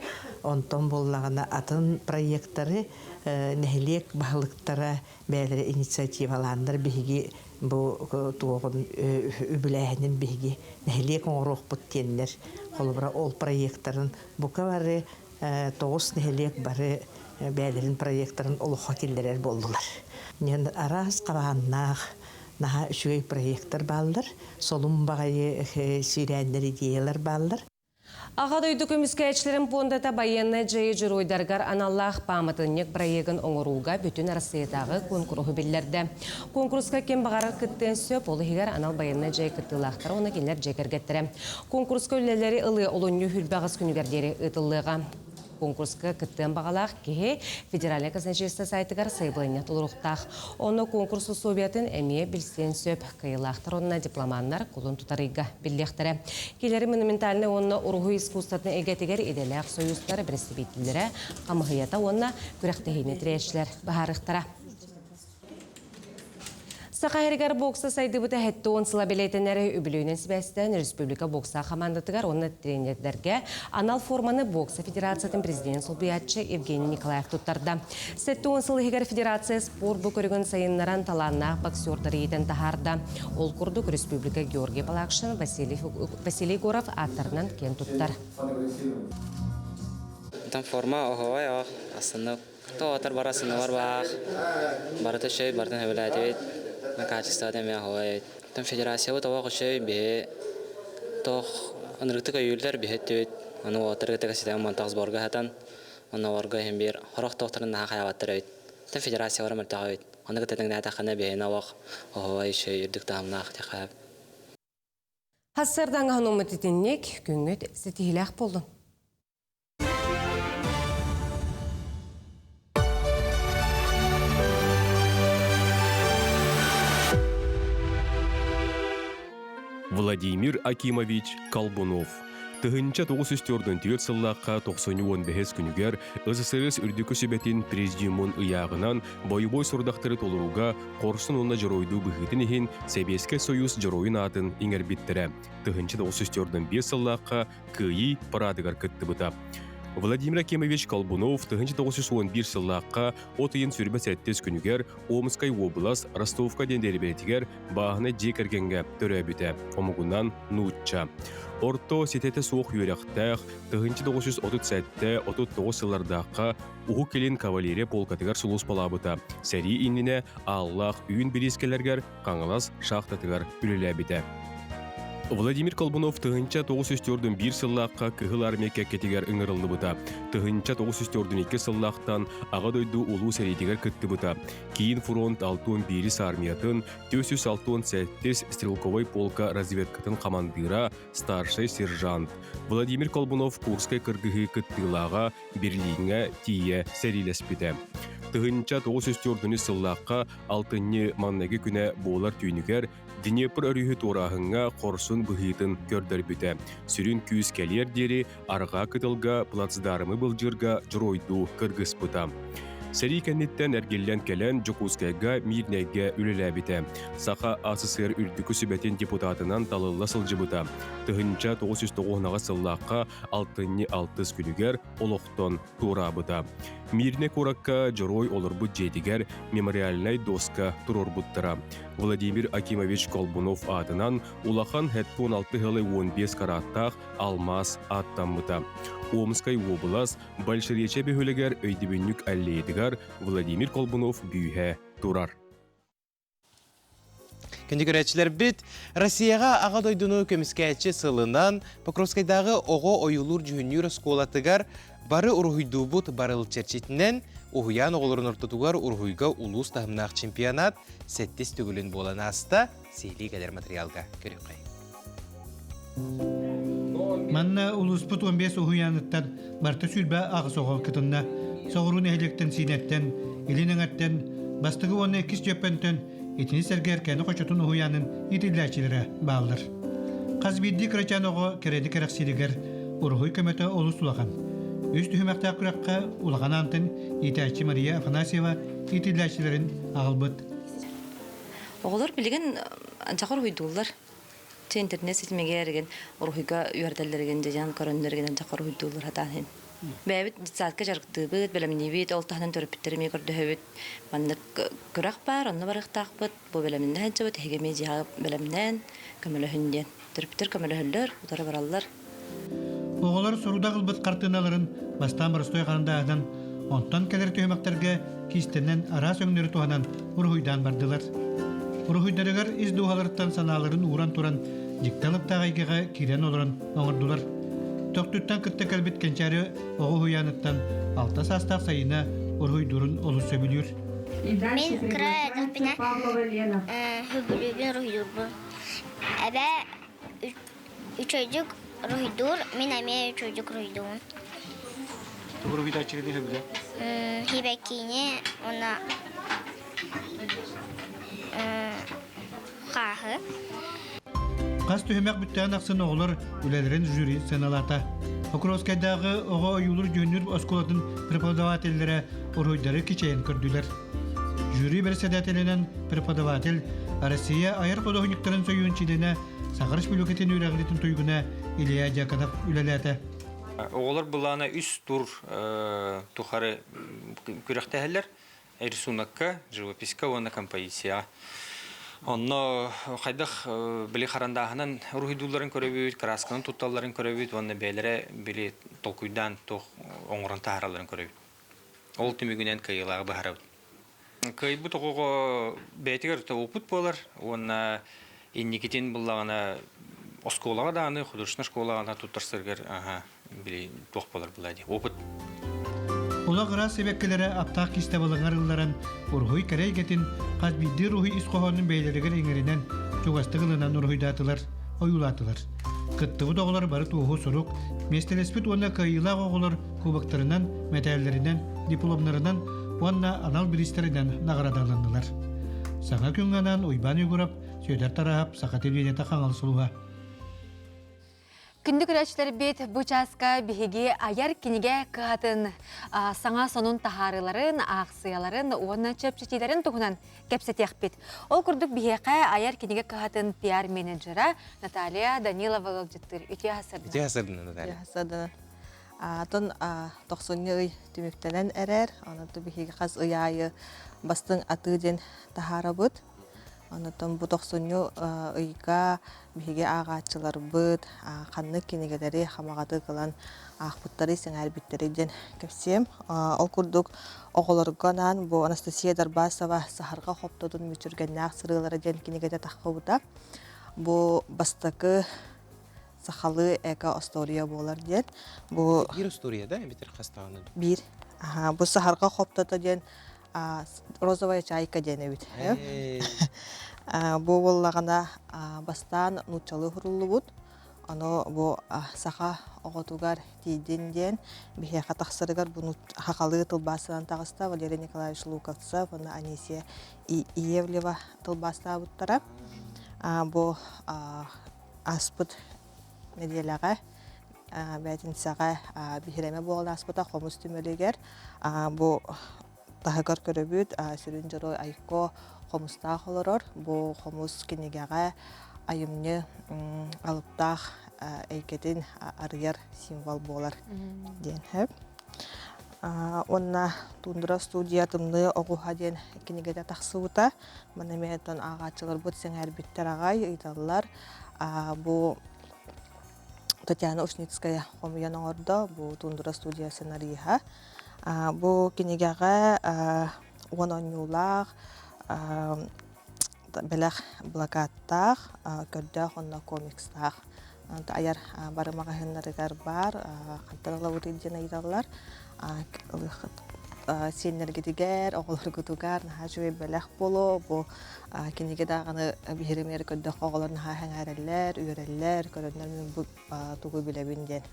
Онтон буоллаҕына атын проекторы нэһилиэк баһылыктара бэйэлэрэ инициативалааннар биһиги бу туоҕун үбүлээһинин биһиги нэһилиэк оҥоруохпут диэннэр холобура ол проектарын бука бары тоҕус нэһилиэк бары бэйэлэрин проектарын олоххо киллэрэр буоллулар. Диэн араас хабааннаах наһаа үчүгэй проектар бааллар, солун баҕайы сүүрээннэр идеялар бааллар. Аҕа дойду көмүскээччилэрин пуондата байыаннай дьайыы дьоруойдарыгар аналлаах пааматынньык бырайыагын оҥорууга бүтүн Арассыыйатааҕы куонкуруһу биллэрдэ. Куонкуруска ким баҕарар кыттыан сөп, ол иһигэр анал байыаннай дьайыы кыттыылаахтара уонна кинилэр дьиэ кэргэттэрэ. Куонкуруска үлэлэри ылыы олунньу 28 күнүгэр диэри ыытыллыаҕа. Конкурска кыттыан баҕалаах киһи федеральнай казначейство сайтыгар сайабылыанньа толоруохтаах. Онно конкурс усулуобуйатын эмиэ билсиэн сөп. Кыайыылаахтар уонна дипломаннар кулун тутар ыйга биллиэхтэрэ. Кинилэри монументальнай уонна уруһуй искусствотын эйгэтигэр идэлээх сойуустар бэрэстэбиитэллэрэ, хамыһыйата уонна күрэхтэһиини тэрийээччилэр быһаарыахтара. Саха сиригэр бокса сайдыбыта 70 сыла бэлиэтэнэр үбүлүөйүнэн сибээстээн республика бокса хамаандатыгар уонна тренердэргэ анал форманы бокса федерациятын президенин солбуйааччы Евгений Николаев туттарда. 70 сыл иһигэр федерация спорт бу көрүҥүн сайыннаран талааннаах боксердары иитэн таһаарда. Ол курдук республика Георгий Балакшин, Василий, Василий Егоров ааттарынан киэн туттар. Там форма оһоҕой ох, астыннык Тоҕотор бара сыннабар баах, барыта үчүгэй, барытын сөбүлээтибит, качествота эмиэ оһуобай эбит. Оттон федерациябыт олох үчүгэй, биһи туох ынырыктык өйүүллэр, биһи өттүбүт, аны уолаттары кытта кэпсэтэн мантах сборга сатан, онно иһин биир сорох туохтарын наһаа хайаабаттар эбит. Оттон федерациялара мөлтөх эбит. Ону кытта тэҥнээтэххинэ биһини олох оһуобай үчүгэй, үрдүк таһымнаах диэххэ Хассардаҥа хонуммут итинник күҥҥүт ситиһиилээх буоллун. Владимир Акимович Колбунов 1944 сыллаахха 95 күнүгэр СССР Үрдүкү Сүбэтин Президиумун ыйааҕынан бойобуой сорудахтары толорууга хорсун уонна дьоруойдуу быһыытын иһин Сэбиэскэй Союз Дьоруойун аатын иҥэрбиттэрэ. 1945 сыллаахха Кыайыы парадыгар кыттыбыта. Владимир Акимович Колбунов 1911 сыллаахха от ыйын сүрбэ сэттис күнүгэр Омскай уобалас Ростовка диэн дэриэбинэтигэр бааһынай дьиэ кэргэҥҥэ төрөөбүтэ, омугунан нуучча. Орто ситэтэ суох үөрэхтээх 1937-39 сыллардаахха Уһук Илин кавалерия полкатыгар сулууспалаабыта. Сэрии иннинэ Ааллаах Үүн бириискэлэригэр Хаҥалас шахтатыгар үлэлээбитэ. Владимир Колбунов 1941 сыллаахха Кыһыл Армия кэккэтигэр ыҥырыллыбыта. 1942 сыллаахтан Аҕа дойду Улуу сэриитигэр кыттыбыта. Киин фронт 61 армиятын 467 стрелковай полка разведкатын хамандыыра, старшай сержант. Владимир Колбунов Курскай кыргыһыы кыттыылааҕа Берлиҥҥэ тиийэ сэриилэспитэ. 1904 сыллаахха алтынньы маҥнайгы күнэ буолар түүнүгэр Днепр өрүһү туорааһыҥҥа хорсун быһыытын көрдөрбүтэ. Сүрүн күүс кэлиэр диэри арҕаа кытылга плацдармы былдьыырга дьоруойдуу кыргыспыта. Сэрии кэнниттэн эргиллэн кэлэн Дьокуускайга Миирнэйгэ үлэлээбитэ. Саха АССР Үрдүкү Сүбэтин депутатынан талылла сылдьыбыта. 1909 сыллаахха алтынньы алтыс күнүгэр олохтон туораабыта. Миирнэ куоракка дьоруой олорбут дьиэтигэр мемориальнай доска туруорбуттара. Владимир Акимович Колбунов аатынан улахан 76 сылы 15 карааттаах алмаас ааттаммыта. Омскай уобалас Большеречье бөһүөлэгэр өйдөбүнньүк аллеятыгар Владимир Колбунов бүүһэ турар. Күндү көрөөччүлэрбит, Россияҕа Аҕа дойдуну көмүскээччи сылынан Покровскайдааҕы оҕо ойуулуур-дьүһүннүүр оскуолатыгар бары уруһуйдуубут барыл чэрчитинэн уһуйаан оҕолорун ортотугар уруһуйга улуус таһымнаах чемпионат сэттис төгүлүн буолан ааста. Сиһилии кэлэр материалга көрүөххэй. Манна улууспут 15 уһуйааныттан барыта 28 оҕо кытынна. Соҕуруу нэһилиэктэн Сиинэттэн, Илин Эҥэртэн, Бастакы уонна Иккис Дьөппөнтөн итини сэргэ Эркээни хочотун уһуйаанын иитиллээччилэрэ бааллар. Хас биирдии кырачаан оҕо кэрэни кэрэхсииригэр уруһуй көмөтө олус улахан. Үс түһүмэхтээх күрэххэ Улахан Аантан иитээччи Мария Афанасьева иитиллээччилэрин аҕалбыт. Оҕолор билигин дьаҕар уһуйдууллар. Чэ интернет ситимигэр эргин уруһуйга үөрэтэллэригин дьэдьэн көрөннөргүнэн дьахар уруһуйдууллар сатаан иһин. Бэйэбит детсадка дьарыктыыбыт, бэлэмниибит, ол таһынан төрөппүттэри эмиэ көрдөһөбүт. Маннык күрэх баар, онно барыахтаахпыт, бу бэлэмнэнэ сылдьабыт, эһиги эмиэ дьиэҕэ бэлэмнээн, көмөлөһүн диэн. Төрөппүттэр көмөлөһөллөр, утары бараллар. Оҕолор сорудах ылбыт хартыыналарын бастаан боростуой харандааһынан, онтон кэлэр түһүмэхтэргэ киистэнэн араас өҥнөрү туһанан уруһуйдаан бардылар. Уруһуйдарыгар ис дууһаларыттан санааларын ууран туран дьикти алыптаах эйгэҕэ киирэн олорон оҥордулар. Төхтүттэн кытта кэлбит Кэнчээри оҕо уһуйааныттан алта саастаах Сайыына уруһуйдуурун олус сөбүлүүр. Мин кыра эрдэхпинэ сөбүлүүбүн уруһуйдуурбун. Эбээ Үчүгэйдик уруһуйдуур, мин эмиэ үчүгэйдик уруһуйдуубун. Уруһуйдааччыгын сөбүлэ? Хибэкиини уонна хааһы. Хас түһүмэх бүттэҕин ахсын оҕолор үлэлэрин жюри сыаналаата. Покровскайдааҕы оҕо ойуулуур-дьүһүннүүр оскуолатын преподавателлэрэ уруһуйдары кичэйэн көрдүлэр. Жюри бэрэссэдээтэлинэн преподаватель Россия айар худуоһунньуктарын сойуун чилиэнэ Саха Республикатын үөрэҕириитин туйгуна Илья Дьяконов үлэлээтэ. Оҕолор былаана үс тур тухары күрэхтэһэллэр. Рисунокка, живописька уонна композицияҕа. Онно хайдах били харандааһынан уруһуйдуулларын көрөбүт, кыраасканан тутталларын көрөбүт уонна бэйэлэрэ били толкуйдаан туох оҥорон таһааралларын көрөбүт. Ол түмүгүнэн кыайыылааҕы быһаарабыт. Кыайбыт оҕоҕо бэйэтигэр опыт буолар уонна инникитин буллаҕына оскуолаҕа даҕаны художественнай школаҕа туттарсарыгар били туох буолар була дии опыт. Олох ыраас сибэккилэрэ аптаах киистэ балыҥар ылларан уруһуй кэрэ эйгэтин хас биирдии уруһуй ис хоһоонун бэйэлэригэр иҥэринэн чугастык ылынан уруһуйдаатылар, ойуулаатылар. Кыттыбыт оҕолор бары туоһу сурук, миэстэлэспит уонна кыайыылаах оҕолор кубоктарынан, мэтээллэринэн, дипломнарынан уонна анал бириистэринэн наҕараадаланнылар. Саҥа күҥҥэ анаан Уйбаан Егоров, Сүөдэр Тараһап, Саха телевидениета Хаҥалас улууһа. Күндү көрөөччүлэрбит, бу чааска биһиги айар кинигэ кыһатын саҥа сонун таһаарыыларын, аахсыйаларын уонна чэпчэтиилэрин туһунан кэпсэтиэхпит. Ол курдук биһиэхэ айар кинигэ кыһатын пиар-менеджера Наталья Данилова ыалдьыттыыр. Үтүө сарсыарда. Үтүө сарсыарда, Наталья. Үтүө сарсыарда. Атын тохсунньу ый түмүктэнэн эрэр. Онон биһиги хас ый аайы бастыҥ атыы диэн таһаарабыт. Онтон бу тохсунньу ыйга биһиги ааҕааччыларбыт ханнык кинигэлэри хамаҕатык ылан аахпыттарый, сэҥээрбиттэрий диэн кэпсиэм. Ол курдук оҕолорго анаан бу Анастасия Дарбасова «Саһарҕа хоптотун мүччүргэннээх сырыылара» диэн кинигэтэ таххыбыта. Бу бастакы сахалыы эко-остуоруйа буолар диэн. Бу Биир остуоруйа да эбэтэр хастаҕына? Биир. Бу саһарҕа хоптото диэн розовая чайка диэн эбит. Бу буоллаҕына бастаан нууччалыы суруллубут. Ону бу саха оҕотугар тиийдин диэн биһиэхэ тахсарыгар бу сахалыы тылбаастанан таҕыста Валерий Николаевич Луковцев уонна Анисия Иевлева тылбаастаабыттара. Бу ааспыт нэдиэлэҕэ бээтинсэҕэ биһирэмэ буолан ааспыта хомус түмэлигэр бу таһыгар көрөбүт сүрүн дьоруой Айко хомустаах олорор бу хомус кинигэҕэ айымньы алыптаах эйгэтин арыйар символ буолар диэн сөп уонна Тундра студия Тымныы оҕуһа диэн кинигэтэ тахсыбыта Маны эмиэ оттон ааҕааччыларбыт сэҥээрбиттэр аҕай, ыйыталлар. Бу Татьяна Ушницкая хомуйан оҥордо, бу Тундра студия сценариһа. Бу кинигэҕэ уон оонньуулаах, бэлэх плакаттаах, көрдөөх уонна комикстаах айар бары маҕаһыыннарыгар баар, хантан ылабытый диэн ыйыталлар. Сиэннэргитигэр, оҕолоргутугар наһаа үчүгэй бэлэх буолуо. Бу кинигэ даҕаны биһиримигэр көрдөххө оҕолор наһаа сэҥээрэллэр, үөрэллэр, көрөннөр мин бу тугу билэбин диэн.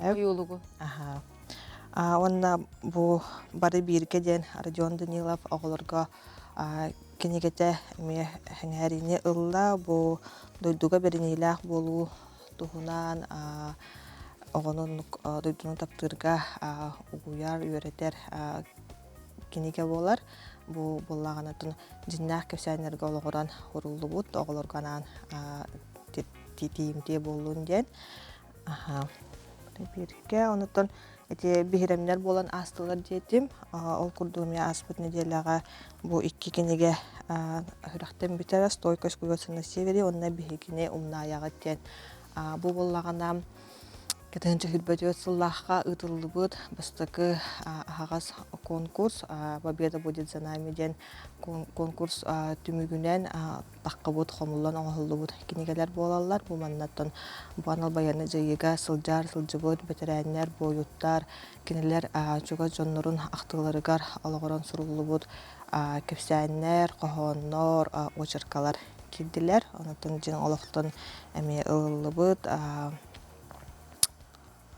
Ойуулугу. Аха. Уонна бу бары бииргэ диэн Родион Данилов оҕолорго кинигэтэ эмиэ сэҥээриини ылла. Бу дойдуга бэриниилээх буолуу туһунан оҕону дойдуну таптыырга угуйар, үөрэтэр кинигэ буолар. Бу буоллаҕына дьиҥнээх кэпсээннэргэ олоҕуран суруллубут, оҕолорго анаан тиийимтиэ буоллун диэн. Бииргэ онуттан ити биһирэмнэр буолан аастылар диэтим. Ол курдук эмиэ ааспыт нэдиэлэҕэ бу икки кинигэ сүрэхтэн бүтэрэ «Стойкость куется на севере» уонна «Биһигини умнаайаҕыт» диэн. Бу буоллаҕына 2024 сыллаахха ыытыллыбыт бастакы аһаҕас конкурс «Победа будет за нами» диэн конкурс түмүгүнэн таххыбыт, хомуллан оҥоһуллубут кинигэлэр буолаллар. Бу маннаттан бу анал байыаннай дьайыыга сылдьар, сылдьыбыт бэтэрээннэр, буойуттар, кинилэр чугас дьоннорун ахтыыларыгар олоҕуран суруллубут кэпсээннэр, хоһооннор, очеркалар киирдилэр. Онтон дьиҥ олохтон эмиэ ылыллыбыт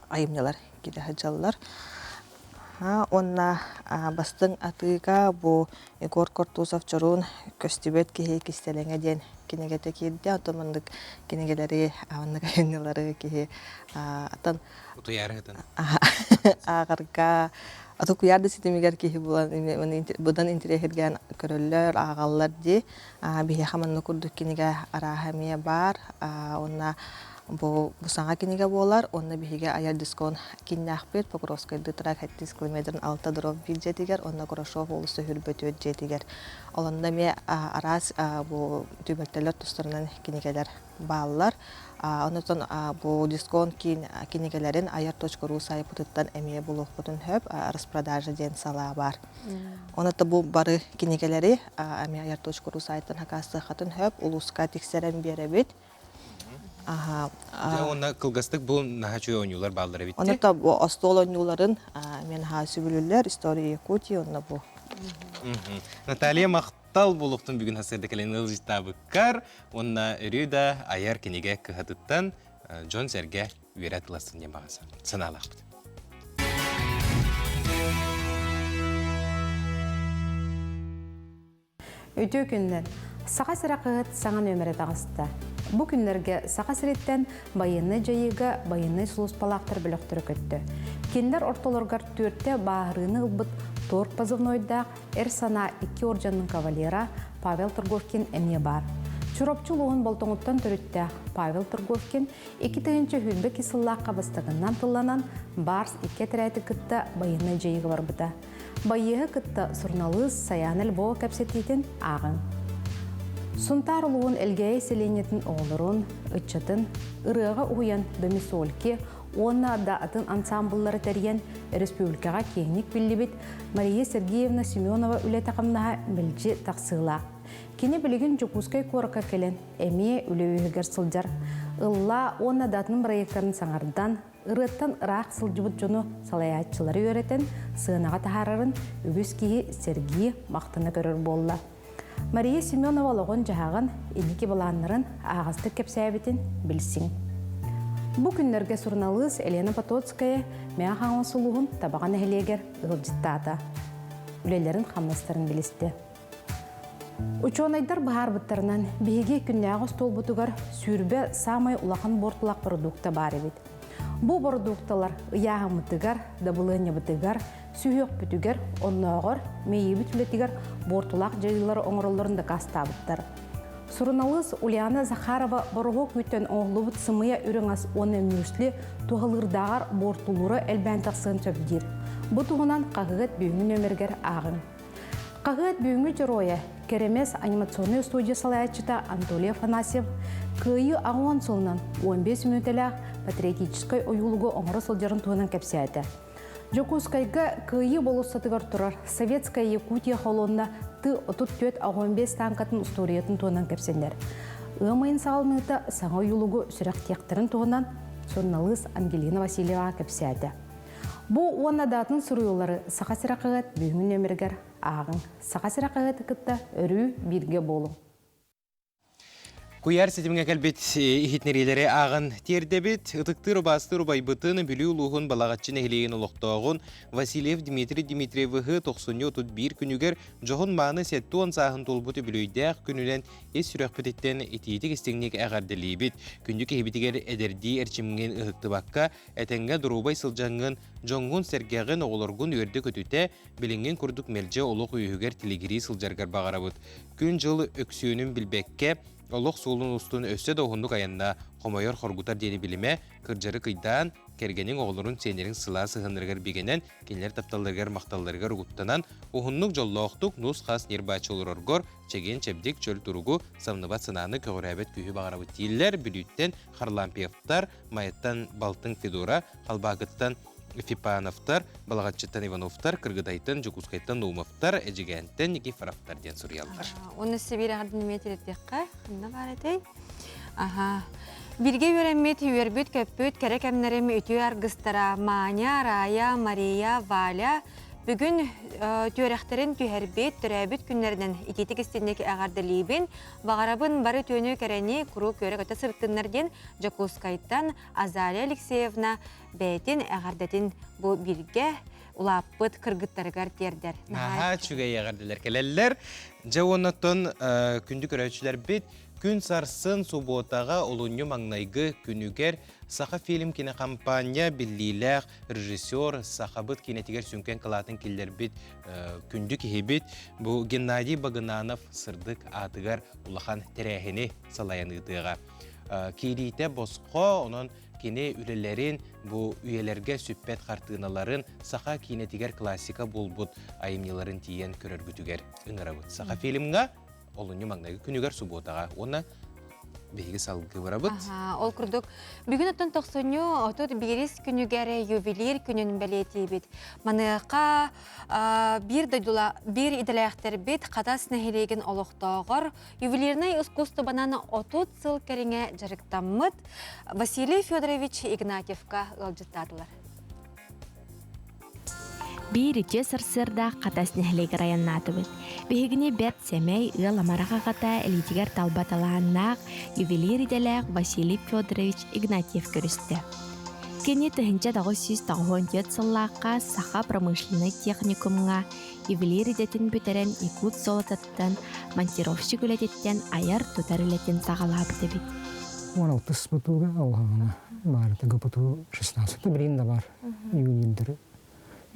айымньылар киирэ сылдьаллар. Уонна бастыҥ атыыга бу Егор Кортусов-Чоруун «Көстүбэт киһи кистэлэҥэ» диэн кинигэтэ киирдэ. Оттон маннык кинигэлэри, маннык айымньылары киһи атын Утуйаарыһытын. ааҕарга аты куйаар да ситимигэр киһи булан быдан интириэһиргээн көрөллөр, ааҕаллар дии. Биһиэхэ маннык курдук кинигэ арааһа эмиэ баар. Уонна Бу, бу саҥа кинигэ буолар уонна биһиги айар дискон кииннээхпит Покровскайдыы трак 7 километрын 6 дров биир дьиэтигэр уонна Курашов уулусса 24 дьиэтигэр. Олонно эмиэ араас бу түбэлтэлэр тустарынан кинигэлэр бааллар. Онотон бу дискон киин кинигэлэрин айар.ру сайтпытыттан эмиэ булуохпутун сөп. Распродажа диэн салаа баар. Оното бу бары кинигэлэри эмиэ айар.ру сайтан хакаастыаххытын сөп. Улууска тиксэрэн биэрэбит. Аха. Дьэ уонна кылгастык бу наһаа үчүгэй оонньуулар бааллар эбит. Ону та бу остуол оонньууларын мен наһаа сөбүлүүллэр история Якутии онно бу. Наталья махтал буолуохтун бүгүн хасырда кэлэн ыалдьыттаабыккар уонна өрүү да айар кинигэ кыһатыттан дьон-сэргэ үөрэ тыласын диэн баҕа санаалаахпыт. Үтүө күннэр! Саха сирэ хаһыат саҥа нүөмэрэ таҕыста. Бу күннэргэ Саха сириттэн байыаннай дьайыыга байыаннай сулууспалаахтар бөлөхтөрө көттө. Кинилэр ортолоругар түөртэ бааһырыыны ылбыт торг позывнойдаах Эр санаа икки орденын кавалера Павел Торговкин эмиэ баар. Чурапчы улууһун Болтоҥуттан төрүттээх Павел Торговкин 2022 сыллаахха бастакыннан тылланан Барс икки этэрээти кытта байыаннай дьайыыга барбыта. Байыаһы кытта суруналыыс Саяна Львова кэпсэтиитин ааҕыҥ. Сунтаар улууһун Элгээйи сэлиэнньэтин оҕолорун, ыччатын ырыаҕа уһуйан Домисольки уонна да атын ансаамбыллары тэрийэн республикаҕа киэҥник биллибит Мария Сергеевна Семенова үлэтэ-хамнаһа мэлдьи тахсыылаах. Кини билигин Дьокуускай куоракка кэлэн эмиэ үлэ үөһүгэр сылдьар. Ыллаа уонна да атын бырайыактарын саҥардан, ырыаттан ыраах сылдьыбыт дьону салайааччылары үөрэтэн сыанаҕа таһаарарын үгүс киһи сэргии, махтана көрөр буолла. Мария Семенова олоҕун-дьаһаҕын, инники былааннарын аһаҕастык кэпсээбитин билсиҥ. Бу күннэргэ суруналыыс Елена Потоцкая Мэҥэ Хаҥалас улууһун Табаҕа нэһилиэгэр ыалдьыттаата. Үлэлэрин-хамнастарын билистэ. Учуонайдар быһаарбыттарынан, биһиги күннээҕи остуолбутугар 20 саамай улахан буортулаах бородуукта баар эбит. Бу бородуукталар ыйааһыммытыгар, дабылыанньабытыгар, сүһүөхпүтүгэр, оннооҕор мэйиибит үлэтигэр буортулаах дьайыылары оҥороллорун дакаастаабыттар. Суруналыыс Ульяна Захарова бороһуок үүттэн оҥоһуллубут сымыйа үрүҥ ас уонна мюсли туһалыырдааҕар буортулуура элбээн тахсыан сөп диир. Бу туһунан хаһыат бүгүҥҥү нүөмэригэр ааҕыҥ. Хаһыат бүгүҥҥү дьоруойа, Кэрэмэс анимационнай студия салайааччыта Анатолий Афанасьев Кыайыы 80 сылынан 15 мүнүүтэлээх патриотическай ойуулугу оҥоро сылдьарын туһунан кэпсээтэ. Дьокуускайга Кыайыы болуоссатыгар турар Советская Якутия холуонна Т-34-85 тааҥкатын устуоруйатын туһунан кэпсэнэр. Ыам ыйын саҕаланыыта саҥа ойуулугу сүрэхтиэхтэрин туһунан суруналыыс Ангелина Васильева кэпсээтэ. Бу уонна да атын суруйуулары Саха сирэ хаһыат бүгүҥҥү нүөмэригэр ааҕыҥ. Саха сирэ хаһыаты кытта өрүү бииргэ буолуҥ. Куйаар ситимҥэ кэлбит иһитиннэриилэри ааҕан тиэрдэбит. Ытыктыыр убаастыыр убайбытын Бүлүү улууһун Балаҕаччы нэһилиэгин олохтооҕун Васильев Дмитрий Дмитриевиһы тохсунньу 31 күнүгэр дьоһун мааны 70 сааһын туолбут үбүлүөйдээх күнүнэн ис сүрэхпититтэн итиитик-истиҥник эҕэрдэлиибит. Күндү киһибитигэр эдэрдии эрчимҥин ыһыктыбакка, Этэҥҥэ доруобай сылдьаҥҥын, дьоҥҥун-сэргэҕин, оҕолоргун үөрдэ-көтүтэ, билиҥҥин курдук мэлдьи олох үөһүгэр тилигирии сылдьаргар баҕарабыт. Күн-дьыл өксүөнүн билбэккэ, олох суолун устун өссө да уһуннук айанна, хомойор-хоргутар диэни билимэ, кырдьары кыйдаан, кэргэниҥ оҕолорун сиэннэриҥ сылаас сыһыаннарыгар бигэнэн, кинилэр тапталларыгар махталларыгар угуттанан, уһуннук дьоллоохтук нус-хас ньир-бааччы олороргор, чэгиэн-чэбдик чөл туругу, самныбат санааны көҕүрээбэт күүһү баҕарабыт дииллэр Бүлүүттэн Харлампьевтар, Майаттан Балтыҥ Федора, Халбаакыттан Фипановтар, Балаҕаччыттан Ивановтар, Кыргыдайтан, Дьокуускайтан Наумовтар, Эдьигээнтэн Никифоровтар диэн суруйаллар. Уонна Сибиир эҕэрдэнэмиэ тириэрдиэххэ ханна баар этэй? Аха. Бииргэ үөрэммит, үөрбүт-көппүт кэрэ кэмнэрим үтүө аргыстара Маня, Рая, Мария, Валя бүгүн түөрэхтэрин түһэрбит, төрөөбүт күннэринэн итиитик истинник эҕэрдэлиибин. Баҕарабын бары үтүөнү кэрэни куруук үөрэ-көтө сырыттыннар диэн Дьокуускайтан Азалия Алексеевна бэйэтин эҕэрдэтин бу бииргэ улааппыт кыргыттарыгар тиэрдэр. Наһаа үчүгэй эҕэрдэлэр кэлэллэр. Дьэ уоннаттан күндү көрөөччүлэрбит күн сарсын субуотаҕа олунньу маҥнайгы күнүгэр Саха фильм кинокомпания биллиилээх режиссер сахабыт киинэтигэр сүҥкэн кылаатын киллэрбит күндү киһибит бу Геннадий Багынанов сырдык аатыгар улахан тэрээһини салайан ыытыаҕа. Киириитэ босхо, онон кини үлэлэрин бу үйэлэргэ сүппэт хартыыналарын саха киинэтигэр классика буолбут айымньыларын тиийэн көрөргүтүгэр ыҥырабыт. Саха фильмҥа олунньу маҥнайгы күнүгэр субуотаҕа уонна биһиги салгыы барабыт. Ол курдук, бүгүн оттон тохсунньу 31 күнүгэр ювелир күнүн бэлиэтиибит. Маныаха биир дойдула биир идэлээхтэрбит Хатас нэһилиэгин олохтооҕор ювелирнай искусствобанан 30 сыл кэриҥэ дьарыктаммыт Василий Федорович Игнатьевка ыалдьыттаатылар. Биир үтүө сарсыарда Хатас нэһилиэгэр айаннаатыбыт. Биһигини бэрт сэмэй, ыал амарах аҕата илиитигэр талба талааннаах, ювелир идэлээх Василий Федорович Игнатьев көрүстэ. Кини 1994 сыллаахха Саха промышленнай техникумҥа ювелир идэтин бүтэрэн Якут золототтан монтировщик үлэтиттэн айар-тутар үлэтин саҕалаабыт эбит. 16 ПТУга олоһоҕуна баарыта ГПТУ 16 билигин да бар ювелирдары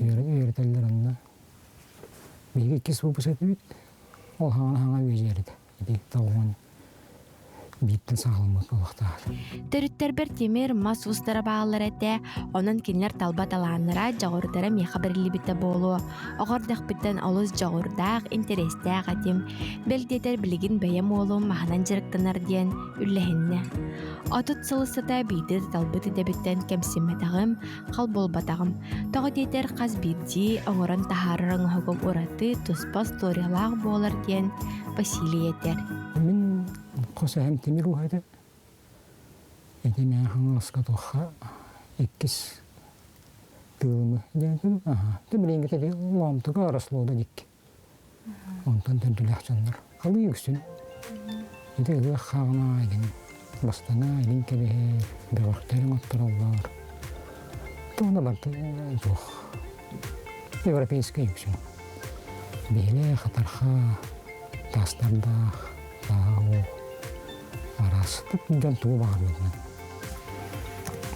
үөрэтэллэр онно. Биһиги иккис выпуск этибит. Ол хаҥана хаҥа үөдьэр этэ. Ити тоҕуон. Бииртэн саҕаламмыт буолуохтаах. Төрүттэрбэр тимир, мас уустара бааллар этэ, онон кинилэр талба талааннара, дьоҕурдара миэхэ бэриллибитэ буолуо. Оҕо эрдэхпиттэн олус дьоҕурдаах, интэриэстээх этим. Бэл диэтэр билигин бэйэм уолум маһынан дьарыктанар диэн үллэһиннэ. 30 сыл устата биирдэ да талбыт идэбиттэн кэмсиммэтэҕим, хал буолбатаҕым. Тоҕо диэтэр хас биирдии оҥорон таһаарар оҥоһугум ураты, туспа остуоруйалаах буолар диэн Василий этэр. Мин хос эһэм тимир ууһа этэ. Ити мээ Хаҥаласка туохха иккис тыылымы диэн аха ты билиҥҥитэ лоомтука рослода дикки. Онтон төрдүлээх дьоннор халыы үксүн ити ыһыах хаҕына игин бастана илин кэбиһэр бөҕөхтөрүн оттороллор. Туона барта туох европейскай үксүн. Биһилэ хатарха таастардаах тааһа араас дьон тугу баҕарбытынан.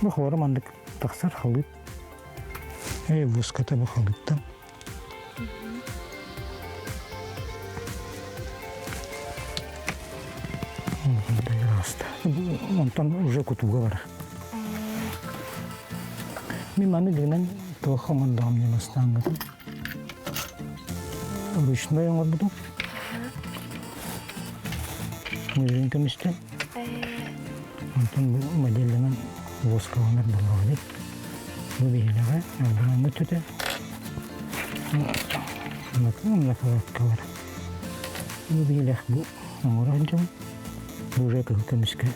Бу хора маннык тахсар халыып. Эй, вуската бу халыыптан. Онтон уже кутуга барар. Мен маны дегенен туох оҥордоҕум диэн бастаан Ручной оҥорбутум. Музейын көмүстэн. Онтон бу моделлэнэн воскаланар буоллаҕа Бу биһилэҕэ албынаммыт түтэ. Накладкалар. Бу биһилэх бу оҥоро сылдьабын. Бу уже кыһыл көмүскэ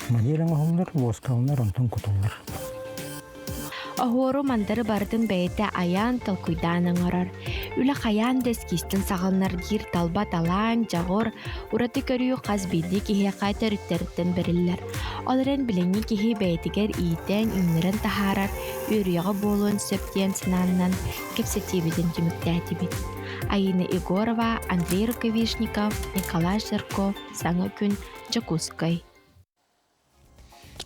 модель оҥоһуллар, воскаланар, онтон кутуллар. Оһуору мандары барытын бэйэтэ айаан, толкуйдаан оҥорор. Үлэ хайаан да эскизтэн саҕаланар диир талба талаан, дьоҕур, ураты көрүү хас биирдии киһиэхэ төрүттэриттэн бэриллэр. Ол эрэн билиҥҥи киһи бэйэтигэр иитэн, үүннэрэн таһаарар үөрүйэҕэ буолуон сөп диэн санаанан кэпсэтиибитин түмүктээтибит. Айыына Егорова, Андрей Рукавишников, Николай Жирков, Саҥа күн, Дьокуускай.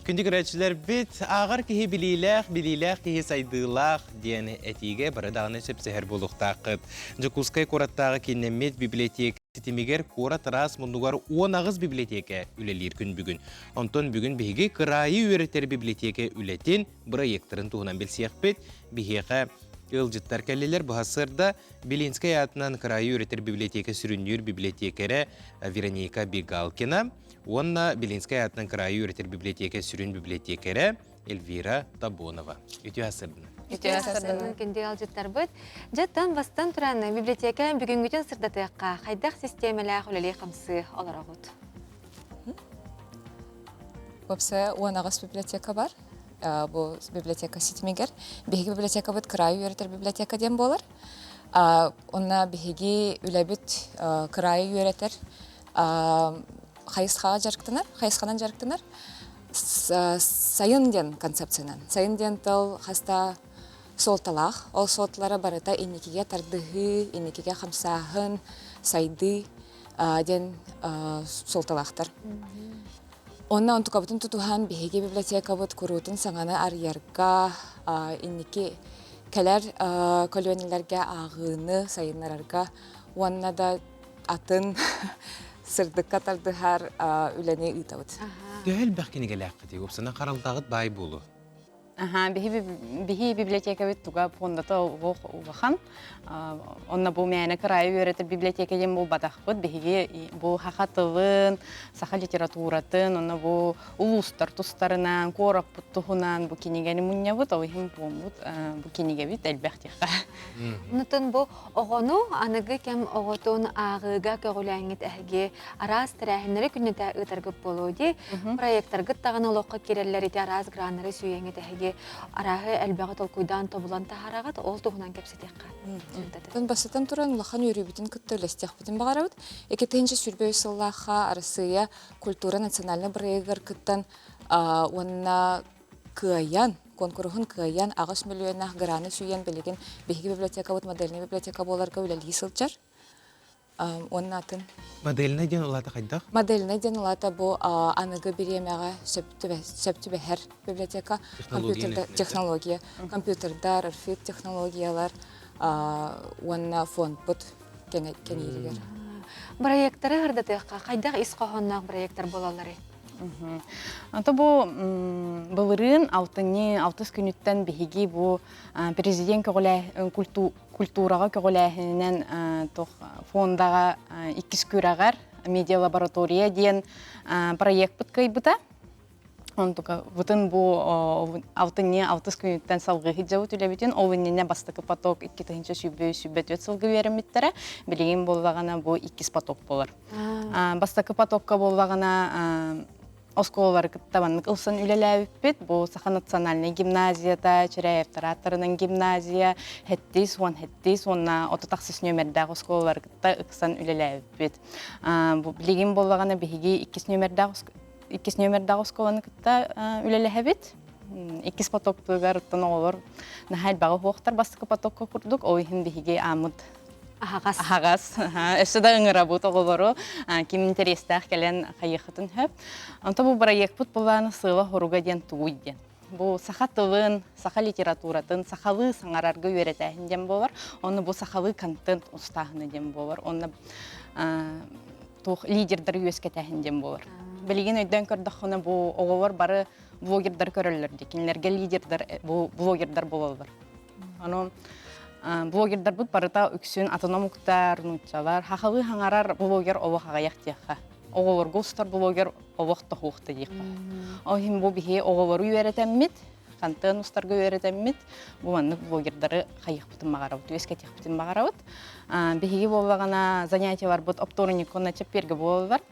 Күндү көрөөччүлэрбит, ааҕар киһи билиилээх, билиилээх киһи сайдыылаах диэн этиигэ бары даҕаны сөпсөһөр буолуохтааххыт. Дьокуускай куораттааҕы кииннэммит библиотека ситимигэр куорат араас муннугар 18 библиотека үлэлиир күн бүгүн. Онтон бүгүн биһиги кыраайы үөрэтэр библиотека үлэтин, бырайыактарын туһунан билсиэхпит. Биһиэхэ ыалдьыттар кэллилэр. Бу сарсыарда Белинскэй аатынан кыраайы үөрэтэр библиотека сүрүннүүр библиотекэрэ Вероника Бегалкина, Уонна Белинскэй аатынан кыраайы үөрэтэр библиотека сүрүн библиотекэрэ Эльвира Табонова. Үтүө сарсыарданан. Үтүө сарсыарданан күндү ыалдьыттарбыт. Дьэ, тан бастан туран библиотека бүгүҥҥүтүн сырдатыахха хайдах систиэмэлээх үлэлии-хамсыы олороҕут? Уопсайа 18 библиотека бар. Бу библиотека ситимигэр. Биһиги библиотекабыт кыраайы үөрэтэр библиотека диэн буолар. Онно биһиги үлэбит кыраайы үөрэтэр хайысхаҕа дьарыктанар, хайысханан дьарыктанар. Сайын диэн концепциянан. Сайын диэн тыл хаста суолталаах. Ол суолталара барыта инникигэ тардыһыы, инникигэ хамсааһын, сайдыы диэн суолталаахтар. Онно онтукабытын тутуһан биһиги библиотекабыт куруутун саҥаны арыйарга, инники кэлэр көлүөнэлэргэ ааҕыыны сайыннарарга уонна да атын сырдыкка тардыһар үлэни ыытабыт. Төһө элбэх кинигэлээххитий? Уопсанан харалтаҕыт баай буолуо. Аха, биһи библиотекабыт туга фондата улахан. Онно бу мээнэ кыраайы үөрэтэр библиотека диэн буолбатахпыт. Биһиги бу саха тылын, саха литературатын, онно бу улуустар тустарынан, куораппыт туһунан бу кинигэни мунньабыт, ол иһин буоммут бу кинигэбит элбэх диэххэ. Онутун бу оҕону аныгы кэм оҕотун ааҕыыга көҕүлээҥҥит эһиги араас тэрээһиннэри күннэтэ ыытаргыт буолуо дии. Проекттаргыт даҕаны олоххо киирэллэр ити араас граннары сүүйэҥҥит эһиги арааһы элбэҕи толкуйдаан тобулан таһаараҕыт ол туһунан кэпсэтиэххэ. Тон бастатан туран улахан үөрүүбүтүн кытта үлэстиэхпитин баҕарабыт. 2023 сыллаахха Арассыыйа культура национальнай бырайыагар кыттан уонна кыайан, куонкуруһун кыайан, 8 миллионнаах граны сүүйэн билигин биһиги библиотекабыт модельнай библиотека буоларга үлэлии сылдьар. Уонна атын. Модельнай диэн улаата хайдах? Модельнай диэн улаата бу аныгы бириэмэҕэ сөп түбэһэр библиотека. Компьютерда технология, компьютердар, архив технологиялар уонна фондпут кэҥииригэр. Проекттары ырдатыахха хайдах ис хоһоонноох проекттар буолалларый? Ото бу былырыын алтынньы алтыс күнүттэн биһиги бу президент культураҕа көҕүлээһининэн туох фондаҕа иккис күрэҕэр медиалаборатория диэн проекпыт кыайбыта. Онтука бутун бу алтынньы алтыс күнүттэн салгыы сылдьабыт үлэбитин ол иннинэ бастакы поток 2024 сылга үөрэммиттэрэ. Билигин буоллаҕына бу иккис поток буолар. Бастакы потокка буоллаҕына оскуолалары кытта маннык ылсан үлэлээбиппит. Бу Саха национальнай гимназията, Чиряевтар ааттарынан гимназия, хэттис, уон хэттис уонна 36 нүөмэрдээх оскуолалары кытта ыксан үлэлээбиппит. Бу билигин буоллаҕына биһиги иккис нүөмэрдээх иккис нүөмэрдээх оскуоланы кытта үлэлэһэбит. Иккис потоктугар оттон оҕолор наһаа элбэҕи уһуохтар бастакы потокка курдук, ол иһин биһиги ааммыт Аһаҕас. Аһаҕас. Өссө да ыҥырабыт оҕолору ким интэриэстээх кэлэн хайыаххытын сөп. Онто бу бырайыакпыт былаана сыала хоруга диэн тугуй диэн. Бу саха тылын, саха литературатын, сахалыы саҥарарга үөрэтээһин диэн буолар. Онно бу сахалыы контент устааһына диэн буолар. Онно туох лидердары үөскэтээһин диэн буолар. Билигин өйдөөн көрдөххүнэ бу оҕолор бары блогердары көрөллөр дии. Кинилэргэ лидердар бу блогердар буолаллар. Ону блогердарбыт барыта үксүн атын омуктар, нууччалар, хахалыы хаҥарар блогер олох аҕыйах диэххэ. Оҕолорго устар блогер олох тоһуохта диэххэ. Ол иһин бу биһи оҕолору үөрэтэммит, хантан устарга үөрэтэммит, бу маннык блогердары хайыахпытын баҕарабыт, үөскэтиэхпитин баҕарабыт. Биһиги буоллаҕына занятиеларбыт оптуорунньукка уонна чэппиэргэ буолаллар.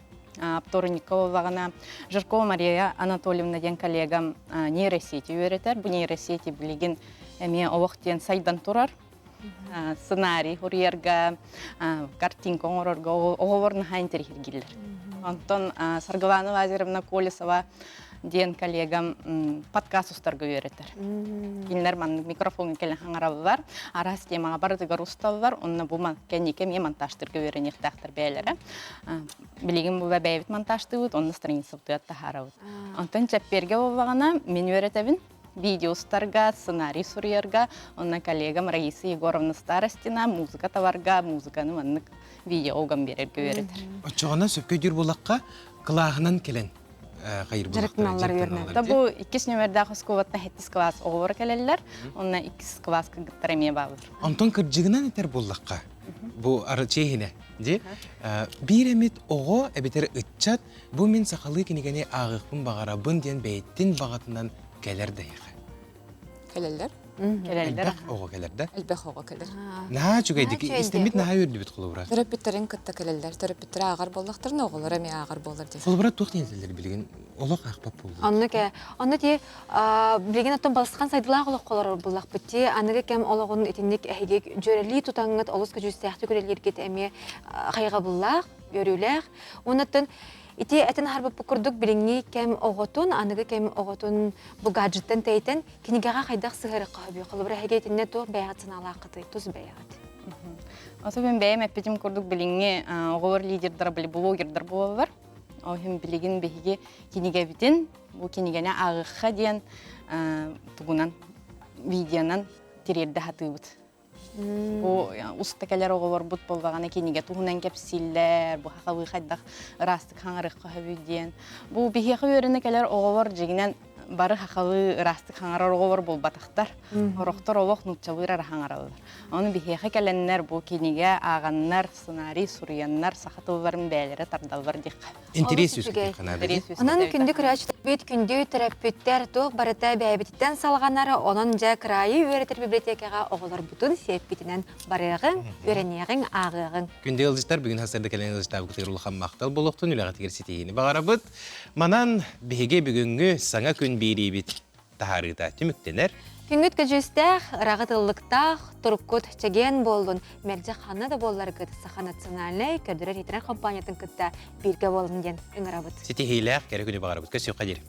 Оптуорунньукка буоллаҕына Жиркова Мария Анатольевна диэн коллегам нейросети үөрэтэр. Бу нейросети билигин эмиэ олох диэн сайдан турар. Сценарий суруйарга, картинка оҥорорго оҕолор наһаа интэриэһиргииллэр. Онтон Саргылана Лазаревна Колесова диэн коллегам подкаст устарга үөрэтэр. Кинилэр маннык микрофоҥҥа кэлэн хаҥараллар, араас темаҕа барытыгар усталлар, онно бу кэнники эмиэ монтажтарга үөрэниэхтээхтэр бэйэлэрэ. Билигин була бэйэбит монтажтыыбыт, онно страницабытыгар таһаарабыт. Онтон чэппиэргэ буоллаҕына мин үөрэтэбин, видео устарга, сценарий суруйарга, онно коллегам Раиса Егоровна Старостина музыка табарга, музыканы маннык видео уган биэрэргэ үөрэтэр. Оччоҕуна сөпкө өйдүүр буоллахха, кылааһынан кэлэн хайыр Дьарыктаналлар үөрэнэллэр. Бу иккис нүөмэрдээх оскуолаттан сэттис кылаас оҕолоро кэлэллэр, онно иккис кылааска кыттар эмиэ бааллар. Онтон кырдьыгынан этэр буоллахха, бу чиэһинэ дии, биир эмит оҕо эбэтэр ыччат бу мин сахалыы кинигэни ааҕыахпын баҕарабын диэн бэйэтин баҕатынан кэлэр да эһиэхэ. Кэлэллэр. Кэлэллэр. Элбэх оҕо кэлэр да? Элбэх оҕо кэлэр. Наһаа үчүгэйдик истэммит наһаа үөрдүбүт холобура. Төрөппүттэрин кытта кэлэллэр. Төрөппүттэрэ ааҕар буоллахтарына, оҕолоро эмиэ ааҕар буолар диэн. Холобура туох диэн этэллэр билигин олох аахпат буоллулар. Оннук ээ. Онно ти билигин оттон балысхан сайдылаах олоххо олорор буоллахпыт ти аныгы кэм олоҕун итинник эһиги дьүөрэлии тутаҥҥыт олус көдьүүстээхтик үлэлииргит эмиэ хайҕабыллаах, үөрүүлээх. Оннуттан ити этэн аһарбыппыт курдук билиҥҥи кэм оҕотун, аныгы кэм оҕотун бу гаджеттан тэйтэн кинигэҕэ хайдах сыһыарыахха сөбүй? Холобура, эһиги итиннэ туох бэйэҕит санаалааххытый, тус бэйэҕит? Ото мен бэйэм эппитим курдук билиҥҥи оҕолор лидердара били блогердар буолаллар. Ол иһин билигин биһиги кинигэбитин бу кинигэни ааҕыахха диэн тугунан видеонан тириэрдэ сатыыбыт. Бу уста кэлэр оҕолорбут буоллаҕына кинигэ туһунан кэпсииллэр, бу хахалыы хайдах ыраастык хаҥарыахха сөбүй диэн. Бу биһиэхэ үөрэнэ кэлэр оҕолор дьиҥинэн бары хахалыы ыраастык хаҥарар оҕолор буолбатахтар. Сорохтор олох нууччалыыр эрэ хаҥараллар. Ону биһиэхэ кэлэннэр бу кинигэ ааҕаннар, сценарий суруйаннар саха тылларын бэйэлэрэ тардаллар диэххэ. Интэриэс үөскэтиэххэ наада. Онон күндү көрөөччүлэрбит, күндү төрөппүттэр туох барыта бэйэбититтэн салҕанар, онон дьэ кыраайы үөрэтэр библиотекаҕа оҕолорбутун сиэппитинэн барыаҕыҥ, үөрэниэҕиҥ, ааҕыаҕыҥ. Күндү ыалдьыттар, бүгүн сарсыарда кэлэн ыалдьыттаабыккытыгар улахан махтал буолуохтун, үлэҕитигэр ситиһиини баҕарабыт. Манан биһиги бүгүҥҥү саҥа күн биэриибит таһаарыыта түмүктэнэр. Күҥҥүт көдьүүстээх, ыраҕыт ыллыктаах, туруккут чэгиэн буоллун, мэлдьи ханна да буолларгыт Саха национальнай көрдөрөр-иһитинэр компаниятын кытта бииргэ буолун диэн ыҥырабыт. Ситиһиилээх кэрэ күнү баҕарабыт. Көсүөххэ диэри.